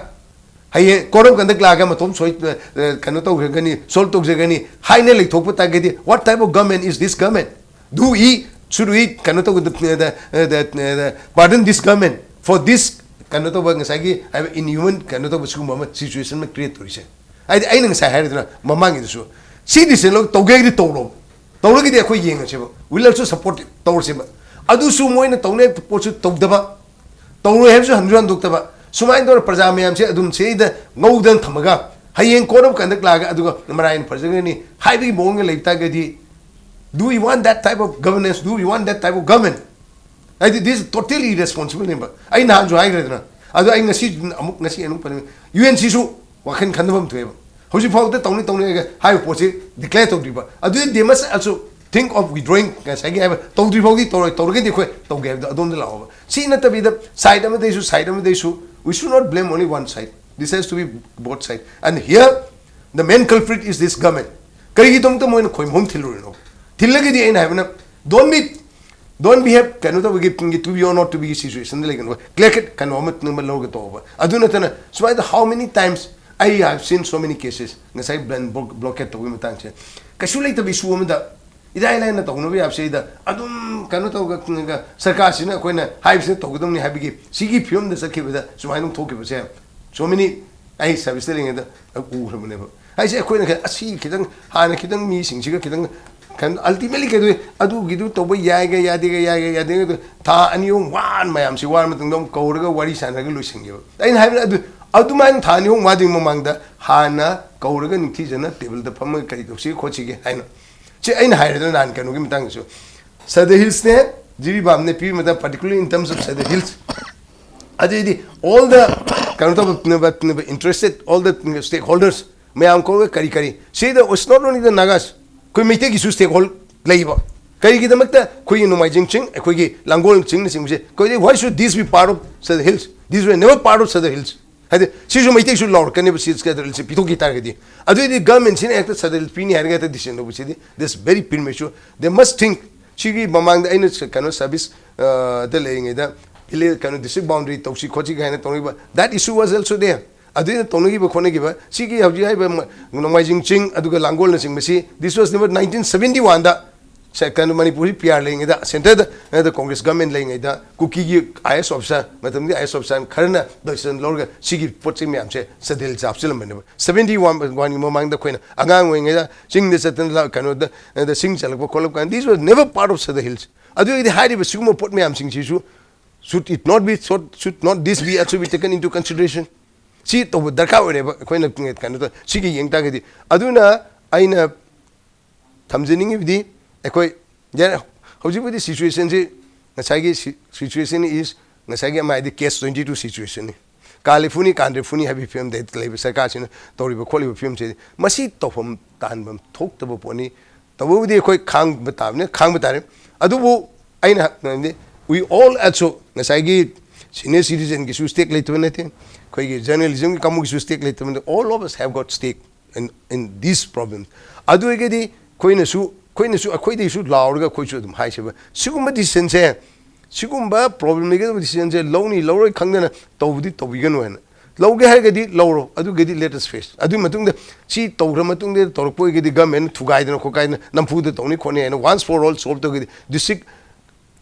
ꯍꯌꯦꯡ code of conduct ꯂꯥꯛꯑꯒ ꯃꯇꯣꯝ ꯁꯣꯏ ꯑ, ꯀꯩꯅꯣ ꯇꯧꯈ꯭ꯔꯒꯅꯤ, solve ꯇꯧꯖꯒꯅꯤ ꯍꯥꯏꯅ ꯂꯩꯊꯣꯛꯄ ꯇꯥꯔꯒꯗꯤ what type of government is this government? Do we, should we ꯀꯩꯅꯣ ꯇꯧꯒꯗ pardon this government for this ꯀꯩꯅꯣ ꯇꯧꯕ ꯉꯁꯥꯏꯒꯤ ꯍꯥꯏꯕ inhuman ꯀꯩꯅꯣ ꯇꯧꯕ ꯁꯤꯒꯨꯝꯕ ꯑꯃ situation ꯑꯃ create ꯇꯧꯔꯤꯁꯦ? ꯍꯥꯏꯗꯤ ꯑꯩꯅ ꯉꯁꯥꯏ ꯍꯥꯏꯔꯗꯅ ꯃꯃꯥꯡꯒꯤꯗꯨꯁꯨ ꯁꯤ decision ꯂꯧ ꯇꯧꯒꯦ ꯍꯥꯏꯗꯤ ꯇꯧꯔꯣ, ꯇꯧꯔꯒꯗꯤ ꯑꯩꯈꯣꯏ ꯌꯦꯡꯉꯁꯦꯕ, will also support it, ꯇꯧꯔꯁꯦꯕ꯫ ꯑꯗꯨꯁꯨ ꯃꯣꯏꯅ ꯇꯧꯅꯤ ꯄꯣꯠꯁꯨ ꯇꯧꯗꯕ, ꯇꯧꯔꯣꯏ ꯍꯥꯏꯕꯁꯨ ꯍꯟꯁꯨ ꯍꯟꯗꯣꯛꯇꯕ, ꯁꯨꯃꯥꯏꯅ ꯇꯧꯔ ꯄ꯭ꯔꯖꯥ ꯃꯌꯥꯝꯁꯦ ꯑꯗꯨꯝ ꯁꯤꯗ ꯉꯧꯗꯅ ꯊꯝꯃꯒ ꯍꯌꯦꯡ code of conduct ꯂꯥꯛꯑꯒ ꯑꯗꯨꯒ ꯃꯔꯥꯏꯅ ꯐꯖꯒꯅꯤ ꯍꯥꯏꯕꯒꯤ ꯃꯑꯣꯡꯗ ꯂꯩꯕ ꯇꯥꯔꯒꯗꯤ do we want that type of governance? Do we want that type of government? ꯍꯥꯏꯗꯤ this is totally irresponsible ꯅꯦꯕ꯫ ꯑꯩ ꯅꯍꯥꯟꯁꯨ ꯍꯥꯏꯈ꯭ꯔꯦꯗꯅ, ꯑꯗꯣ ꯑꯩ ꯉꯁꯤ ꯑꯃꯨꯛ ꯉꯁꯤ ꯑꯃꯨꯛ ꯄꯟꯅꯤꯡꯉꯤ꯫ UN ꯁꯤꯁꯨ ꯋꯥꯈꯜ ꯈꯟꯊꯐꯝ ꯊꯣꯛꯑꯦꯕ꯫ ꯍꯧꯖꯤꯛ ꯐꯥꯎꯗ ꯇꯧꯅꯤ ꯇꯧꯅꯤ ꯍꯥꯏꯔꯒ ꯍꯥꯏꯕ ꯄꯣꯠꯁꯤ declare ꯇꯧꯗ꯭ꯔꯤꯕ, ꯑꯗꯨꯗꯤ they must also think of withdrawing ꯉꯁꯥꯏꯒꯤ ꯍꯥꯏꯕ ꯇꯧꯗ꯭ꯔꯤ ꯐꯥꯎꯗꯤ ꯇꯧꯔꯣꯏ, ꯇꯧꯔꯒꯗꯤ ꯑꯩꯈꯣꯏ ꯇꯧꯒꯦ ꯍꯥꯏꯕꯗꯣ ꯑꯗꯣꯝꯗ ꯂꯥꯛꯑꯣꯕ꯫ ꯁꯤ ꯅꯠꯇꯕꯤꯗ side ꯑꯃꯗꯩꯁꯨ side ꯑꯃꯗꯩꯁꯨ, we should not blame only one side, this has to be both side, and here the main culprit is this government. ꯀꯔꯤꯒꯤꯗꯃꯛꯇ ꯃꯣꯏꯅ ꯈꯣꯏ ꯃꯍꯨꯝ ꯊꯤꯜꯂꯨꯔꯤꯅꯣ? ꯊꯤꯜꯂꯒꯗꯤ ꯑꯩꯅ ꯍꯥꯏꯕꯅ, don't be don't behave ꯀꯩꯅꯣ ꯇꯧꯕꯒꯤ, to be or not to be situationꯗ ꯂꯩꯒꯅꯨ, clear cut ꯀꯩꯅꯣ ꯑꯃ ꯑꯃ ꯂꯧꯔꯒ ꯇꯧꯕ꯫ ꯑꯗꯨ ꯅꯠꯇꯅ ꯁꯨꯃꯥꯏꯅ how many times I have seen so many cases, ꯉꯁꯥꯏ ꯕꯟ blockade ꯇꯧꯕꯒꯤ ꯃꯇꯥꯡꯁꯦ ꯀꯩꯁꯨ ꯂꯩꯇꯕ issue ꯑꯃꯗ ꯏꯔꯥꯏ ꯂꯥꯏꯅ ꯇꯧꯅꯕ ꯌꯥꯕꯁꯤꯗ ꯑꯗꯨꯝ ꯀꯩꯅꯣ ꯇꯧꯔꯒ ꯁꯔꯀꯥꯔꯁꯤꯅ ꯑꯩꯈꯣꯏꯅ ꯍꯥꯏꯕꯁꯤꯅ ꯇꯧꯒꯗꯕꯅꯤ ꯍꯥꯏꯕꯒꯤ ꯁꯤꯒꯤ ꯐꯤꯕꯝꯗ ꯆꯠꯈꯤꯕꯗ ꯁꯨꯃꯥꯏꯅ ꯑꯗꯨꯝ ꯊꯣꯛꯈꯤꯕꯁꯦ so many, ꯑꯩ serviceꯇ ꯂꯩꯔꯤꯉꯩꯗ ꯎꯈ꯭ꯔꯕꯅꯦꯕ꯫ ꯍꯥꯏꯁꯦ ꯑꯩꯈꯣꯏꯅ ꯈꯔ ꯑꯁꯤ ꯈꯤꯇꯪ ꯍꯥꯟꯅ ꯈꯤꯇꯪ ꯃꯤꯁꯤꯡꯁꯤꯒ ꯈꯤꯇꯪ ꯀꯩꯅꯣ ultimately ꯀꯩꯗꯧꯏ ꯑꯗꯨꯒꯤꯗꯨ ꯇꯧꯕ ꯌꯥꯏꯒ ꯌꯥꯗꯦꯒ ꯌꯥꯏꯒ ꯌꯥꯗꯦꯒ ꯑꯗꯨ ꯊꯥ ꯑꯅꯤ ꯑꯍꯨꯝ ꯋꯥꯅ ꯃꯌꯥꯝꯁꯤ ꯋꯥꯔ ꯃꯇꯨꯡꯗ ꯑꯃꯨꯛ ꯀꯧꯔꯒ ꯋꯥꯔꯤ ꯁꯥꯟꯅꯔꯒ ꯂꯣꯏꯁꯤꯟꯈꯤꯕ꯫ ꯑꯩꯅ ꯍꯥꯏꯕꯅ ꯑꯗꯨ ꯑꯗꯨꯃꯥꯏꯅ ꯊꯥ ꯑꯅꯤ ꯑꯍꯨꯝ ꯋꯥꯗ꯭ꯔꯤꯉꯩ ꯃꯃꯥꯡꯗ ꯍꯥꯟꯅ ꯀꯧꯔꯒ ꯅꯤꯡꯊꯤꯖꯅ ꯇꯦꯕꯜꯗ ꯐꯝꯃꯒ ꯀꯔꯤ ꯇꯧꯁꯤꯒꯦ ꯈꯣꯠꯁꯤꯒꯦ ꯍꯥꯏꯅ꯫ ꯁꯤ ꯑꯩꯅ ꯍꯥꯏꯔꯦꯗꯅ ꯅꯍꯥꯟ ꯀꯩꯅꯣꯒꯤ ꯃꯇꯥꯡꯗꯁꯨ, ꯁꯗꯔ ꯍꯤꯜꯁꯅꯦ, ꯖꯤꯔꯤꯕꯥꯝꯅꯦ ꯄꯤꯕ ꯃꯇꯝ, particularly in terms of Sadar Hills, ꯑꯗꯨꯗꯤ all the ꯀꯩꯅꯣ ꯇꯧꯕ interested, all the stakeholders ꯃꯌꯥꯝ ꯀꯧꯔꯒ ꯀꯔꯤ ꯀꯔꯤ, ꯁꯤꯗ it's not only the Nagas, ꯑꯩꯈꯣꯏ ꯃꯩꯇꯩꯒꯤꯁꯨ stakehold ꯂꯩꯕ꯫ ꯀꯔꯤꯒꯤꯗꯃꯛꯇ ꯑꯩꯈꯣꯏꯒꯤ ꯅꯣꯡꯃꯥꯏꯖꯤꯡ ꯆꯤꯡ, ꯑꯩꯈꯣꯏꯒꯤ ꯂꯥꯡꯒꯣꯜ ꯆꯤꯡꯅꯆꯤꯡꯕꯁꯦ ꯑꯩꯈꯣꯏꯗꯤ, why should this be part of Sadar Hills? These were never part of Sadar Hills. ꯍꯥꯏꯗꯤ ꯁꯤꯁꯨ ꯃꯩꯇꯩꯁꯨ ꯂꯥꯎꯔꯛꯀꯅꯦꯕ, ꯁꯤ ꯁꯦꯟꯇ꯭ꯔꯦꯜꯁꯦ ꯄꯤꯊꯣꯛꯈꯤ ꯇꯥꯔꯒꯗꯤ꯫ ꯑꯗꯨꯑꯣꯏꯗꯤ ꯒꯚꯔꯟꯃꯦꯟꯁꯤꯅ ꯍꯦꯛꯇ ꯁꯦꯟꯇ꯭ꯔꯦꯜ ꯄꯤꯅꯤ ꯍꯥꯏꯔꯒ ꯍꯦꯛꯇ decision ꯂꯧꯕꯁꯤꯗꯤ, this very premature. They must think. ꯁꯤꯒꯤ ꯃꯃꯥꯡꯗ ꯑꯩꯅ ꯀꯩꯅꯣ ꯁꯔꯚꯤꯁ ꯗ ꯂꯩꯔꯤꯉꯩꯗ ꯚꯤꯂꯦꯖ ꯀꯩꯅꯣ district boundary ꯇꯧꯁꯤ ꯈꯣꯠꯁꯤ ꯀꯥꯏꯅ ꯇꯧꯅꯈꯤꯕ, that issue was also there. ꯑꯗꯨ ꯑꯩꯅ ꯇꯧꯅꯈꯤꯕ ꯈꯣꯠꯅꯈꯤꯕ ꯁꯤꯒꯤ ꯍꯧꯖꯤꯛ ꯍꯥꯏꯔꯤꯕ ꯅꯣꯡꯃꯥꯏꯖꯤꯡ ꯆꯤꯡ ꯑꯗꯨꯒ ꯂꯥꯡꯒꯣꯜꯅꯆꯤꯡꯕꯁꯤ, this was never nineteen seventy-oneꯗ ꯀꯩꯅꯣ ꯃꯅꯤꯄꯨꯔꯁꯤ ꯄꯤ ꯑꯥꯔ ꯂꯩꯔꯤꯉꯩꯗ, ꯁꯦꯟꯇꯔꯗ ꯀꯣꯡꯒ꯭ꯔꯦꯁ ꯒꯚꯔꯟꯃꯦꯟ ꯂꯩꯔꯤꯉꯩꯗ ꯀꯨꯀꯤꯒꯤ ꯑꯥꯏ ꯑꯦꯁ ꯑꯣꯐꯤꯁꯔ, ꯃꯇꯝꯗꯨꯒꯤ ꯑꯥꯏ ꯑꯦꯁ ꯑꯣꯐꯤꯁꯔ ꯈꯔꯅ decision ꯂꯧꯔꯒ ꯁꯤꯒꯤ ꯄꯣꯠꯁꯤ ꯃꯌꯥꯝꯁꯦ ꯁꯦꯟꯇ꯭ꯔꯦꯜ ꯍꯥꯞꯆꯤꯜꯂꯝꯕꯅꯦꯕ꯫ ꯁꯕꯦꯟꯇꯤ ꯋꯥꯟ ꯋꯥꯟꯒꯤ ꯃꯃꯥꯡꯗ ꯑꯩꯈꯣꯏꯅ ꯑꯉꯥꯡ ꯑꯣꯏꯔꯤꯉꯩꯗ ꯆꯤꯡꯗ ꯆꯠꯇꯅ ꯀꯩꯅꯣꯗ ꯁꯤꯡ ꯆꯠꯂꯛꯄ ꯈꯣꯠꯂꯛꯄ ꯀꯥꯟꯗ, this was never part of Sadar Hills. ꯑꯗꯨ ꯑꯣꯏꯔꯗꯤ ꯍꯥꯏꯔꯤꯕ ꯁꯤꯒꯨꯝꯕ ꯄꯣꯠ ꯃꯌꯥꯝꯁꯤꯡꯁꯤꯁꯨ should it not be, should not this be also be taken into consideration? ꯁꯤ ꯇꯧꯕ ꯗꯔꯀꯥꯔ ꯑꯣꯏꯔꯦꯕ ꯑꯩꯈꯣꯏꯅ ꯀꯩꯅꯣ ꯇꯧ ꯁꯤꯒꯤ ꯌꯦꯡ ꯇꯥꯔꯒꯗꯤ꯫ ꯑꯗꯨꯅ ꯑꯩꯅ ꯊꯝꯖꯅꯤꯡꯉꯤꯕꯗꯤ ꯑꯩꯈꯣꯏ ꯍꯧꯖꯤꯛꯄꯨꯗꯤ situationꯁꯤ ꯉꯁꯥꯏꯒꯤ situation is ꯉꯁꯥꯏꯒꯤ ꯑꯃ ꯍꯥꯏꯗꯤ catch twenty two situationꯅꯤ꯫ ꯀꯥꯂꯦ ꯐꯨꯅꯤ ꯀꯥꯟꯗ꯭ꯔꯦ ꯐꯨꯅꯤ ꯍꯥꯏꯕꯒꯤ ꯐꯤꯕꯝꯗ ꯂꯩꯕ ꯁꯔꯀꯥꯔꯁꯤꯅ ꯇꯧꯔꯤꯕ ꯈꯣꯠꯂꯤꯕ ꯐꯤꯕꯝꯁꯤꯗꯤ, ꯃꯁꯤ ꯇꯧꯐꯝ ꯇꯥꯍꯟꯐꯝ ꯊꯣꯛꯇꯕ ꯄꯣꯠꯅꯤ꯫ ꯇꯧꯕꯕꯨꯗꯤ ꯑꯩꯈꯣꯏ ꯈꯥꯡꯕ ꯇꯥꯕꯅꯤ, ꯈꯥꯡꯕ ꯇꯥꯔꯦ꯫ ꯑꯗꯨꯕꯨ ꯑꯩꯅ ꯍꯥꯏꯕꯗꯤ, we all also, ꯉꯁꯥꯏꯒꯤ senior citizenꯒꯤꯁꯨ stake ꯂꯩꯇꯕ ꯅꯠꯇꯦ, ꯑꯩꯈꯣꯏꯒꯤ journalismꯒꯤ ꯀꯥꯡꯕꯨꯒꯤꯁꯨ stake ꯂꯩꯇꯕ ꯅꯠꯇꯦ, all of us have got stake in, in this problem. ꯑꯗꯨ ꯑꯣꯏꯔꯒꯗꯤ ꯑꯩꯈꯣꯏꯅꯁꯨ, ꯑꯩꯈꯣꯏꯅꯁꯨ, ꯑꯩꯈꯣꯏꯗꯒꯤꯁꯨ ꯂꯥꯎꯔꯒ ꯑꯩꯈꯣꯏꯁꯨ ꯑꯗꯨꯝ ꯍꯥꯏꯁꯦꯕ, ꯁꯤꯒꯨꯝꯕ decisionꯁꯦ, ꯁꯤꯒꯨꯝꯕ problem ꯂꯩꯒꯗꯕ decisionꯁꯦ ꯂꯧꯅꯤ ꯂꯧꯔꯣꯏ ꯈꯪꯗꯅ ꯇꯧꯕꯗꯤ ꯇꯧꯕꯤꯒꯅꯨ ꯍꯥꯏꯅ꯫ ꯂꯧꯒꯦ ꯍꯥꯏꯔꯒꯗꯤ ꯂꯧꯔꯣ, ꯑꯗꯨꯒꯤꯗꯤ let us face꯫ ꯑꯗꯨꯒꯤ ꯃꯇꯨꯡꯗ ꯁꯤ ꯇꯧꯈ꯭ꯔ ꯃꯇꯨꯡꯗ ꯇꯧꯔꯛꯄ ꯑꯣꯏꯔꯒꯗꯤ government ꯊꯨꯒꯥꯏꯗꯅ ꯈꯣꯠꯀꯥꯏꯗꯅ ꯅꯝꯐꯨꯗ ꯇꯧꯅꯤ ꯈꯣꯠꯅꯤ ꯍꯥꯏꯅ once for all solve ꯇꯧꯔꯒꯗꯤ district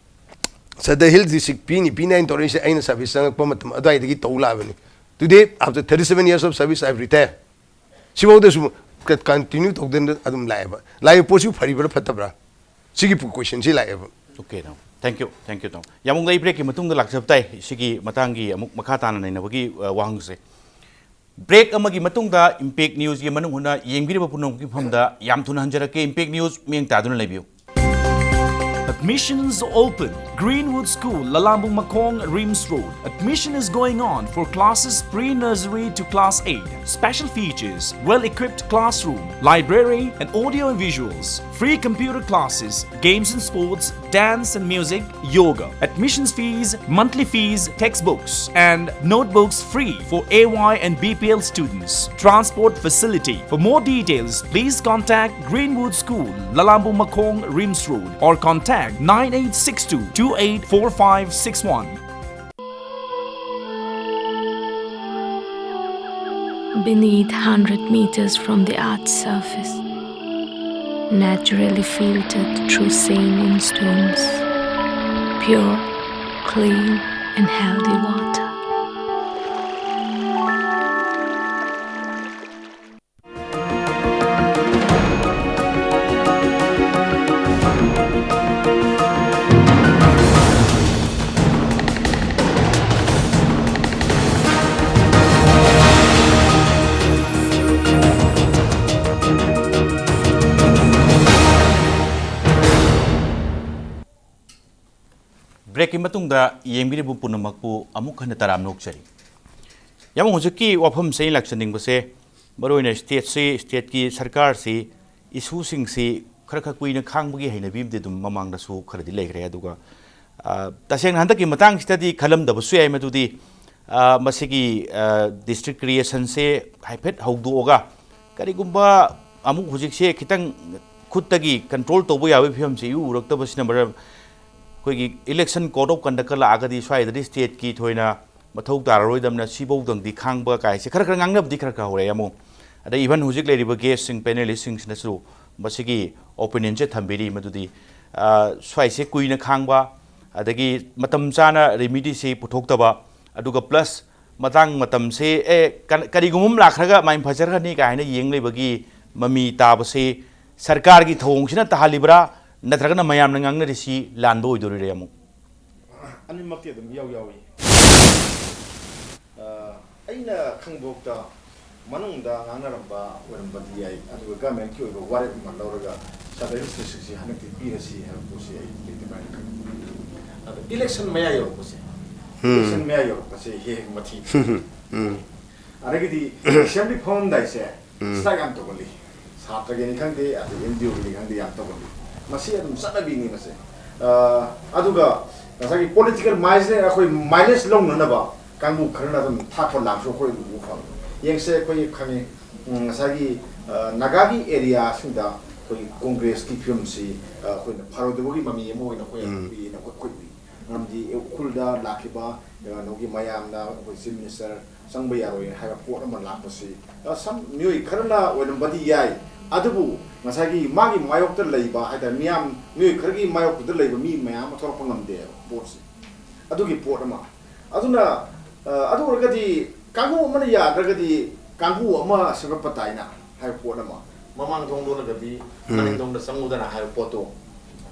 ꯁꯗꯔ ꯍꯤꯜ ꯗꯤꯁꯇ꯭ꯔꯤꯛ ꯄꯤꯅꯤ ꯄꯤꯅꯤ ꯍꯥꯏꯅ ꯇꯧꯔꯛꯏꯁꯦ ꯑꯩꯅ service ꯆꯪꯉꯛꯄ ꯃꯇꯝ ꯑꯗꯨꯋꯥꯏꯗꯒꯤ ꯇꯧ ꯂꯥꯛꯑꯕꯅꯤ꯫ Today, after thirty seven years of service, I have retired. ꯁꯤꯐꯥꯎꯗꯁꯨ continue ꯇꯧꯗꯅ ꯑꯗꯨꯝ ꯂꯥꯛꯑꯦꯕ꯫ ꯂꯥꯛꯏꯕ ꯄꯣꯠꯁꯤꯕꯨ ꯐꯔꯤꯕ꯭ꯔꯥ ꯐꯠꯇꯕ꯭ꯔꯥ? ꯁꯤꯒꯤ questionꯁꯤ ꯂꯥꯛꯑꯦꯕ꯫ Okay, ꯇꯥꯃꯣ꯫ Thank you, thank you, ꯇꯥꯃꯣ꯫ ꯌꯥꯝ ꯂꯩ, breakꯀꯤ ꯃꯇꯨꯡꯗ ꯂꯥꯛꯆꯕ ꯇꯥꯏ꯫ ꯁꯤꯒꯤ ꯃꯇꯥꯡꯒꯤ ꯑꯃꯨꯛ ꯃꯈꯥ ꯇꯥꯅ ꯅꯩꯅꯕꯒꯤ, ꯑ, ꯋꯥꯍꯪꯁꯦ꯫ Break ꯑꯃꯒꯤ ꯃꯇꯨꯡꯗ Impact Newsꯀꯤ ꯃꯅꯨꯡ ꯍꯨꯠꯅ ꯌꯦꯡꯕꯤꯔꯤꯕ ꯄꯨꯝꯅꯃꯛꯀꯤ ꯃꯐꯝꯗ ꯌꯥꯝ ꯊꯨꯅ ꯍꯟꯖꯔꯛꯀꯦ꯫ Impact News ꯃꯤꯠꯌꯦꯡ ꯇꯥꯗꯨꯅ ꯂꯩꯕꯤꯌꯨ꯫ Admissions open. Greenwood School, Lalambung Makhong, Rims Road. Admission is going on for classes pre-nursery to class eight. Special features: well-equipped classroom, library, and audio and visuals. Free computer classes, games and sports, dance and music, yoga. Admissions fees, monthly fees, textbooks and notebooks free for A Y and B P L students. Transport facility. For more details, please contact Greenwood School, Lalambung Makhong, Rims Road, or contact nine eight six two two eight four five six one. Beneath, hundred meters from the earth's surface, naturally filtered through saline stones, pure, clean, and healthy water. Breakꯀꯤ ꯃꯇꯨꯡꯗ ꯌꯦꯡꯕꯤꯔꯤꯕ ꯄꯨꯝꯅꯃꯛꯄꯨ ꯑꯃꯨꯛ ꯍꯟꯅ ꯇꯔꯥꯝꯅ ꯑꯣꯛꯆꯔꯤ꯫ ꯌꯥꯝ ꯍꯧꯖꯤꯛꯀꯤ ꯋꯥꯐꯝꯁꯦ ꯑꯩꯅ ꯂꯥꯛꯆꯅꯤꯡꯕꯁꯦ, ꯃꯔꯨꯑꯣꯏꯅ ꯁ꯭ꯇꯦꯠꯁꯤ, ꯁ꯭ꯇꯦꯠꯀꯤ ꯁꯔꯀꯥꯔꯁꯤ ꯏꯁꯨꯁꯤꯡꯁꯤ ꯈꯔ ꯈꯔ ꯀꯨꯏꯅ ꯈꯥꯡꯕꯒꯤ ꯍꯩꯅꯕꯤ ꯑꯃꯗꯤ ꯑꯗꯨꯝ ꯃꯃꯥꯡꯗꯁꯨ ꯈꯔꯗꯤ ꯂꯩꯈ꯭ꯔꯦ꯫ ꯑꯗꯨꯒ, ꯑ, ꯇꯁꯦꯡꯅ ꯍꯟꯗꯛꯀꯤ ꯃꯇꯥꯡꯁꯤꯗꯗꯤ ꯈꯜꯂꯝꯗꯕꯁꯨ ꯌꯥꯏ꯫ ꯃꯗꯨꯗꯤ, ꯑ, ꯃꯁꯤꯒꯤ, ꯑ, ꯗꯤꯁꯇ꯭ꯔꯤꯛ ꯀ꯭ꯔꯤꯌꯦꯁꯟꯁꯦ ꯍꯥꯏꯐꯦꯠ ꯍꯧꯗꯣꯛꯑꯒ, ꯀꯔꯤꯒꯨꯝꯕ ꯑꯃꯨꯛ ꯍꯧꯖꯤꯛꯁꯦ ꯈꯤꯇꯪ ꯈꯨꯠꯇꯒꯤ ꯀꯟꯇ꯭ꯔꯣꯜ ꯇꯧꯕ ꯌꯥꯕꯒꯤ ꯐꯤꯕꯝꯁꯦ ꯏꯎ ꯎꯔꯛꯇꯕꯁꯤꯅ ꯃꯔꯝ, ꯑꯩꯈꯣꯏꯒꯤ ꯏꯂꯦꯛꯁꯟ ꯀꯣꯗ ꯑꯣꯐ ꯀꯟꯗꯛꯀ ꯂꯥꯛꯑꯒꯗꯤ ꯁ꯭ꯋꯥꯏꯗꯗꯤ ꯁ꯭ꯇꯦꯠꯀꯤ ꯊꯣꯏꯅ ꯃꯊꯧ ꯇꯥꯔꯔꯣꯏꯗꯕꯅ ꯁꯤꯐꯧꯗꯪꯗꯤ ꯈꯥꯡꯕ ꯀꯥꯏꯁꯦ ꯈꯔ ꯈꯔ ꯉꯥꯡꯅꯕꯗꯤ ꯈꯔ ꯈꯔ ꯍꯧꯔꯛꯑꯦ ꯑꯃꯨꯛ꯫ ꯑꯗꯩ even ꯍꯧꯖꯤꯛ ꯂꯩꯔꯤꯕ ꯒꯦꯁꯁꯤꯡ, ꯄꯦꯅꯦꯂꯤꯁꯁꯤꯡꯁꯤꯅꯁꯨ ꯃꯁꯤꯒꯤ ꯑꯣꯄꯤꯅꯤꯌꯟꯁꯦ ꯊꯝꯕꯤꯔꯤ, ꯃꯗꯨꯗꯤ, ꯑ, ꯁ꯭ꯋꯥꯏꯁꯦ ꯀꯨꯏꯅ ꯈꯥꯡꯕ, ꯑꯗꯒꯤ ꯃꯇꯝ ꯆꯥꯅ ꯔꯦꯃꯤꯗꯤꯁꯤ ꯄꯨꯊꯣꯛꯇꯕ, ꯑꯗꯨꯒ ꯄ꯭ꯂꯁ ꯃꯇꯥꯡ ꯃꯇꯝꯁꯦ, ꯑꯦ, ꯀ-, ꯀꯔꯤꯒꯨꯝꯕ ꯑꯃ ꯂꯥꯛꯈ꯭ꯔꯒ ꯃꯥꯏ ꯐꯖꯈ꯭ꯔꯅꯤ ꯀꯥꯏꯅ ꯌꯦꯡ ꯂꯩꯕꯒꯤ ꯃꯃꯤ ꯇꯥꯕꯁꯦ ꯁꯔꯀꯥꯔꯒꯤ ꯊꯧꯑꯣꯡꯁꯤꯅ ꯇꯥꯍꯜꯂꯤꯕ꯭ꯔꯥ, ꯅꯠꯇ꯭ꯔꯒꯅ ꯃꯌꯥꯝꯅ ꯉꯥꯡꯅꯔꯤꯁꯤ ꯂꯥꯟꯕ ꯑꯣꯏꯗꯣꯔꯤꯔꯦ ꯑꯃꯨꯛ? ꯑꯅꯤꯃꯛꯇꯤ ꯑꯗꯨꯝ ꯏꯌꯥꯎ ꯌꯥꯎꯏ꯫ ꯑ, ꯑꯩꯅ ꯈꯪꯕꯐꯥꯎꯗ ꯃꯅꯨꯡꯗ ꯉꯥꯡꯅꯔꯝꯕ ꯑꯣꯏꯔꯝꯕꯗꯤ ꯌꯥꯏ, ꯑꯗꯨꯒ ꯒꯃꯦꯟꯀꯤ ꯑꯣꯏꯕ ꯋꯥꯔꯦꯞ ꯑꯃ ꯂꯧꯔꯒ ꯁꯕ ꯔꯦꯖꯤꯁꯇ꯭ꯔꯦꯁꯟꯁꯤ ꯍꯟꯗꯛꯇꯤ ꯄꯤꯔꯁꯤ ꯍꯥꯏꯕ ꯄꯣꯠꯁꯤ ꯑꯩ ꯂꯩꯇꯕ꯭ꯔꯥ ꯍꯥꯏꯅ ꯈꯜꯂꯤ꯫ ꯑꯗꯣ ꯏꯂꯦꯛꯁꯟ ꯃꯌꯥ ꯌꯧꯔꯛꯄꯁꯦ, ꯎꯝ꯫ ꯏꯂꯦꯛꯁꯟ ꯃꯌꯥ ꯌꯧꯔꯛꯄꯁꯦ ꯍꯦꯛ ꯍꯦꯛ ꯃꯊꯤ꯫ ꯎꯝ꯫ ꯑꯗꯒꯤꯗꯤ ꯑꯦꯁꯦꯝꯕ꯭ꯂꯤ ꯐꯝꯃꯝꯗꯥꯏꯁꯦ ꯎꯝ꯫ ꯁ꯭ꯇ꯭ꯔꯥꯏꯛ ꯌꯥꯝ ꯇꯧꯒꯜꯂꯤ꯫ ꯁꯥꯇ꯭ꯔꯒꯤꯅꯤ ꯈꯪꯗꯦ, ꯑꯗꯩ ꯑꯦꯟ ꯖꯤ ꯑꯣꯒꯤꯅꯤ ꯈꯪꯗꯦ, ꯌꯥꯝ ꯇꯧꯒꯜꯂꯤ꯫ ꯃꯁꯤ ꯑꯗꯨꯝ ꯆꯠꯅꯕꯤꯅꯤ ꯃꯁꯦ꯫ ꯑ, ꯑꯗꯨꯒ ꯉꯁꯥꯏꯒꯤ ꯄꯣꯂꯤꯇꯤꯀꯦꯜ ꯃꯥꯏꯂꯦꯖ, ꯑꯩꯈꯣꯏ ꯃꯥꯏꯂꯦꯖ ꯂꯧꯅꯅꯕ ꯀꯥꯡꯕꯨ ꯈꯔꯅ ꯑꯗꯨꯝ ꯊꯥꯛꯄ ꯂꯥꯡꯁꯨ ꯑꯩꯈꯣꯏ ꯑꯗꯨꯝ ꯎꯕ ꯐꯪꯉꯤ꯫ ꯌꯦꯡꯁꯦ, ꯑꯩꯈꯣꯏ ꯈꯪꯉꯤ, ꯎꯝ, ꯉꯁꯥꯏꯒꯤ, ꯑ, ꯅꯥꯒꯥꯒꯤ ꯑꯦꯔꯤꯌꯥꯁꯤꯡꯗ ꯑꯩꯈꯣꯏꯒꯤ ꯀꯣꯡꯒ꯭ꯔꯦꯁꯀꯤ ꯐꯤꯕꯝꯁꯤ, ꯑ, ꯑꯩꯈꯣꯏꯅ ꯐꯔꯣꯏꯗꯕꯒꯤ ꯃꯃꯤ ꯑꯃ ꯑꯣꯏꯅ ꯑꯩꯈꯣꯏ ꯎꯝ꯫ ꯎꯏꯌꯦꯅ ꯑꯩꯈꯣꯏ, ꯑꯩꯈꯣꯏ ꯎꯏ꯫ ꯃꯔꯝꯗꯤ ꯎꯈ꯭ꯔꯨꯜꯗ ꯂꯥꯛꯈꯤꯕ, ꯑ, ꯀꯩꯅꯣꯒꯤ ꯃꯌꯥꯝꯅ ꯑꯩꯈꯣꯏ ꯆꯤꯐ ꯃꯤꯅꯤꯁꯇꯔ ꯆꯪꯕ ꯌꯥꯔꯣꯏ ꯍꯥꯏꯕ ꯄꯣꯠ ꯑꯃ ꯂꯥꯛꯄꯁꯤ, ꯑ, ꯁꯝ ꯃꯤꯑꯣꯏ ꯈꯔꯅ ꯑꯣꯏꯔꯝꯕꯗꯤ ꯌꯥꯏ, ꯑꯗꯨꯕꯨ ꯉꯁꯥꯏꯒꯤ ꯃꯥꯒꯤ ꯃꯥꯌꯣꯛꯇ ꯂꯩꯕ ꯍꯥꯏꯇꯥꯔꯦ, ꯃꯤꯌꯥꯝ, ꯃꯤꯑꯣꯏ ꯈꯔꯒꯤ ꯃꯥꯌꯣꯛꯇꯨꯗ ꯂꯩꯕ ꯃꯤ ꯃꯌꯥꯝ ꯑꯃ ꯊꯣꯛꯂꯛꯄ ꯉꯝꯗꯦꯕ ꯄꯣꯠꯁꯦ꯫ ꯑꯗꯨꯒꯤ ꯄꯣꯠ ꯑꯃ꯫ ꯑꯗꯨꯅ, ꯑ, ꯑꯗꯨ ꯑꯣꯏꯔꯒꯗꯤ ꯀꯥꯡꯕꯨ ꯑꯃꯅ ꯌꯥꯗ꯭ꯔꯒꯗꯤ ꯀꯥꯡꯕꯨ ꯑꯃ ꯁꯦꯝꯒꯠꯄ ꯇꯥꯏꯅ ꯍꯥꯏꯕ ꯄꯣꯠ ꯑꯃ꯫ ꯃꯃꯥꯡ ꯊꯣꯡ ꯂꯣꯜꯂꯒꯗꯤ ꯎꯝ꯫ ꯃꯅꯤꯡ ꯊꯣꯡꯗ ꯆꯪꯉꯨꯗꯅ ꯍꯥꯏꯕ ꯄꯣꯠꯇꯣ꯫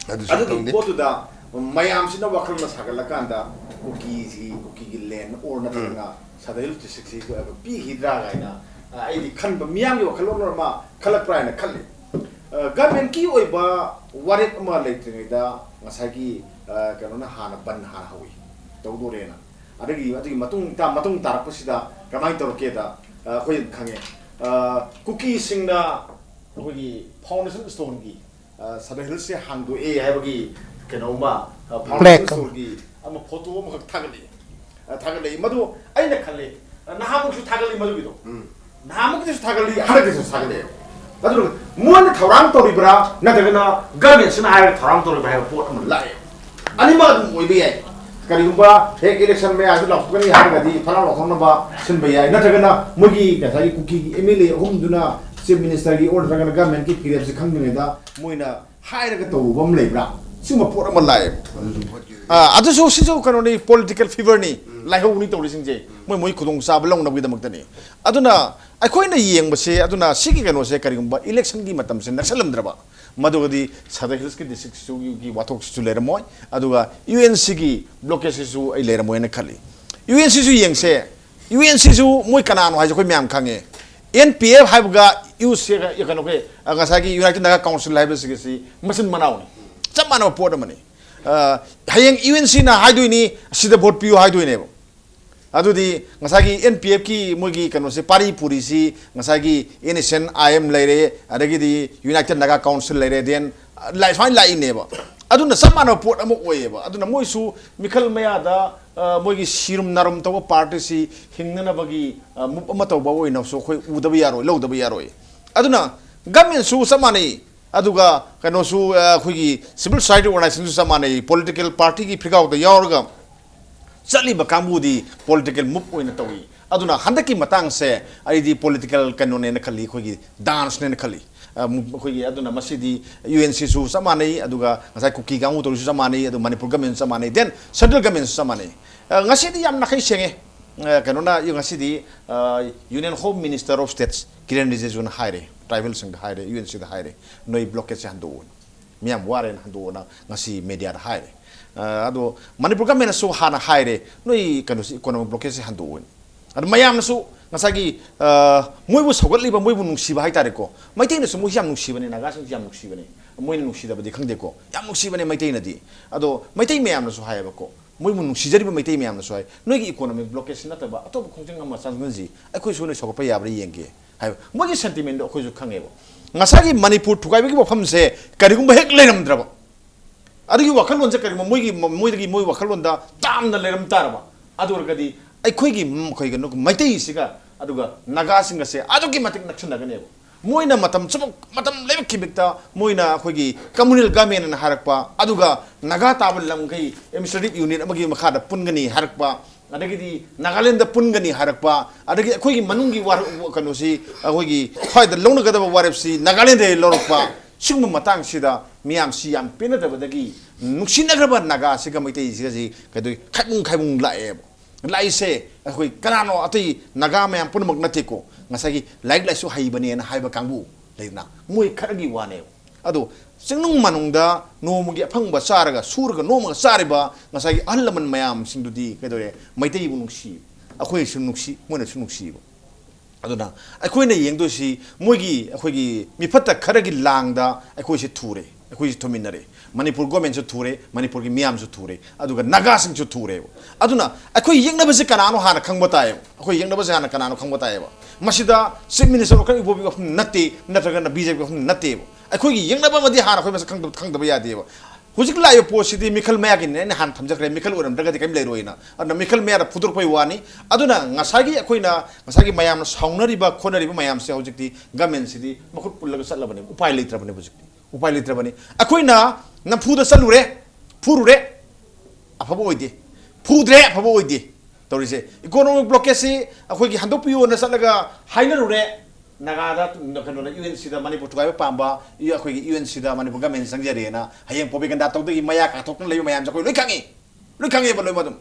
ꯑꯗꯨꯁꯨ ꯑꯗꯨꯒꯤ ꯇꯧꯗꯦ꯫ ꯄꯣꯠꯇꯨꯗ ꯃꯌꯥꯝꯁꯤꯅ ꯋꯥꯈꯜꯅ ꯁꯥꯒꯠꯂꯀꯥꯟꯗ ꯀꯨꯀꯤꯁꯤ, ꯀꯨꯀꯤꯒꯤ ꯂꯦꯟ ꯑꯣꯔ ꯅꯠꯇ꯭ꯔꯒꯅ ꯎꯝ꯫ ꯁꯕ ꯔꯦꯖꯤꯁꯇ꯭ꯔꯦꯁꯟꯁꯤ ꯄꯤꯈꯤꯗ꯭ꯔꯥ ꯀꯥꯏꯅ, ꯑ, ꯑꯩꯗꯤ ꯈꯟꯕ, ꯃꯤꯌꯥꯝꯒꯤ ꯋꯥꯈꯜꯂꯣꯟ ꯑꯃ ꯈꯜꯂꯛꯄ꯭ꯔꯥ ꯍꯥꯏꯅ ꯈꯜꯂꯤ꯫ ꯑ, ꯒꯃꯦꯟꯀꯤ ꯑꯣꯏꯕ ꯋꯥꯔꯦꯞ ꯑꯃ ꯂꯩꯇ꯭ꯔꯤꯉꯩꯗ ꯉꯁꯥꯏꯒꯤ, ꯑ, ꯀꯩꯅꯣꯅ ꯍꯥꯟꯅ ꯕꯟ ꯍꯥꯟꯅ ꯍꯧꯏ, ꯇꯧꯗꯣꯔꯦꯅ꯫ ꯑꯗꯒꯤ ꯑꯗꯨꯒꯤ ꯃꯇꯨꯡ ꯇꯥ-, ꯃꯇꯨꯡ ꯇꯥꯔꯛꯄꯁꯤꯗ ꯀꯃꯥꯏꯅ ꯇꯧꯔꯛꯀꯦꯗ, ꯑ, ꯑꯩꯈꯣꯏ ꯈꯪꯉꯦ, ꯑ, ꯀꯨꯀꯤꯁꯤꯡꯅ ꯑꯩꯈꯣꯏꯒꯤ foundation stoneꯒꯤ, ꯑ, ꯁꯗꯔ ꯍꯤꯜꯁꯁꯦ ꯍꯥꯡꯗꯣꯛꯑꯦ ꯍꯥꯏꯕꯒꯤ ꯀꯩꯅꯣꯝꯃ, ꯑ, foundation plaque stoneꯒꯤ ꯑꯃ photo ꯑꯃꯈꯛ ꯊꯥꯒꯠꯂꯛꯏ꯫ ꯑ, ꯊꯥꯒꯠꯂꯛꯏ꯫ ꯃꯗꯨ ꯑꯩꯅ ꯈꯜꯂꯤ, ꯑ, ꯅꯍꯥꯟꯃꯨꯛꯁꯨ ꯊꯥꯒꯠꯂꯤ ꯃꯗꯨꯒꯤꯗꯣ꯫ ꯎꯝ꯫ ꯅꯍꯥꯟꯃꯨꯛꯀꯤꯁꯨ ꯊꯥꯒꯠꯂꯤ, ꯍꯟꯗꯛꯀꯤꯁꯨ ꯊꯥꯒꯠꯂꯛꯑꯦ꯫ ꯑꯗꯨꯅ ꯃꯣꯏꯅ ꯊꯧꯔꯥꯡ ꯇꯧꯔꯤꯕ꯭ꯔꯥ, ꯅꯠꯇ꯭ꯔꯒꯅ governmentꯁꯤꯅ ꯍꯥꯏꯔꯒ ꯊꯧꯔꯥꯡ ꯇꯧꯔꯤꯕ꯭ꯔꯥ ꯍꯥꯏꯕ ꯄꯣꯠ ꯑꯃ ꯂꯥꯛꯑꯦ꯫ ꯑꯅꯤꯃꯛ ꯑꯗꯨꯝ ꯑꯣꯏꯕ ꯌꯥꯏ꯫ ꯀꯔꯤꯒꯨꯝꯕ ꯍꯦꯛ election ꯃꯌꯥꯁꯨ ꯂꯥꯎꯊꯣꯛꯀꯅꯤ ꯍꯥꯏꯔꯒꯗꯤ ꯐꯠ ꯂꯥꯎ ꯂꯥꯎꯊꯣꯛꯅꯕ ꯁꯤꯟꯕ ꯌꯥꯏ, ꯅꯠꯇ꯭ꯔꯒꯅ ꯃꯣꯏꯒꯤ ꯉꯁꯥꯏꯒꯤ ꯀꯨꯀꯤꯒꯤ MLA ꯑꯍꯨꯝꯗꯨꯅ chief ministerꯒꯤ or ꯅꯠꯇ꯭ꯔꯒꯅ governmentꯀꯤ ꯐꯤꯔꯦꯞꯁꯦ ꯈꯪꯗ꯭ꯔꯤꯉꯩꯗ ꯃꯣꯏꯅ ꯍꯥꯏꯔꯒ ꯇꯧꯔꯨꯕ ꯑꯃ ꯂꯩꯕ꯭ꯔꯥ? ꯁꯤꯒꯨꯝꯕ ꯄꯣꯠ ꯑꯃ ꯂꯥꯛꯑꯦꯕ꯫ ꯑꯥ, ꯑꯗꯨꯁꯨ, ꯁꯤꯁꯨ ꯀꯩꯅꯣꯅꯤ, political feverꯅꯤ꯫ ꯎꯝ꯫ ꯂꯥꯏꯍꯧꯅꯤ ꯇꯧꯔꯤꯁꯤꯡꯁꯦ꯫ ꯎꯝ꯫ ꯃꯣꯏ, ꯃꯣꯏ ꯈꯨꯗꯣꯡꯆꯥꯕ ꯂꯧꯅꯕꯒꯤꯗꯃꯛꯇꯅꯤ꯫ ꯑꯗꯨꯅ ꯑꯩꯈꯣꯏꯅ ꯌꯦꯡꯕꯁꯦ, ꯑꯗꯨꯅ ꯁꯤꯒꯤ ꯀꯩꯅꯣꯁꯦ ꯀꯔꯤꯒꯨꯝꯕ electionꯒꯤ ꯃꯇꯝꯁꯦ ꯅꯛꯁꯜꯂꯝꯗ꯭ꯔꯕ, ꯃꯗꯨꯒꯗꯤ ꯁꯗꯔ ꯍꯤꯜꯁꯀꯤ districtꯁꯤꯁꯨꯒꯤ ꯋꯥꯊꯣꯛꯁꯤꯁꯨ ꯂꯩꯔꯝꯃꯣꯏ, ꯑꯗꯨꯒ UNCꯒꯤ blockadeꯁꯤꯁꯨ ꯑꯩ ꯂꯩꯔꯝꯃꯣꯏꯅ ꯈꯜꯂꯤ꯫ UNCꯁꯨ ꯌꯦꯡꯁꯦ, UNCꯁꯨ ꯃꯣꯏ ꯀꯅꯥꯅꯣ ꯍꯥꯏꯁꯦ ꯑꯩꯈꯣꯏ ꯃꯌꯥꯝ ꯈꯪꯉꯦ꯫ NPF ꯍꯥꯏꯕꯒ UC, ꯀꯩꯅꯣꯒꯤ, ꯉꯁꯥꯏꯒꯤ United Naga Council ꯍꯥꯏꯕꯁꯤꯒꯤꯁꯤ ꯃꯆꯤꯟ ꯃꯅꯥꯎꯅꯤ, ꯆꯞ ꯃꯥꯟꯅꯕ ꯄꯣꯠ ꯑꯃꯅꯤ꯫ ꯑ, ꯍꯌꯦꯡ UNCꯅ ꯍꯥꯏꯗꯣꯏꯅꯤ, ꯁꯤꯗ vote ꯄꯤꯌꯨ ꯍꯥꯏꯗꯣꯏꯅꯦꯕ꯫ ꯑꯗꯨꯗꯤ ꯉꯁꯥꯏꯒꯤ NPFꯀꯤ ꯃꯣꯏꯒꯤ ꯀꯩꯅꯣꯁꯦ, ꯄꯥꯔꯤ ꯄꯨꯔꯤꯁꯤ ꯉꯁꯥꯏꯒꯤ NSCN-IM ꯂꯩꯔꯦ, ꯑꯗꯒꯤꯗꯤ United Naga Council ꯂꯩꯔꯦ, then ꯂꯥꯏ-, ꯁꯨꯃꯥꯏꯅ ꯂꯥꯛꯏꯅꯦꯕ꯫ ꯑꯗꯨꯅ ꯆꯞ ꯃꯥꯟꯅꯕ ꯄꯣꯠ ꯑꯃ ꯑꯣꯏꯌꯦꯕ꯫ ꯑꯗꯨꯅ ꯃꯣꯏꯁꯨ ꯃꯤꯈꯜ ꯃꯌꯥꯗ, ꯑ, ꯃꯣꯏꯒꯤ ꯁꯤꯔꯨꯝ ꯅꯥꯔꯨꯝ ꯇꯧꯕ partyꯁꯤ ꯍꯤꯡꯅꯅꯕꯒꯤ, ꯑ, move ꯑꯃ ꯇꯧꯕ ꯑꯣꯏꯅꯁꯨ ꯑꯩꯈꯣꯏ ꯎꯗꯕ ꯌꯥꯔꯣꯏ, ꯂꯧꯗꯕ ꯌꯥꯔꯣꯏ꯫ ꯑꯗꯨꯅ governmentꯁꯨ ꯆꯞ ꯃꯥꯟꯅꯩ꯫ ꯑꯗꯨꯒ ꯀꯩꯅꯣꯁꯨ, ꯑ, ꯑꯩꯈꯣꯏꯒꯤ civil society organizationꯁꯨ ꯆꯞ ꯃꯥꯟꯅꯩ, political partyꯒꯤ ꯐꯤꯒꯥꯎꯗ ꯌꯥꯎꯔꯒ ꯆꯠꯂꯤꯕ ꯀꯥꯡꯕꯨꯗꯤ political move ꯑꯣꯏꯅ ꯇꯧꯏ꯫ ꯑꯗꯨꯅ ꯍꯟꯗꯛꯀꯤ ꯃꯇꯥꯡꯁꯦ ꯑꯩꯗꯤ political ꯀꯩꯅꯣꯅꯦꯅ ꯈꯜꯂꯤ, ꯑꯩꯈꯣꯏꯒꯤ danceꯅꯦꯅ ꯈꯜꯂꯤ꯫ ꯑ, ꯃꯨ-, ꯑꯩꯈꯣꯏꯒꯤ, ꯑꯗꯨꯅ ꯃꯁꯤꯗꯤ UNCꯁꯨ ꯆꯞ ꯃꯥꯟꯅꯩ, ꯑꯗꯨꯒ ꯉꯁꯥꯏ ꯀꯨꯀꯤ ꯀꯥꯡꯕꯨ ꯇꯧꯔꯤꯁꯨ ꯆꯞ ꯃꯥꯟꯅꯩ, ꯑꯗꯨ ꯃꯅꯤꯄꯨꯔ governmentꯁꯨ ꯆꯞ ꯃꯥꯟꯅꯩ, then central governmentꯁꯨ ꯆꯞ ꯃꯥꯟꯅꯩ꯫ ꯑ, ꯉꯁꯤꯗꯤ ꯌꯥꯝ ꯅꯥꯈꯩ ꯁꯦꯡꯉꯦ꯫ ꯑ, ꯀꯩꯅꯣꯅ ꯉꯁꯤꯗꯤ, ꯑ, Union Home Minister of States ꯀꯤꯔꯦꯟ ꯔꯤꯖꯤꯖꯨꯅ ꯍꯥꯏꯔꯦ, tribalꯁꯤꯡꯗ ꯍꯥꯏꯔꯦ, UNCꯗ ꯍꯥꯏꯔꯦ, "ꯅꯣꯏ blockadeꯁꯦ ꯍꯟꯗꯣꯛꯑꯣ, ꯃꯤꯌꯥꯝ ꯋꯥꯔꯦꯅ ꯍꯟꯗꯣꯛꯑꯣꯅ" ꯉꯁꯤ mediaꯗ ꯍꯥꯏꯔꯦ꯫ ꯑ, ꯑꯗꯣ ꯃꯅꯤꯄꯨꯔ governmentꯅꯁꯨ ꯍꯥꯟꯅ ꯍꯥꯏꯔꯦ, "ꯅꯣꯏ ꯀꯩꯅꯣꯁꯤ, economic blockadeꯁꯦ ꯍꯟꯗꯣꯛꯑꯣ"꯫ ꯑꯗꯣ ꯃꯌꯥꯝꯅꯁꯨ ꯉꯁꯥꯏꯒꯤ, ꯑ, ꯃꯣꯏꯕꯨ ꯁꯧꯒꯠꯂꯤꯕ, ꯃꯣꯏꯕꯨ ꯅꯨꯡꯁꯤꯕ ꯍꯥꯏꯇꯥꯔꯦꯀꯣ, ꯃꯩꯇꯩꯅꯁꯨ ꯃꯣꯏꯁꯤ ꯌꯥꯝ ꯅꯨꯡꯁꯤꯕꯅꯦ, ꯅꯥꯒꯥꯁꯤꯡꯁꯤ ꯌꯥꯝ ꯅꯨꯡꯁꯤꯕꯅꯦ, ꯃꯣꯏꯅ ꯅꯨꯡꯁꯤꯗꯕꯗꯤ ꯈꯪꯗꯦꯀꯣ, ꯌꯥꯝ ꯅꯨꯡꯁꯤꯕꯅꯦ ꯃꯩꯇꯩꯅꯗꯤ꯫ ꯑꯗꯣ ꯃꯩꯇꯩ ꯃꯌꯥꯝꯅꯁꯨ ꯍꯥꯏꯌꯦꯕꯀꯣ, ꯃꯣꯏꯕꯨ ꯅꯨꯡꯁꯤꯖꯔꯤꯕ ꯃꯩꯇꯩ ꯃꯌꯥꯝꯅꯁꯨ ꯍꯥꯏ, "ꯅꯣꯏꯒꯤ economic blockade ꯁꯤ ꯅꯠꯇꯕ ꯑꯇꯣꯞꯄ ꯈꯣꯡꯖꯪ ꯑꯃ ꯆꯪꯁꯤꯟꯁꯤ, ꯑꯩꯈꯣꯏꯁꯨ ꯅꯣꯏ ꯁꯧꯒꯠꯄ ꯌꯥꯕ꯭ꯔꯥ ꯌꯦꯡꯒꯦ" ꯍꯥꯏꯕ꯫ ꯃꯣꯏꯒꯤ sentiment ꯗꯣ ꯑꯩꯈꯣꯏꯁꯨ ꯈꯪꯉꯦꯕ꯫ ꯉꯁꯥꯏꯒꯤ ꯃꯅꯤꯄꯨꯔ ꯊꯨꯒꯥꯏꯕꯒꯤ ꯋꯥꯐꯝꯁꯦ ꯀꯔꯤꯒꯨꯝꯕ ꯍꯦꯛ ꯂꯩꯔꯝꯗ꯭ꯔꯕ, ꯑꯗꯨꯒꯤ ꯋꯥꯈꯜꯂꯣꯟꯁꯦ ꯀꯔꯤꯒꯨꯝꯕ ꯃꯣꯏꯒꯤ, ꯃꯣꯏꯗꯒꯤ, ꯃꯣꯏ ꯋꯥꯈꯜꯂꯣꯟꯗ ꯇꯥꯝꯅ ꯂꯩꯔꯝ ꯇꯥꯔꯕ, ꯑꯗꯨ ꯑꯣꯏꯔꯒꯗꯤ ꯑꯩꯈꯣꯏꯒꯤ, ꯃ-, ꯑꯩꯈꯣꯏ ꯀꯩꯅꯣ, ꯃꯩꯇꯩꯁꯤꯒ ꯑꯗꯨꯒ ꯅꯥꯒꯥꯁꯤꯡꯒꯁꯦ ꯑꯗꯨꯛꯀꯤ ꯃꯇꯤꯛ ꯅꯛꯁꯤꯟꯅꯒꯅꯦꯕ꯫ ꯃꯣꯏꯅ ꯃꯇꯝ ꯆꯨꯞꯄ, ꯃꯇꯝ ꯂꯩꯕ ꯈꯤꯕꯤꯛꯇ ꯃꯣꯏꯅ ꯑꯩꯈꯣꯏꯒꯤ communal government ꯑꯅ ꯍꯥꯏꯔꯛꯄ, ꯑꯗꯨꯒ ꯅꯥꯒꯥ ꯇꯥꯕ ꯂꯝꯈꯩ administrative unit ꯑꯃꯒꯤ ꯃꯈꯥꯗ ꯄꯨꯟꯒꯅꯤ ꯍꯥꯏꯔꯛꯄ, ꯑꯗꯒꯤꯗꯤ ꯅꯥꯒꯥꯂꯦꯟꯗ ꯄꯨꯟꯒꯅꯤ ꯍꯥꯏꯔꯛꯄ, ꯑꯗꯒꯤ ꯑꯩꯈꯣꯏꯒꯤ ꯃꯅꯨꯡꯒꯤ ꯋꯥꯔ-, ꯀꯩꯅꯣꯁꯤ, ꯑꯩꯈꯣꯏꯒꯤ ꯁ꯭ꯋꯥꯏꯗ ꯂꯧꯅꯒꯗꯕ ꯋꯥꯔꯦꯞꯁꯤ ꯅꯥꯒꯥꯂꯦꯟꯗꯒꯤ ꯂꯧꯔꯛꯄ, ꯁꯤꯒꯨꯝꯕ ꯃꯇꯥꯡꯁꯤꯗ ꯃꯤꯌꯥꯝꯁꯤ ꯌꯥꯝ ꯄꯦꯟꯅꯗꯕꯗꯒꯤ ꯅꯨꯡꯁꯤꯅꯈ꯭ꯔꯕ ꯅꯥꯒꯥꯁꯤꯒ ꯃꯩꯇꯩꯁꯤꯒꯁꯤ ꯀꯩꯗꯧꯏ, ꯈꯥꯏꯕꯨꯡ ꯈꯥꯏꯕꯨꯡ ꯂꯥꯛꯑꯦꯕ꯫ ꯂꯥꯛꯏꯁꯦ ꯑꯩꯈꯣꯏ ꯀꯅꯥꯅꯣ, ꯑꯇꯩ ꯅꯥꯒꯥ ꯃꯌꯥꯝ ꯄꯨꯝꯅꯃꯛ ꯅꯠꯇꯦꯀꯣ, ꯉꯁꯥꯏꯒꯤ ꯂꯥꯏꯔꯤꯛ ꯂꯥꯏꯁꯨ ꯍꯩꯕꯅꯦꯅ ꯍꯥꯏꯕ ꯀꯥꯡꯕꯨ ꯂꯩꯗꯅ, ꯃꯣꯏ ꯈꯔꯒꯤ ꯋꯥꯅꯦꯕ꯫ ꯑꯗꯣ ꯆꯤꯡꯅꯨꯡ ꯃꯥꯅꯨꯡꯗ ꯅꯣꯡꯃꯒꯤ ꯑꯐꯪꯕ ꯆꯥꯔꯒ, ꯁꯨꯔꯒ ꯅꯣꯝꯃꯒ ꯆꯥꯔꯤꯕ ꯉꯁꯥꯏꯒꯤ ꯑꯍꯜ ꯂꯃꯟ ꯃꯌꯥꯝꯁꯤꯡꯗꯨꯗꯤ ꯀꯩꯗꯧꯔꯦ, ꯃꯩꯇꯩꯕꯨ ꯅꯨꯡꯁꯤ, ꯑꯩꯈꯣꯏꯁꯨ ꯅꯨꯡꯁꯤ, ꯃꯣꯏꯅꯁꯨ ꯅꯨꯡꯁꯤꯕ꯫ ꯑꯗꯨꯅ ꯑꯩꯈꯣꯏꯅ ꯌꯦꯡꯗꯣꯏꯁꯤ ꯃꯣꯏꯒꯤ, ꯑꯩꯈꯣꯏꯒꯤ ꯃꯤꯐꯠꯇ ꯈꯔꯒꯤ ꯂꯥꯡꯗ ꯑꯩꯈꯣꯏꯁꯦ ꯊꯨꯔꯦ, ꯑꯩꯈꯣꯏꯁꯦ ꯊꯨꯃꯤꯟꯅꯔꯦ꯫ ꯃꯅꯤꯄꯨꯔ government ꯁꯨ ꯊꯨꯔꯦ, ꯃꯅꯤꯄꯨꯔꯒꯤ ꯃꯤꯌꯥꯝꯁꯨ ꯊꯨꯔꯦ, ꯑꯗꯨꯒ ꯅꯥꯒꯥꯁꯤꯡꯁꯨ ꯊꯨꯔꯦꯕ꯫ ꯑꯗꯨꯅ ꯑꯩꯈꯣꯏ ꯌꯦꯛꯅꯕꯁꯦ ꯀꯅꯥꯅꯣ ꯍꯥꯟꯅ ꯈꯪꯕ ꯇꯥꯏꯌꯦꯕ꯫ ꯑꯩꯈꯣꯏ ꯌꯦꯛꯅꯕꯁꯦ ꯍꯥꯟꯅ ꯀꯅꯥꯅꯣ ꯈꯪꯕ ꯇꯥꯏꯌꯦꯕ꯫ ꯃꯁꯤꯗ Chief Minister ꯑꯣꯏꯔꯛꯀꯅꯤ ꯏꯕꯣꯕꯤ ꯋꯥꯐꯝ ꯅꯠꯇꯦ, ꯅꯠꯇ꯭ꯔꯒꯅ BJP ꯋꯥꯐꯝ ꯅꯠꯇꯦꯕ꯫ ꯑꯩꯈꯣꯏꯒꯤ ꯌꯦꯛꯅꯕ ꯑꯃꯗꯤ ꯍꯥꯟꯅ ꯑꯩꯈꯣꯏ ꯃꯁꯛ ꯈꯪꯗꯕ, ꯈꯪꯗꯕ ꯌꯥꯗꯦꯕ꯫ ꯍꯧꯖꯤꯛ ꯂꯥꯛꯏꯕ ꯄꯣꯠꯁꯤꯗꯤ ꯃꯤꯈꯜ ꯃꯌꯥꯒꯤꯅꯦ, ꯑꯩꯅ ꯍꯥꯟꯅ ꯊꯝꯖꯈ꯭ꯔꯦ, ꯃꯤꯈꯜ ꯑꯣꯏꯔꯝꯗ꯭ꯔꯒꯗꯤ ꯀꯔꯤꯝ ꯂꯩꯔꯣꯏꯅ꯫ ꯑꯗꯨꯅ ꯃꯤꯈꯜ ꯃꯌꯥꯗ ꯐꯨꯗꯣꯔꯛꯄꯩ ꯋꯥꯅꯤ꯫ ꯑꯗꯨꯅ ꯉꯁꯥꯏꯒꯤ ꯑꯩꯈꯣꯏꯅ, ꯉꯁꯥꯏꯒꯤ ꯃꯌꯥꯝꯅ ꯁꯥꯎꯅꯔꯤꯕ ꯈꯣꯠꯅꯔꯤꯕ ꯃꯌꯥꯝꯁꯦ ꯍꯧꯖꯤꯛꯇꯤ government ꯁꯤꯗꯤ ꯃꯈꯨꯠ ꯄꯨꯜꯂꯒ ꯆꯠꯂꯕꯅꯦꯕ, ꯎꯄꯥꯏ ꯂꯩꯇ꯭ꯔꯕꯅꯦꯕ ꯍꯧꯖꯤꯛꯇꯤ꯫ ꯎꯄꯥꯏ ꯂꯩꯇ꯭ꯔꯕꯅꯤ꯫ ꯑꯩꯈꯣꯏꯅ ꯅꯝꯐꯨꯗ ꯆꯠꯂꯨꯔꯦ, ꯐꯨꯔꯨꯔꯦ, ꯑꯐꯕ ꯑꯣꯏꯗꯦ, ꯐꯨꯗ꯭ꯔꯦ, ꯑꯐꯕ ꯑꯣꯏꯗꯦ꯫ ꯇꯧꯔꯤꯁꯦ economic blockade ꯁꯤ ꯑꯩꯈꯣꯏꯒꯤ ꯍꯟꯗꯣꯛꯄꯤꯌꯣꯅ ꯆꯠꯂꯒ ꯍꯥꯏꯅꯔꯨꯔꯦ꯫ ꯅꯥꯒꯥꯗ, ꯀꯩꯅꯣꯅ, UN ꯁꯤꯗ ꯃꯅꯤꯄꯨꯔ ꯊꯨꯒꯥꯏꯕ ꯄꯥꯝꯕ, ꯑꯩꯈꯣꯏꯒꯤ UN ꯁꯤꯗ ꯃꯅꯤꯄꯨꯔ government ꯆꯪꯖꯔꯦꯅ ꯍꯌꯦꯡ propaganda ꯇꯧꯗꯒꯤ ꯃꯌꯥ ꯀꯥꯊꯣꯛꯇꯅ ꯂꯩꯕ ꯃꯌꯥꯝꯁꯦ ꯑꯩꯈꯣꯏ ꯂꯣꯏ ꯈꯪꯉꯤ, ꯂꯣꯏ ꯈꯪꯉꯦꯕ, ꯂꯣꯏꯃꯛ ꯑꯗꯨꯝ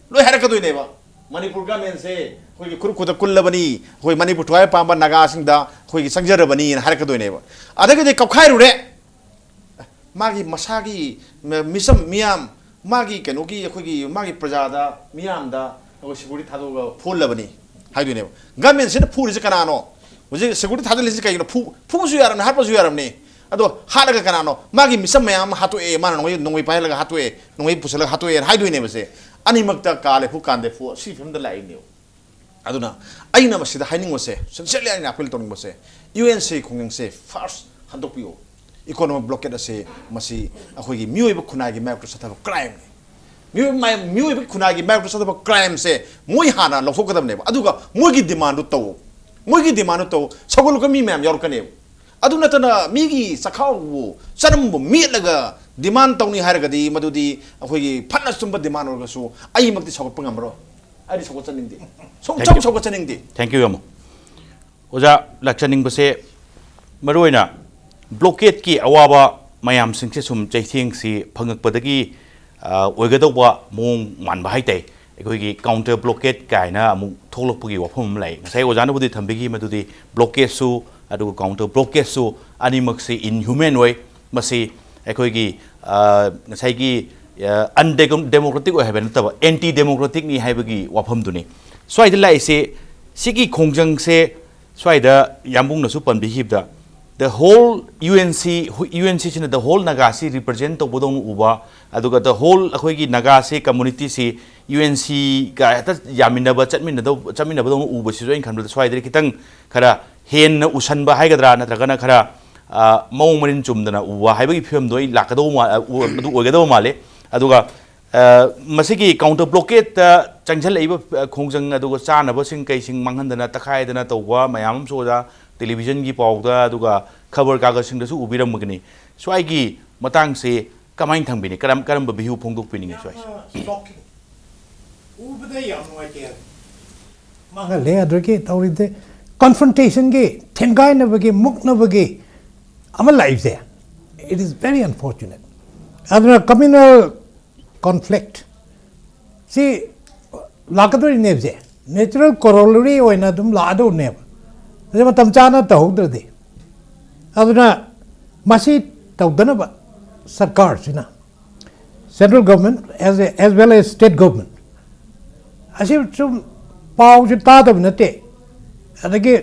ꯂꯣꯏ ꯍꯥꯏꯔꯛꯀꯗꯣꯏꯅꯦꯕ꯫ ꯃꯅꯤꯄꯨꯔ government ꯁꯦ ꯑꯩꯈꯣꯏꯒꯤ ꯈꯨꯔꯨ ꯈꯨꯗ ꯀꯨꯜꯂꯕꯅꯤ, ꯑꯩꯈꯣꯏ ꯃꯅꯤꯄꯨꯔ ꯊꯨꯒꯥꯏꯕ ꯄꯥꯝꯕ ꯅꯥꯒꯥꯁꯤꯡꯗ ꯑꯩꯈꯣꯏꯒꯤ ꯆꯪꯖꯔꯕꯅꯤꯅ ꯍꯥꯏꯔꯛꯀꯗꯣꯏꯅꯦꯕ꯫ ꯑꯗꯒꯤꯗꯤ ꯀꯧꯈꯥꯏꯔꯨꯔꯦ, ꯃꯥꯒꯤ ꯃꯁꯥꯒꯤ ꯃ-, ꯃꯤꯆꯝ ꯃꯤꯌꯥꯝ, ꯃꯥꯒꯤ ꯀꯩꯅꯣꯒꯤ, ꯑꯩꯈꯣꯏꯒꯤ ꯃꯥꯒꯤ ꯄ꯭ꯔꯖꯥꯗ, ꯃꯤꯌꯥꯝꯗ ꯑꯩꯈꯣꯏ security ꯊꯥꯗꯣꯛꯑꯒ ꯐꯨꯍꯜꯂꯕꯅꯤ ꯍꯥꯏꯗꯣꯏꯅꯦꯕ꯫ Government ꯁꯤꯅ ꯐꯨꯔꯤꯁꯦ ꯀꯅꯥꯅꯣ? ꯍꯧꯖꯤꯛ security ꯊꯥꯗꯣꯛꯂꯤꯁꯤ ꯀꯩꯒꯤꯅꯣ? ꯐꯨ-, ꯐꯨꯕꯁꯨ ꯌꯥꯔꯝꯅꯤ, ꯍꯥꯠꯄꯁꯨ ꯌꯥꯔꯝꯅꯤ꯫ ꯑꯗꯣ ꯍꯥꯠꯂꯒ ꯀꯅꯥꯅꯣ? ꯃꯥꯒꯤ ꯃꯤꯆꯝ ꯃꯌꯥꯝ ꯑꯃ ꯍꯥꯠꯇꯣꯛꯑꯦ, ꯃꯥꯅ ꯅꯣꯡꯃꯩ, ꯅꯣꯡꯃꯩ ꯄꯥꯏꯍꯜꯂꯒ ꯍꯥꯠꯇꯣꯛꯑꯦ, ꯅꯣꯡꯃꯩ ꯄꯨꯁꯜꯂꯒ ꯍꯥꯠꯇꯣꯛꯑꯦꯅ ꯍꯥꯏꯗꯣꯏꯅꯦꯕꯁꯦ꯫ ꯑꯅꯤꯃꯛꯇ ꯀꯥ ꯂꯩꯐꯨ ꯀꯥꯟ ꯂꯩꯐꯨ ꯁꯤ ꯐꯤꯕꯝꯗ ꯂꯥꯛꯏꯅꯦꯕ꯫ ꯑꯗꯨꯅ ꯑꯩꯅ ꯃꯁꯤꯗ ꯍꯥꯏꯅꯤꯡꯕꯁꯦ, sincerely ꯑꯩꯅ appeal ꯇꯧꯅꯤꯡꯕꯁꯦ, ꯌꯨ ꯑꯦꯟ ꯁꯤ ꯈꯣꯡꯖꯪꯁꯦ first ꯍꯟꯗꯣꯛꯄꯤꯌꯨ꯫ Economic blockade ꯑꯁꯦ ꯃꯁꯤ ꯑꯩꯈꯣꯏꯒꯤ ꯃꯤꯑꯣꯏꯕ ꯈꯨꯟꯅꯥꯏꯒꯤ ꯃꯥꯌꯣꯛꯇ ꯆꯠꯊꯕ crimeꯅꯤ꯫ ꯃꯤꯑꯣꯏꯕ ꯃꯥ-, ꯃꯤꯑꯣꯏꯕ ꯈꯨꯟꯅꯥꯏꯒꯤ ꯃꯥꯌꯣꯛꯇ ꯆꯠꯊꯕ crimeꯁꯦ ꯃꯣꯏ ꯍꯥꯟꯅ ꯂꯧꯊꯣꯛꯀꯗꯕꯅꯦꯕ꯫ ꯑꯗꯨꯒ ꯃꯣꯏꯒꯤ demandꯗꯨ ꯇꯧ꯫ ꯃꯣꯏꯒꯤ demandꯗꯨ ꯇꯧ꯫ ꯁꯧꯒꯠꯂꯛꯄ ꯃꯤ ꯃꯌꯥꯝ ꯌꯥꯎꯔꯛꯀꯅꯦꯕ꯫ ꯑꯗꯨ ꯅꯠꯇꯅ ꯃꯤꯒꯤ ꯆꯈꯥꯎꯕꯨ ꯆꯅꯝꯕꯨ ꯃꯦꯠꯂꯒ demand ꯇꯧꯅꯤ ꯍꯥꯏꯔꯒꯗꯤ ꯃꯗꯨꯗꯤ ꯑꯩꯈꯣꯏꯒꯤ ꯐꯠꯅ ꯆꯨꯝꯕ demand ꯑꯣꯏꯔꯒꯁꯨ ꯑꯩꯃꯛꯇꯤ ꯁꯧꯒꯠꯄ ꯉꯝꯃꯔꯣꯏ꯫ ꯑꯩꯗꯤ ꯁꯧꯒꯠꯆꯅꯤꯡꯗꯦ꯫ ꯁꯨꯝ Thank ꯁꯨꯝ you. ꯁꯧꯒꯠꯆꯅꯤꯡꯗꯦ꯫ Thank you, ꯌꯥꯝꯕꯨꯡ꯫ ꯑꯣꯖꯥ, ꯂꯥꯛꯆꯅꯤꯡꯕꯁꯦ ꯃꯔꯨꯑꯣꯏꯅ blockadeꯀꯤ ꯑꯋꯥꯕ ꯃꯌꯥꯝꯁꯤꯡꯁꯦ ꯁꯨꯝ ꯆꯩꯊꯦꯡꯁꯤ ꯐꯪꯉꯛꯄꯗꯒꯤ, ꯑ, ꯑꯣꯏꯒꯗꯧꯕ ꯃꯑꯣꯡ ꯃꯥꯟꯕ ꯍꯥꯏ ꯇꯥꯏ꯫ ꯑꯩꯈꯣꯏꯒꯤ counter blockade ꯀꯥꯏꯅ ꯑꯃꯨꯛ ꯊꯣꯛꯂꯛꯄꯒꯤ ꯋꯥꯐꯝ ꯑꯃ ꯂꯩ꯫ ꯉꯁꯥꯏ ꯑꯣꯖꯥꯅꯕꯨꯗꯤ ꯊꯝꯕꯤꯈꯤ, ꯃꯗꯨꯗꯤ blockadeꯁꯨ ꯑꯗꯨꯒ counter blockadeꯁꯨ ꯑꯅꯤꯃꯛꯁꯤ inhuman ꯑꯣꯏ꯫ ꯃꯁꯤ ꯑꯩꯈꯣꯏꯒꯤ, ꯑ, ꯉꯁꯥꯏꯒꯤ, ꯑ, undemocratic ꯑꯣꯏ ꯍꯥꯏꯕ ꯅꯠꯇꯕ, anti democraticꯅꯤ ꯍꯥꯏꯕꯒꯤ ꯋꯥꯐꯝꯗꯨꯅꯤ꯫ ꯁ꯭ꯋꯥꯏꯗ ꯂꯥꯛꯏꯁꯦ, ꯁꯤꯒꯤ ꯈꯣꯡꯖꯪꯁꯦ ꯁ꯭ꯋꯥꯏꯗ ꯌꯥꯝꯕꯨꯡꯅꯁꯨ ꯄꯟꯕꯤꯈꯤꯕꯗ, the whole U N C, U N ꯁꯤꯁꯤꯅ the whole ꯅꯥꯒꯥꯁꯤ represent ꯇꯧꯕꯗꯧꯅ ꯎꯕ, ꯑꯗꯨꯒ the whole ꯑꯩꯈꯣꯏꯒꯤ ꯅꯥꯒꯥꯁꯤ communityꯁꯤ ꯌꯨ ꯑꯦꯟ ꯁꯤꯒ ꯍꯦꯛꯇ ꯌꯥꯃꯤꯟꯅꯕ, ꯆꯠꯃꯤꯟꯅꯗꯧ-, ꯆꯠꯃꯤꯟꯅꯕꯗꯧꯅ ꯎꯕꯁꯤꯁꯨ ꯑꯩꯅ ꯈꯟꯕꯗ ꯁ꯭ꯋꯥꯏꯗ ꯈꯤꯇꯪ ꯈꯔ ꯍꯦꯟꯅ ꯎꯁꯟꯕ ꯍꯥꯏꯒꯗ꯭ꯔꯥ, ꯅꯠꯇ꯭ꯔꯒꯅ ꯈꯔ, ꯑ, ꯃꯑꯣꯡ ꯃꯔꯤꯟ ꯆꯨꯝꯗꯅ ꯎꯕ ꯍꯥꯏꯕꯒꯤ ꯐꯤꯕꯝꯗꯣ ꯑꯩ ꯂꯥꯛꯀꯗꯧꯕ ꯃꯥ-, ꯑ, ꯎ-, ꯑꯗꯨ ꯑꯣꯏꯒꯗꯧꯕ ꯃꯥꯜꯂꯦ꯫ ꯑꯗꯨꯒ, ꯑ, ꯃꯁꯤꯒꯤ counter blockadeꯇ ꯆꯪꯁꯤꯜꯂꯛꯏꯕ, ꯑ, ꯈꯣꯡꯖꯪ ꯑꯗꯨꯒ ꯆꯥꯅꯕꯁꯤꯡ ꯀꯩꯁꯤꯡ ꯃꯥꯡꯍꯟꯗꯅ ꯇꯛꯈꯥꯏꯗꯅ ꯇꯧꯕ ꯃꯌꯥꯝ ꯑꯃꯁꯨ ꯑꯣꯖꯥ televisionꯒꯤ ꯄꯥꯎꯗ ꯑꯗꯨꯒ ꯈꯕꯔ ꯀꯥꯒꯖꯁꯤꯡꯗꯁꯨ ꯎꯕꯤꯔꯝꯒꯅꯤ꯫ ꯁ꯭ꯋꯥꯏꯒꯤ ꯃꯇꯥꯡꯁꯦ ꯀꯃꯥꯏꯅ ꯊꯝꯕꯤꯅꯤ? ꯀꯔꯝ-, ꯀꯔꯝꯕ view ꯐꯣꯡꯗꯣꯛꯄꯤꯅꯤꯡꯉꯤ ꯁ꯭ꯋꯥꯏꯁꯦ? ꯌꯥꯝꯅ shocking꯫ ꯎꯕꯗ ꯌꯥꯝ ꯅꯨꯡꯉꯥꯏꯇꯦ ꯍꯥꯏꯕ꯫ ꯃꯥꯡꯍꯜꯂꯦ꯫ ꯑꯗꯨꯗꯒꯤ ꯇꯧꯔꯤꯗꯤ confrontationꯒꯤ, ꯊꯦꯡꯒꯥꯏꯅꯕꯒꯤ, ꯃꯨꯛꯅꯕꯒꯤ ꯑꯃ ꯂꯥꯛꯏꯕꯁꯦ, it is very unfortunate꯫ ꯑꯗꯨꯅ communal conflict ꯁꯤ ꯂꯥꯛꯀꯗꯣꯔꯤꯅꯦꯕꯁꯦ, natural corollary ꯑꯣꯏꯅ ꯑꯗꯨꯝ ꯂꯥꯛꯑꯗꯧꯅꯦꯕ, ꯑꯗꯨ ꯃꯇꯝ ꯆꯥꯅ ꯇꯧꯍꯧꯗ꯭ꯔꯗꯤ꯫ ꯑꯗꯨꯅ ꯃꯁꯤ ꯇꯧꯗꯅꯕ ꯁꯔꯀꯥꯔꯁꯤꯅ, central government as, as well as state government, ꯑꯁꯤ ꯁꯨꯝ ꯄꯥꯎꯁꯨ ꯇꯥꯗꯕ ꯅꯠꯇꯦ, ꯑꯗꯒꯤ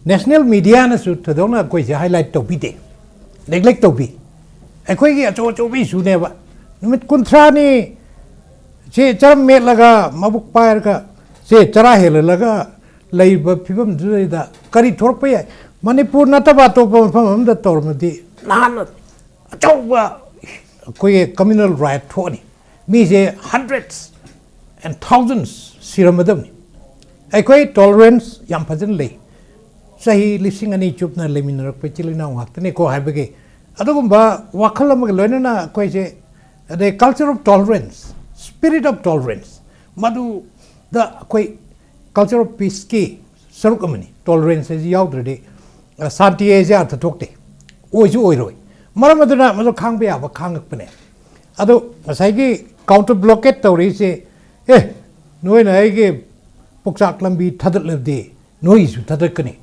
national mediaꯅꯁꯨ ꯊꯣꯏꯗꯣꯛꯅ ꯑꯩꯈꯣꯏꯁꯦ highlight ꯇꯧꯕꯤꯗꯦ꯫ ꯅꯦꯒ꯭ꯂꯦꯛ ꯇꯧꯕꯤ꯫ ꯑꯩꯈꯣꯏꯒꯤ ꯑꯆꯧ ꯑꯆꯧꯕ ꯏꯁꯨꯅꯦꯕ꯫ ꯅꯨꯃꯤꯠ ꯀꯨꯟꯊ꯭ꯔꯥꯅꯤ ꯁꯦ ꯆꯔꯝ ꯃꯦꯠꯂꯒ, ꯃꯕꯨꯛ ꯄꯥꯏꯔꯒ, ꯁꯦ ꯆꯔꯥ ꯍꯦꯜꯍꯜꯂꯒ ꯂꯩꯕ ꯐꯤꯕꯝꯗꯨꯗꯩꯗ ꯀꯔꯤ ꯊꯣꯛꯂꯛꯄ ꯌꯥꯏ? ꯃꯅꯤꯄꯨꯔ ꯅꯠꯇꯕ ꯑꯇꯣꯞꯄ ꯃꯐꯝ ꯑꯃꯗ ꯇꯧꯔꯝꯃꯗꯤ ꯅꯍꯥꯟꯅ ꯑꯆꯧꯕ ꯑꯩꯈꯣꯏꯒꯤ communal riot ꯊꯣꯛꯑꯅꯤ꯫ ꯃꯤꯁꯦ hundreds and thousands ꯁꯤꯔꯝꯃꯗꯕꯅꯤ꯫ ꯑꯩꯈꯣꯏ tolerance ꯌꯥꯝ ꯐꯖꯅ ꯂꯩ꯫ ꯆꯍꯤ ꯂꯤꯁꯤꯡ ꯑꯅꯤ ꯆꯨꯞꯅ ꯂꯩꯃꯤꯟꯅꯔꯛꯄ ꯏꯆꯤꯜ ꯏꯅꯥꯎ ꯉꯥꯛꯇꯅꯤꯀꯣ ꯍꯥꯏꯕꯒꯤ ꯑꯗꯨꯒꯨꯝꯕ ꯋꯥꯈꯜ ꯑꯃꯒ ꯂꯣꯏꯅꯅ ꯑꯩꯈꯣꯏꯁꯦ, ꯑꯗꯩ culture of tolerance, spirit of tolerance, ꯃꯗꯨꯗ ꯑꯩꯈꯣꯏ culture of peaceꯀꯤ ꯁꯔꯨꯛ ꯑꯃꯅꯤ꯫ Tolerance ꯍꯥꯏꯁꯤ ꯌꯥꯎꯗ꯭ꯔꯗꯤ, ꯑ, ꯁꯥꯟꯇꯤ ꯍꯥꯏꯁꯦ ꯑꯔꯊ ꯊꯣꯛꯇꯦ, ꯑꯣꯏꯁꯨ ꯑꯣꯏꯔꯣꯏ꯫ ꯃꯔꯝ ꯑꯗꯨꯅ ꯃꯗꯨ ꯈꯥꯡꯕ ꯌꯥꯕ ꯈꯥꯡꯉꯛꯄꯅꯦ꯫ ꯑꯗꯣ ꯉꯁꯥꯏꯒꯤ counter blockade ꯇꯧꯔꯤꯁꯦ, "ꯑꯦ, ꯅꯣꯏꯅ ꯑꯩꯒꯤ ꯄꯨꯛꯆꯥꯛ ꯂꯝꯕꯤ ꯊꯥꯗꯠꯂꯕꯗꯤ ꯅꯣꯏꯒꯤꯁꯨ ꯊꯥꯗꯠꯀꯅꯤ"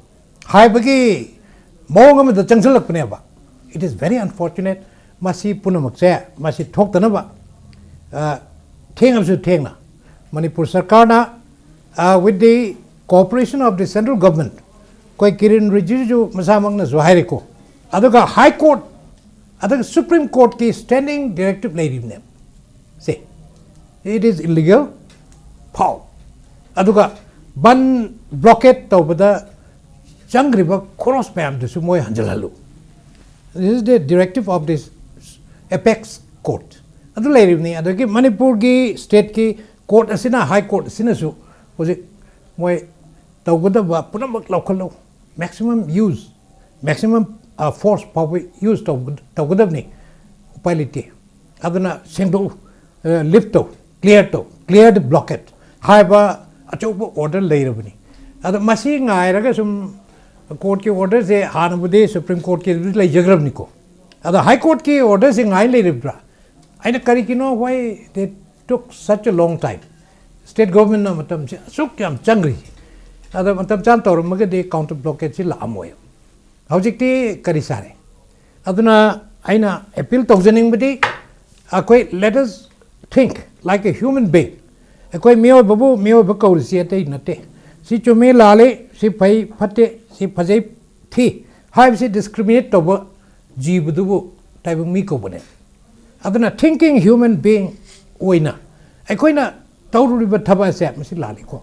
ꯍꯥꯏꯕꯒꯤ ꯃꯑꯣꯡ ꯑꯃꯗ ꯆꯪꯁꯤꯜꯂꯛꯄꯅꯦꯕ꯫ It is very unfortunate. ꯃꯁꯤ ꯄꯨꯝꯅꯃꯛꯁꯦ, ꯃꯁꯤ ꯊꯣꯛꯇꯅꯕ, ꯑ, ꯊꯦꯡꯉꯕꯁꯨ ꯊꯦꯡꯅ ꯃꯅꯤꯄꯨꯔ ꯁꯔꯀꯥꯔꯅ, ꯑ, with the cooperation of the central government, ꯑꯩꯈꯣꯏ ꯀꯤꯔꯦꯟ ꯔꯤꯖꯤꯖꯨ ꯃꯁꯥꯃꯛꯅꯁꯨ ꯍꯥꯏꯔꯦꯀꯣ, ꯑꯗꯨꯒ High Court, ꯑꯗꯨꯒ Supreme Courtꯀꯤ standing directive ꯂꯩꯔꯤꯕꯅꯦꯕ꯫ Say, it is illegal, ꯐꯥꯎ꯫ ꯑꯗꯨꯒ ꯕꯟ, blockade ꯇꯧꯕꯗ ꯆꯪꯈ꯭ꯔꯤꯕ ꯈꯣꯔꯣꯁ ꯃꯌꯥꯝꯗꯨꯁꯨ ꯃꯣꯏ ꯍꯟꯖꯤꯜꯍꯜꯂꯨ꯫ This is the directive of this apex court. ꯑꯗꯨ ꯂꯩꯔꯤꯕꯅꯤ꯫ ꯑꯗꯒꯤ ꯃꯅꯤꯄꯨꯔꯒꯤ stateꯀꯤ court ꯑꯁꯤꯅ, High Court ꯑꯁꯤꯅꯁꯨ ꯍꯧꯖꯤꯛ ꯃꯣꯏ ꯇꯧꯒꯗꯕ ꯄꯨꯝꯅꯃꯛ ꯂꯧꯈꯠꯂꯨ, maximum use, maximum, ꯑ, force ꯐꯥꯎꯕ use ꯇꯧꯒ-, ꯇꯧꯒꯗꯕꯅꯤ꯫ ꯎꯄꯥꯏ ꯂꯩꯇꯦ꯫ ꯑꯗꯨꯅ ꯁꯦꯡꯗꯣꯛꯎ, ꯑ, lift ꯇꯧ, clear ꯇꯧ, clear the blockade ꯍꯥꯏꯕ ꯑꯆꯧꯕ order ꯂꯩꯔꯕꯅꯤ꯫ ꯑꯗꯣ ꯃꯁꯤ ꯉꯥꯏꯔꯒ ꯁꯨꯝ courtꯀꯤ orderꯁꯦ ꯍꯥꯟꯅꯕꯨꯗꯤ Supreme Courtꯀꯤ ꯂꯩꯖꯈ꯭ꯔꯕꯅꯤꯀꯣ꯫ ꯑꯗꯣ High Courtꯀꯤ orderꯁꯦ ꯉꯥꯏ ꯂꯩꯔꯤꯕ꯭ꯔꯥ? ꯑꯩꯅ ꯀꯔꯤꯒꯤꯅꯣ, why they took such a long time? State governmentꯅ ꯃꯇꯝꯁꯦ ꯑꯁꯨꯛ ꯌꯥꯝ ꯆꯪꯈ꯭ꯔꯤ꯫ ꯑꯗꯣ ꯃꯇꯝ ꯆꯥꯅ ꯇꯧꯔꯝꯃꯒꯗꯤ counter blockadeꯁꯤ ꯂꯥꯛꯑꯝꯃꯣꯏ꯫ ꯍꯧꯖꯤꯛꯇꯤ ꯀꯔꯤ ꯁꯥꯔꯦ? ꯑꯗꯨꯅ ꯑꯩꯅ appeal ꯇꯧꯖꯅꯤꯡꯕꯗꯤ, ꯑꯩꯈꯣꯏ let us think like a human being. ꯑꯩꯈꯣꯏ ꯃꯤꯑꯣꯏꯕꯕꯨ ꯃꯤꯑꯣꯏꯕ ꯀꯧꯔꯤꯁꯤ ꯑꯇꯩ ꯅꯠꯇꯦ꯫ ꯁꯤ ꯆꯨꯝꯃꯤ ꯂꯥꯜꯂꯤ, ꯁꯤ ꯐꯩ ꯐꯠꯇꯦ, ꯁꯤ ꯐꯖꯩ ꯊꯤ ꯍꯥꯏꯕꯁꯤ discriminate ꯇꯧꯕ ꯖꯤꯕꯗꯨꯕꯨ ꯇꯥꯏꯕꯪ ꯃꯤ ꯀꯧꯕꯅꯦ꯫ ꯑꯗꯨꯅ thinking human being ꯑꯣꯏꯅ ꯑꯩꯈꯣꯏꯅ ꯇꯧꯔꯨꯔꯤꯕ ꯊꯕꯛ ꯑꯁꯦ ꯃꯁꯤ ꯂꯥꯜꯂꯤꯀꯣ꯫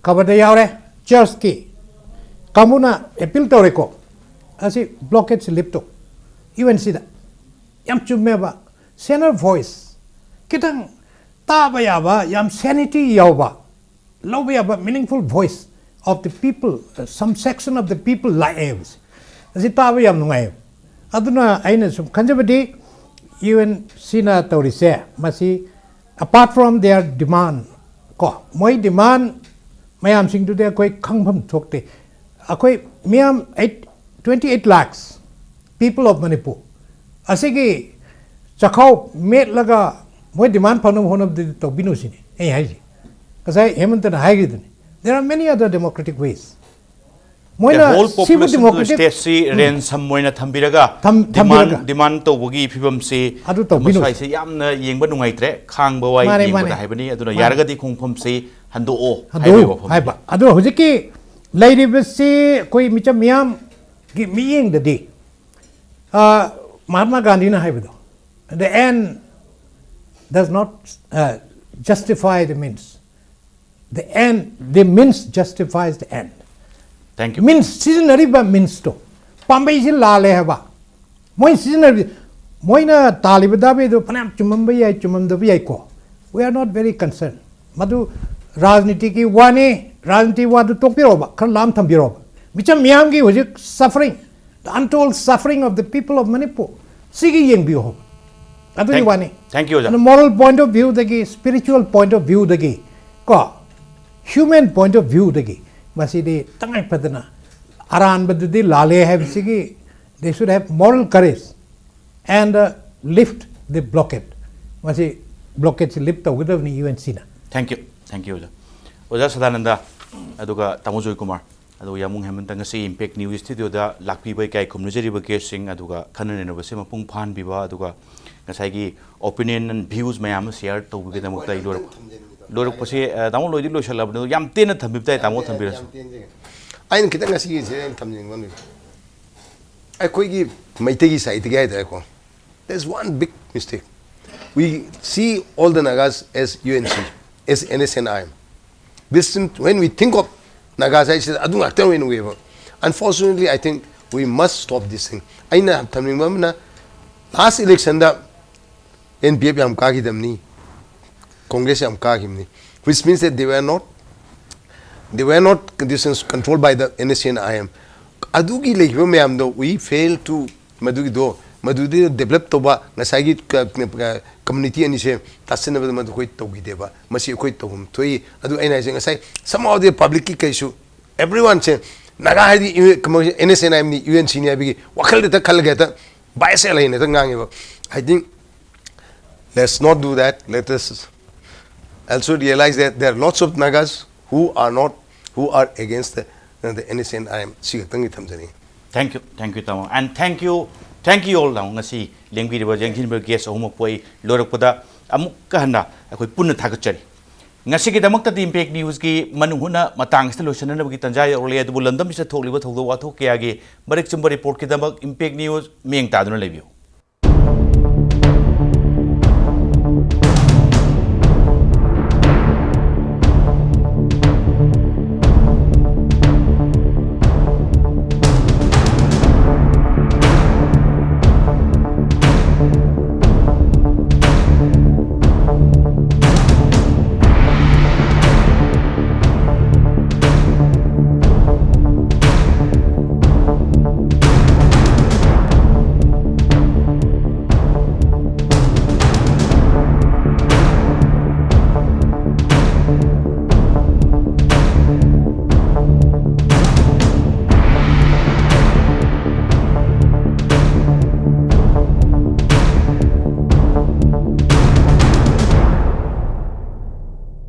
ꯈꯕꯔꯗ ꯌꯥꯎꯔꯦ, ꯆꯔꯆꯀꯤ ꯀꯥꯡꯕꯨꯅ ꯑꯦꯄꯤꯜ ꯇꯧꯔꯦꯀꯣ꯫ ꯑꯁꯤ ꯕ꯭ꯂꯣꯀꯦꯠꯁꯤ ꯂꯤꯐ ꯇꯧ, ꯌꯨ ꯑꯦꯟ ꯁꯤꯗ꯫ ꯌꯥꯝ ꯆꯨꯝꯃꯦꯕ꯫ ꯁꯦꯅꯔ ꯚꯣꯏꯁ, ꯈꯤꯇꯪ ꯇꯥꯕ ꯌꯥꯕ, ꯌꯥꯝ ꯁꯦꯅꯤꯇꯤ ꯌꯥꯎꯕ, ꯂꯧꯕ ꯌꯥꯕ meaningful voice of the people, some section of the people ꯂꯥꯛꯑꯦꯕꯁꯦ꯫ ꯑꯁꯤ ꯇꯥꯕ ꯌꯥꯝ ꯅꯨꯡꯉꯥꯏꯌꯦꯕ꯫ ꯑꯗꯨꯅ ꯑꯩꯅ ꯁꯨꯝ ꯈꯟꯖꯕꯗꯤ, ꯌꯨ ꯑꯦꯟ ꯁꯤꯅ ꯇꯧꯔꯤꯁꯦ ꯃꯁꯤ, apart from their demand, ꯀꯣ, ꯃꯣꯏ ꯗꯤꯃꯥꯟ ꯃꯌꯥꯝꯁꯤꯡꯗꯨꯗꯤ ꯑꯩꯈꯣꯏ ꯈꯪꯐꯝ ꯊꯣꯛꯇꯦ꯫ ꯑꯩꯈꯣꯏ ꯃꯤꯌꯥꯝ eight, twenty eight lakhs people of Manipur ꯑꯁꯤꯒꯤ ꯆꯈꯥꯎ ꯃꯦꯠꯂꯒ ꯃꯣꯏ ꯗꯤꯃꯥꯟ ꯐꯪꯅꯕ ꯍꯣꯠꯅꯕꯗꯨꯗꯤ ꯇꯧꯕꯤꯅꯨ ꯁꯤꯅꯤ ꯑꯩ ꯍꯥꯏꯁꯦ꯫ ꯉꯁꯥꯏ ꯍꯦꯃꯟꯇꯅ ꯍꯥꯏꯈꯤꯗꯨꯅꯤ, there are many other democratic ways꯫ ꯃꯣꯏꯅ ꯍꯣꯜ ꯁꯤꯕꯨ ꯄꯣꯄꯨꯂꯦꯁꯟ ꯗꯤꯃꯣꯀ꯭ꯔꯦꯇꯤꯛ ꯁ꯭ꯇꯦꯠꯁꯤ ꯔꯦꯟꯁꯝ ꯑꯣꯏꯅ ꯊꯝꯕꯤꯔꯒ ꯊꯝ- ꯗꯤꯃꯥꯟ ꯊꯝꯕꯤꯔꯒ꯫ ꯗꯤꯃꯥꯟ ꯇꯧꯕꯒꯤ ꯐꯤꯕꯝꯁꯤ ꯑꯗꯨ ꯇꯧꯕꯤꯔꯣꯏ꯫ ꯃꯁ꯭ꯋꯥꯏꯁꯦ ꯌꯥꯝꯅ ꯌꯦꯡꯕ ꯅꯨꯡꯉꯥꯏꯇ꯭ꯔꯦ꯫ ꯈꯥꯡꯕ ꯋꯥꯏ ꯃꯥꯅꯦ, ꯌꯦꯡꯕꯗ ꯃꯥꯅꯦ꯫ ꯍꯥꯏꯕꯅꯤ꯫ ꯑꯗꯨꯅ ꯃꯥꯅꯦ꯫ ꯌꯥꯔꯒꯗꯤ ꯈꯣꯡꯐꯝꯁꯤ ꯍꯟꯗꯣꯛꯑꯣ ꯍꯟꯗꯣꯛꯎ ꯍꯥꯏꯕꯒꯤ ꯋꯥꯐꯝꯅꯤ꯫ ꯍꯥꯏꯕ꯫ ꯑꯗꯣ ꯍꯧꯖꯤꯛꯀꯤ ꯂꯩꯔꯤꯕꯁꯤ ꯑꯩꯈꯣꯏ ꯃꯤꯆꯝ ꯃꯤꯌꯥꯝꯒꯤ ꯃꯤꯠꯌꯦꯡꯗꯗꯤ, ꯑ, ꯃꯍꯥꯠꯃꯥ ꯒꯥꯟꯙꯤꯅ ꯍꯥꯏꯕꯗꯣ, "The end does not, uh, justify the means. The end, the means justifies the end." Thank you. Means, ꯁꯤꯖꯤꯟꯅꯔꯤꯕ ꯃꯤꯟꯁꯇꯣ, ꯄꯥꯝꯕꯩꯁꯤ ꯂꯥꯜꯂꯦ ꯍꯥꯏꯕ꯫ ꯃꯣꯏ ꯁꯤꯖꯤꯟꯅꯔꯤ, ꯃꯣꯏꯅ ꯇꯥꯜꯂꯤꯕ ꯗꯥꯕꯤꯗꯨ ꯐꯅꯌꯥꯝ ꯆꯨꯝꯃꯝꯕ ꯌꯥꯏ, ꯆꯨꯝꯃꯝꯗꯕ ꯌꯥꯏꯀꯣ꯫ We are not very concerned. ꯃꯗꯨ ꯔꯥꯖꯅꯤꯇꯤꯒꯤ ꯋꯥꯅꯤ, ꯔꯥꯖꯅꯤꯇꯤ ꯋꯥꯗꯨ ꯇꯣꯛꯄꯤꯔꯣꯕ, ꯈꯔ ꯂꯥꯝ ꯊꯝꯕꯤꯔꯣꯕ꯫ ꯃꯤꯆꯝ ꯃꯤꯌꯥꯝꯒꯤ ꯍꯧꯖꯤꯛ suffering, the untold suffering of the people of Manipur, ꯁꯤꯒꯤ ꯌꯦꯡꯕꯤꯌꯨ ꯍꯥꯏꯕ꯫ ꯑꯗꯨꯒꯤ Thank- ꯋꯥꯅꯤ꯫ thank you, ꯑꯣꯖꯥ꯫ ꯑꯗꯨ moral point of viewꯗꯒꯤ, spiritual point of viewꯗꯒꯤ, ꯀꯣ, human point of viewꯗꯒꯤ ꯃꯁꯤꯗꯤ ꯇꯉꯥꯏ ꯐꯗꯅ ꯑꯔꯥꯟꯕꯗꯨꯗꯤ ꯂꯥꯜꯂꯦ ꯍꯥꯏꯕꯁꯤꯒꯤ they should have moral courage and, uh, lift the blockade. ꯃꯁꯤ blockade ꯁꯤ lift ꯇꯧꯒꯗꯕꯅꯤ ꯌꯨ ꯑꯦꯟ ꯁꯤꯅ꯫ Thank you, thank you, ꯑꯣꯖꯥ꯫ ꯑꯣꯖꯥ ꯁꯗꯥꯅꯟꯗ, ꯑꯗꯨꯒ ꯇꯥꯃꯣ ꯖꯣꯏꯀꯨꯃꯥꯔ, ꯑꯗꯨꯒ ꯌꯥꯝꯕꯨꯡ ꯍꯦꯃꯟꯇ, ꯉꯁꯤ Impact News Studioꯗ ꯂꯥꯛꯄꯤꯕ ꯏꯀꯥꯏ ꯈꯨꯝꯅꯖꯔꯤꯕ guestꯁꯤꯡ, ꯑꯗꯨꯒ ꯈꯟꯅ ꯅꯩꯅꯕꯁꯦ ꯃꯄꯨꯡ ꯐꯥꯍꯟꯕꯤꯕ, ꯑꯗꯨꯒ ꯉꯁꯥꯏꯒꯤ opinion and views ꯃꯌꯥꯝ ꯑꯃ share ꯇꯧꯕꯒꯤꯗꯃꯛꯇ ꯑꯩ ꯂꯣꯏꯔꯛ-, ꯂꯣꯏꯔꯛꯄꯁꯦ, ꯑ, ꯇꯥꯃꯣ ꯂꯣꯏꯗꯤ ꯂꯣꯏꯁꯜꯂꯛꯑꯕꯅꯤ, ꯑꯗꯣ ꯌꯥꯝ ꯇꯦꯟꯅ ꯊꯝꯕꯤꯕ ꯇꯥꯏ, ꯇꯥꯃꯣ ꯊꯝꯕꯤꯔꯁꯨ꯫ ꯌꯥꯝ ꯇꯦꯟꯖꯒꯦ꯫ ꯑꯩꯅ ꯈꯤꯇꯪ ꯉꯁꯤꯒꯤꯁꯦ ꯑꯩꯅ ꯊꯝꯖꯅꯤꯡꯕ ꯑꯃ ꯂꯩ꯫ ꯑꯩꯈꯣꯏꯒꯤ ꯃꯩꯇꯩꯒꯤ ꯁꯥꯏꯠꯇꯒꯤ ꯍꯥꯏꯇꯥꯔꯦꯀꯣ, there's one big mistake. We see all the Nagas as UNC, as NSCN-IM. This, when we think of Nagas ꯍꯥꯏꯁꯤꯗ ꯑꯗꯨ ꯉꯥꯛꯇ ꯑꯣꯏꯅ ꯎꯏꯌꯦꯕ. Unfortunately, I think we must stop this thing. ꯑꯩꯅ ꯊꯝꯅꯤꯡꯕ ꯑꯃꯅ, ꯂꯥꯁ ꯏꯂꯦꯛꯁꯟꯗ NPF ꯌꯥꯝ ꯀꯥꯈꯤꯗꯕꯅꯤ, ꯀꯣꯡꯒ꯭ꯔꯦꯁ ꯌꯥꯝ ꯀꯥꯈꯤꯕꯅꯤ, which means that they were not, they were not, this is controlled by the NSCN-IM. ꯑꯗꯨꯒꯤ ꯂꯩꯈꯤꯕ ꯃꯌꯥꯝꯗꯣ, we fail to, ꯃꯗꯨꯒꯤꯗꯣ, ꯃꯗꯨꯗꯤ ꯗꯦꯕꯂꯞ ꯇꯧꯕ, ꯉꯁꯥꯏꯒꯤ ꯀ-, ꯀ-, ꯀꯝꯃ꯭ꯌꯨꯅꯤꯇꯤ ꯑꯅꯤꯁꯦ ꯇꯥꯁꯤꯟꯅꯕꯗ ꯃꯗꯨ ꯑꯩꯈꯣꯏ ꯇꯧꯈꯤꯗꯦꯕ꯫ ꯃꯁꯤ ꯑꯩꯈꯣꯏ ꯇꯧꯐꯝ ꯊꯣꯛꯏ꯫ ꯑꯗꯨ ꯑꯩꯅ ꯍꯥꯏꯁꯦ, ꯉꯁꯥꯏ somehow the ꯄꯕ꯭ꯂꯤꯛꯀꯤ ꯀꯩꯁꯨ, ꯑꯦꯕ꯭ꯔꯤꯋꯥꯟꯁꯦ ꯅꯥꯒꯥ ꯍꯥꯏꯗꯤ ꯌꯨ-, ꯀꯩꯅꯣ, NSCN-IM-ꯅꯤ, UNC-ꯅꯤ ꯍꯥꯏꯕꯒꯤ ꯋꯥꯈꯜꯗ ꯍꯦꯛꯇ ꯈꯜꯂꯒ ꯍꯦꯛꯇ bias ꯂꯩꯅ ꯍꯦꯛꯇ ꯉꯥꯡꯉꯦꯕ꯫ I think let's not do that. Let us also realize that there are lots of Nagas who are not, who are against the, the NSCN-IM. ꯁꯤ ꯈꯛꯇꯪꯗꯤ ꯊꯝꯖꯅꯤꯡꯉꯤ꯫ Thank you, thank you, ꯇꯥꯃꯣ, and thank you, thank you all, ꯇꯥꯃꯣ꯫ ꯉꯁꯤ ꯂꯦꯡꯕꯤꯔꯤꯕ, ꯌꯦꯡꯁꯤꯟꯕꯤꯔꯤꯕ gas ꯑꯍꯨꯝꯃꯛꯄꯨ ꯑꯩ ꯂꯣꯏꯔꯛꯄꯗ ꯑꯃꯨꯛꯀ ꯍꯟꯅ ꯑꯩꯈꯣꯏ ꯄꯨꯟꯅ ꯊꯥꯒꯠꯆꯔꯤ꯫ ꯉꯁꯤꯒꯤꯗꯃꯛꯇꯗꯤ ꯏꯝꯄꯦꯛ ꯅ꯭ꯌꯨꯁꯀꯤ ꯃꯅꯨꯡ ꯍꯨꯠꯅ ꯃꯇꯥꯡ ꯑꯁꯤꯗ ꯂꯣꯏꯁꯤꯟꯅꯅꯕꯒꯤ ꯇꯥꯟꯖꯥ ꯌꯧꯔꯛꯂꯦ, ꯑꯗꯨꯕꯨ ꯂꯝꯗꯝꯁꯤꯗ ꯊꯣꯛꯂꯤꯕ ꯊꯧꯗꯣꯛ ꯋꯥꯊꯣꯛ ꯀꯌꯥꯒꯤ ꯃꯔꯤꯛ ꯆꯨꯝꯕ ꯔꯤꯄꯣꯔꯠꯀꯤꯗꯃꯛ ꯏꯝꯄꯦꯛ ꯅ꯭ꯌꯨꯁ ꯃꯤꯠꯌꯦꯡ ꯇꯥꯗꯨꯅ ꯂꯩꯕꯤꯌꯨ꯫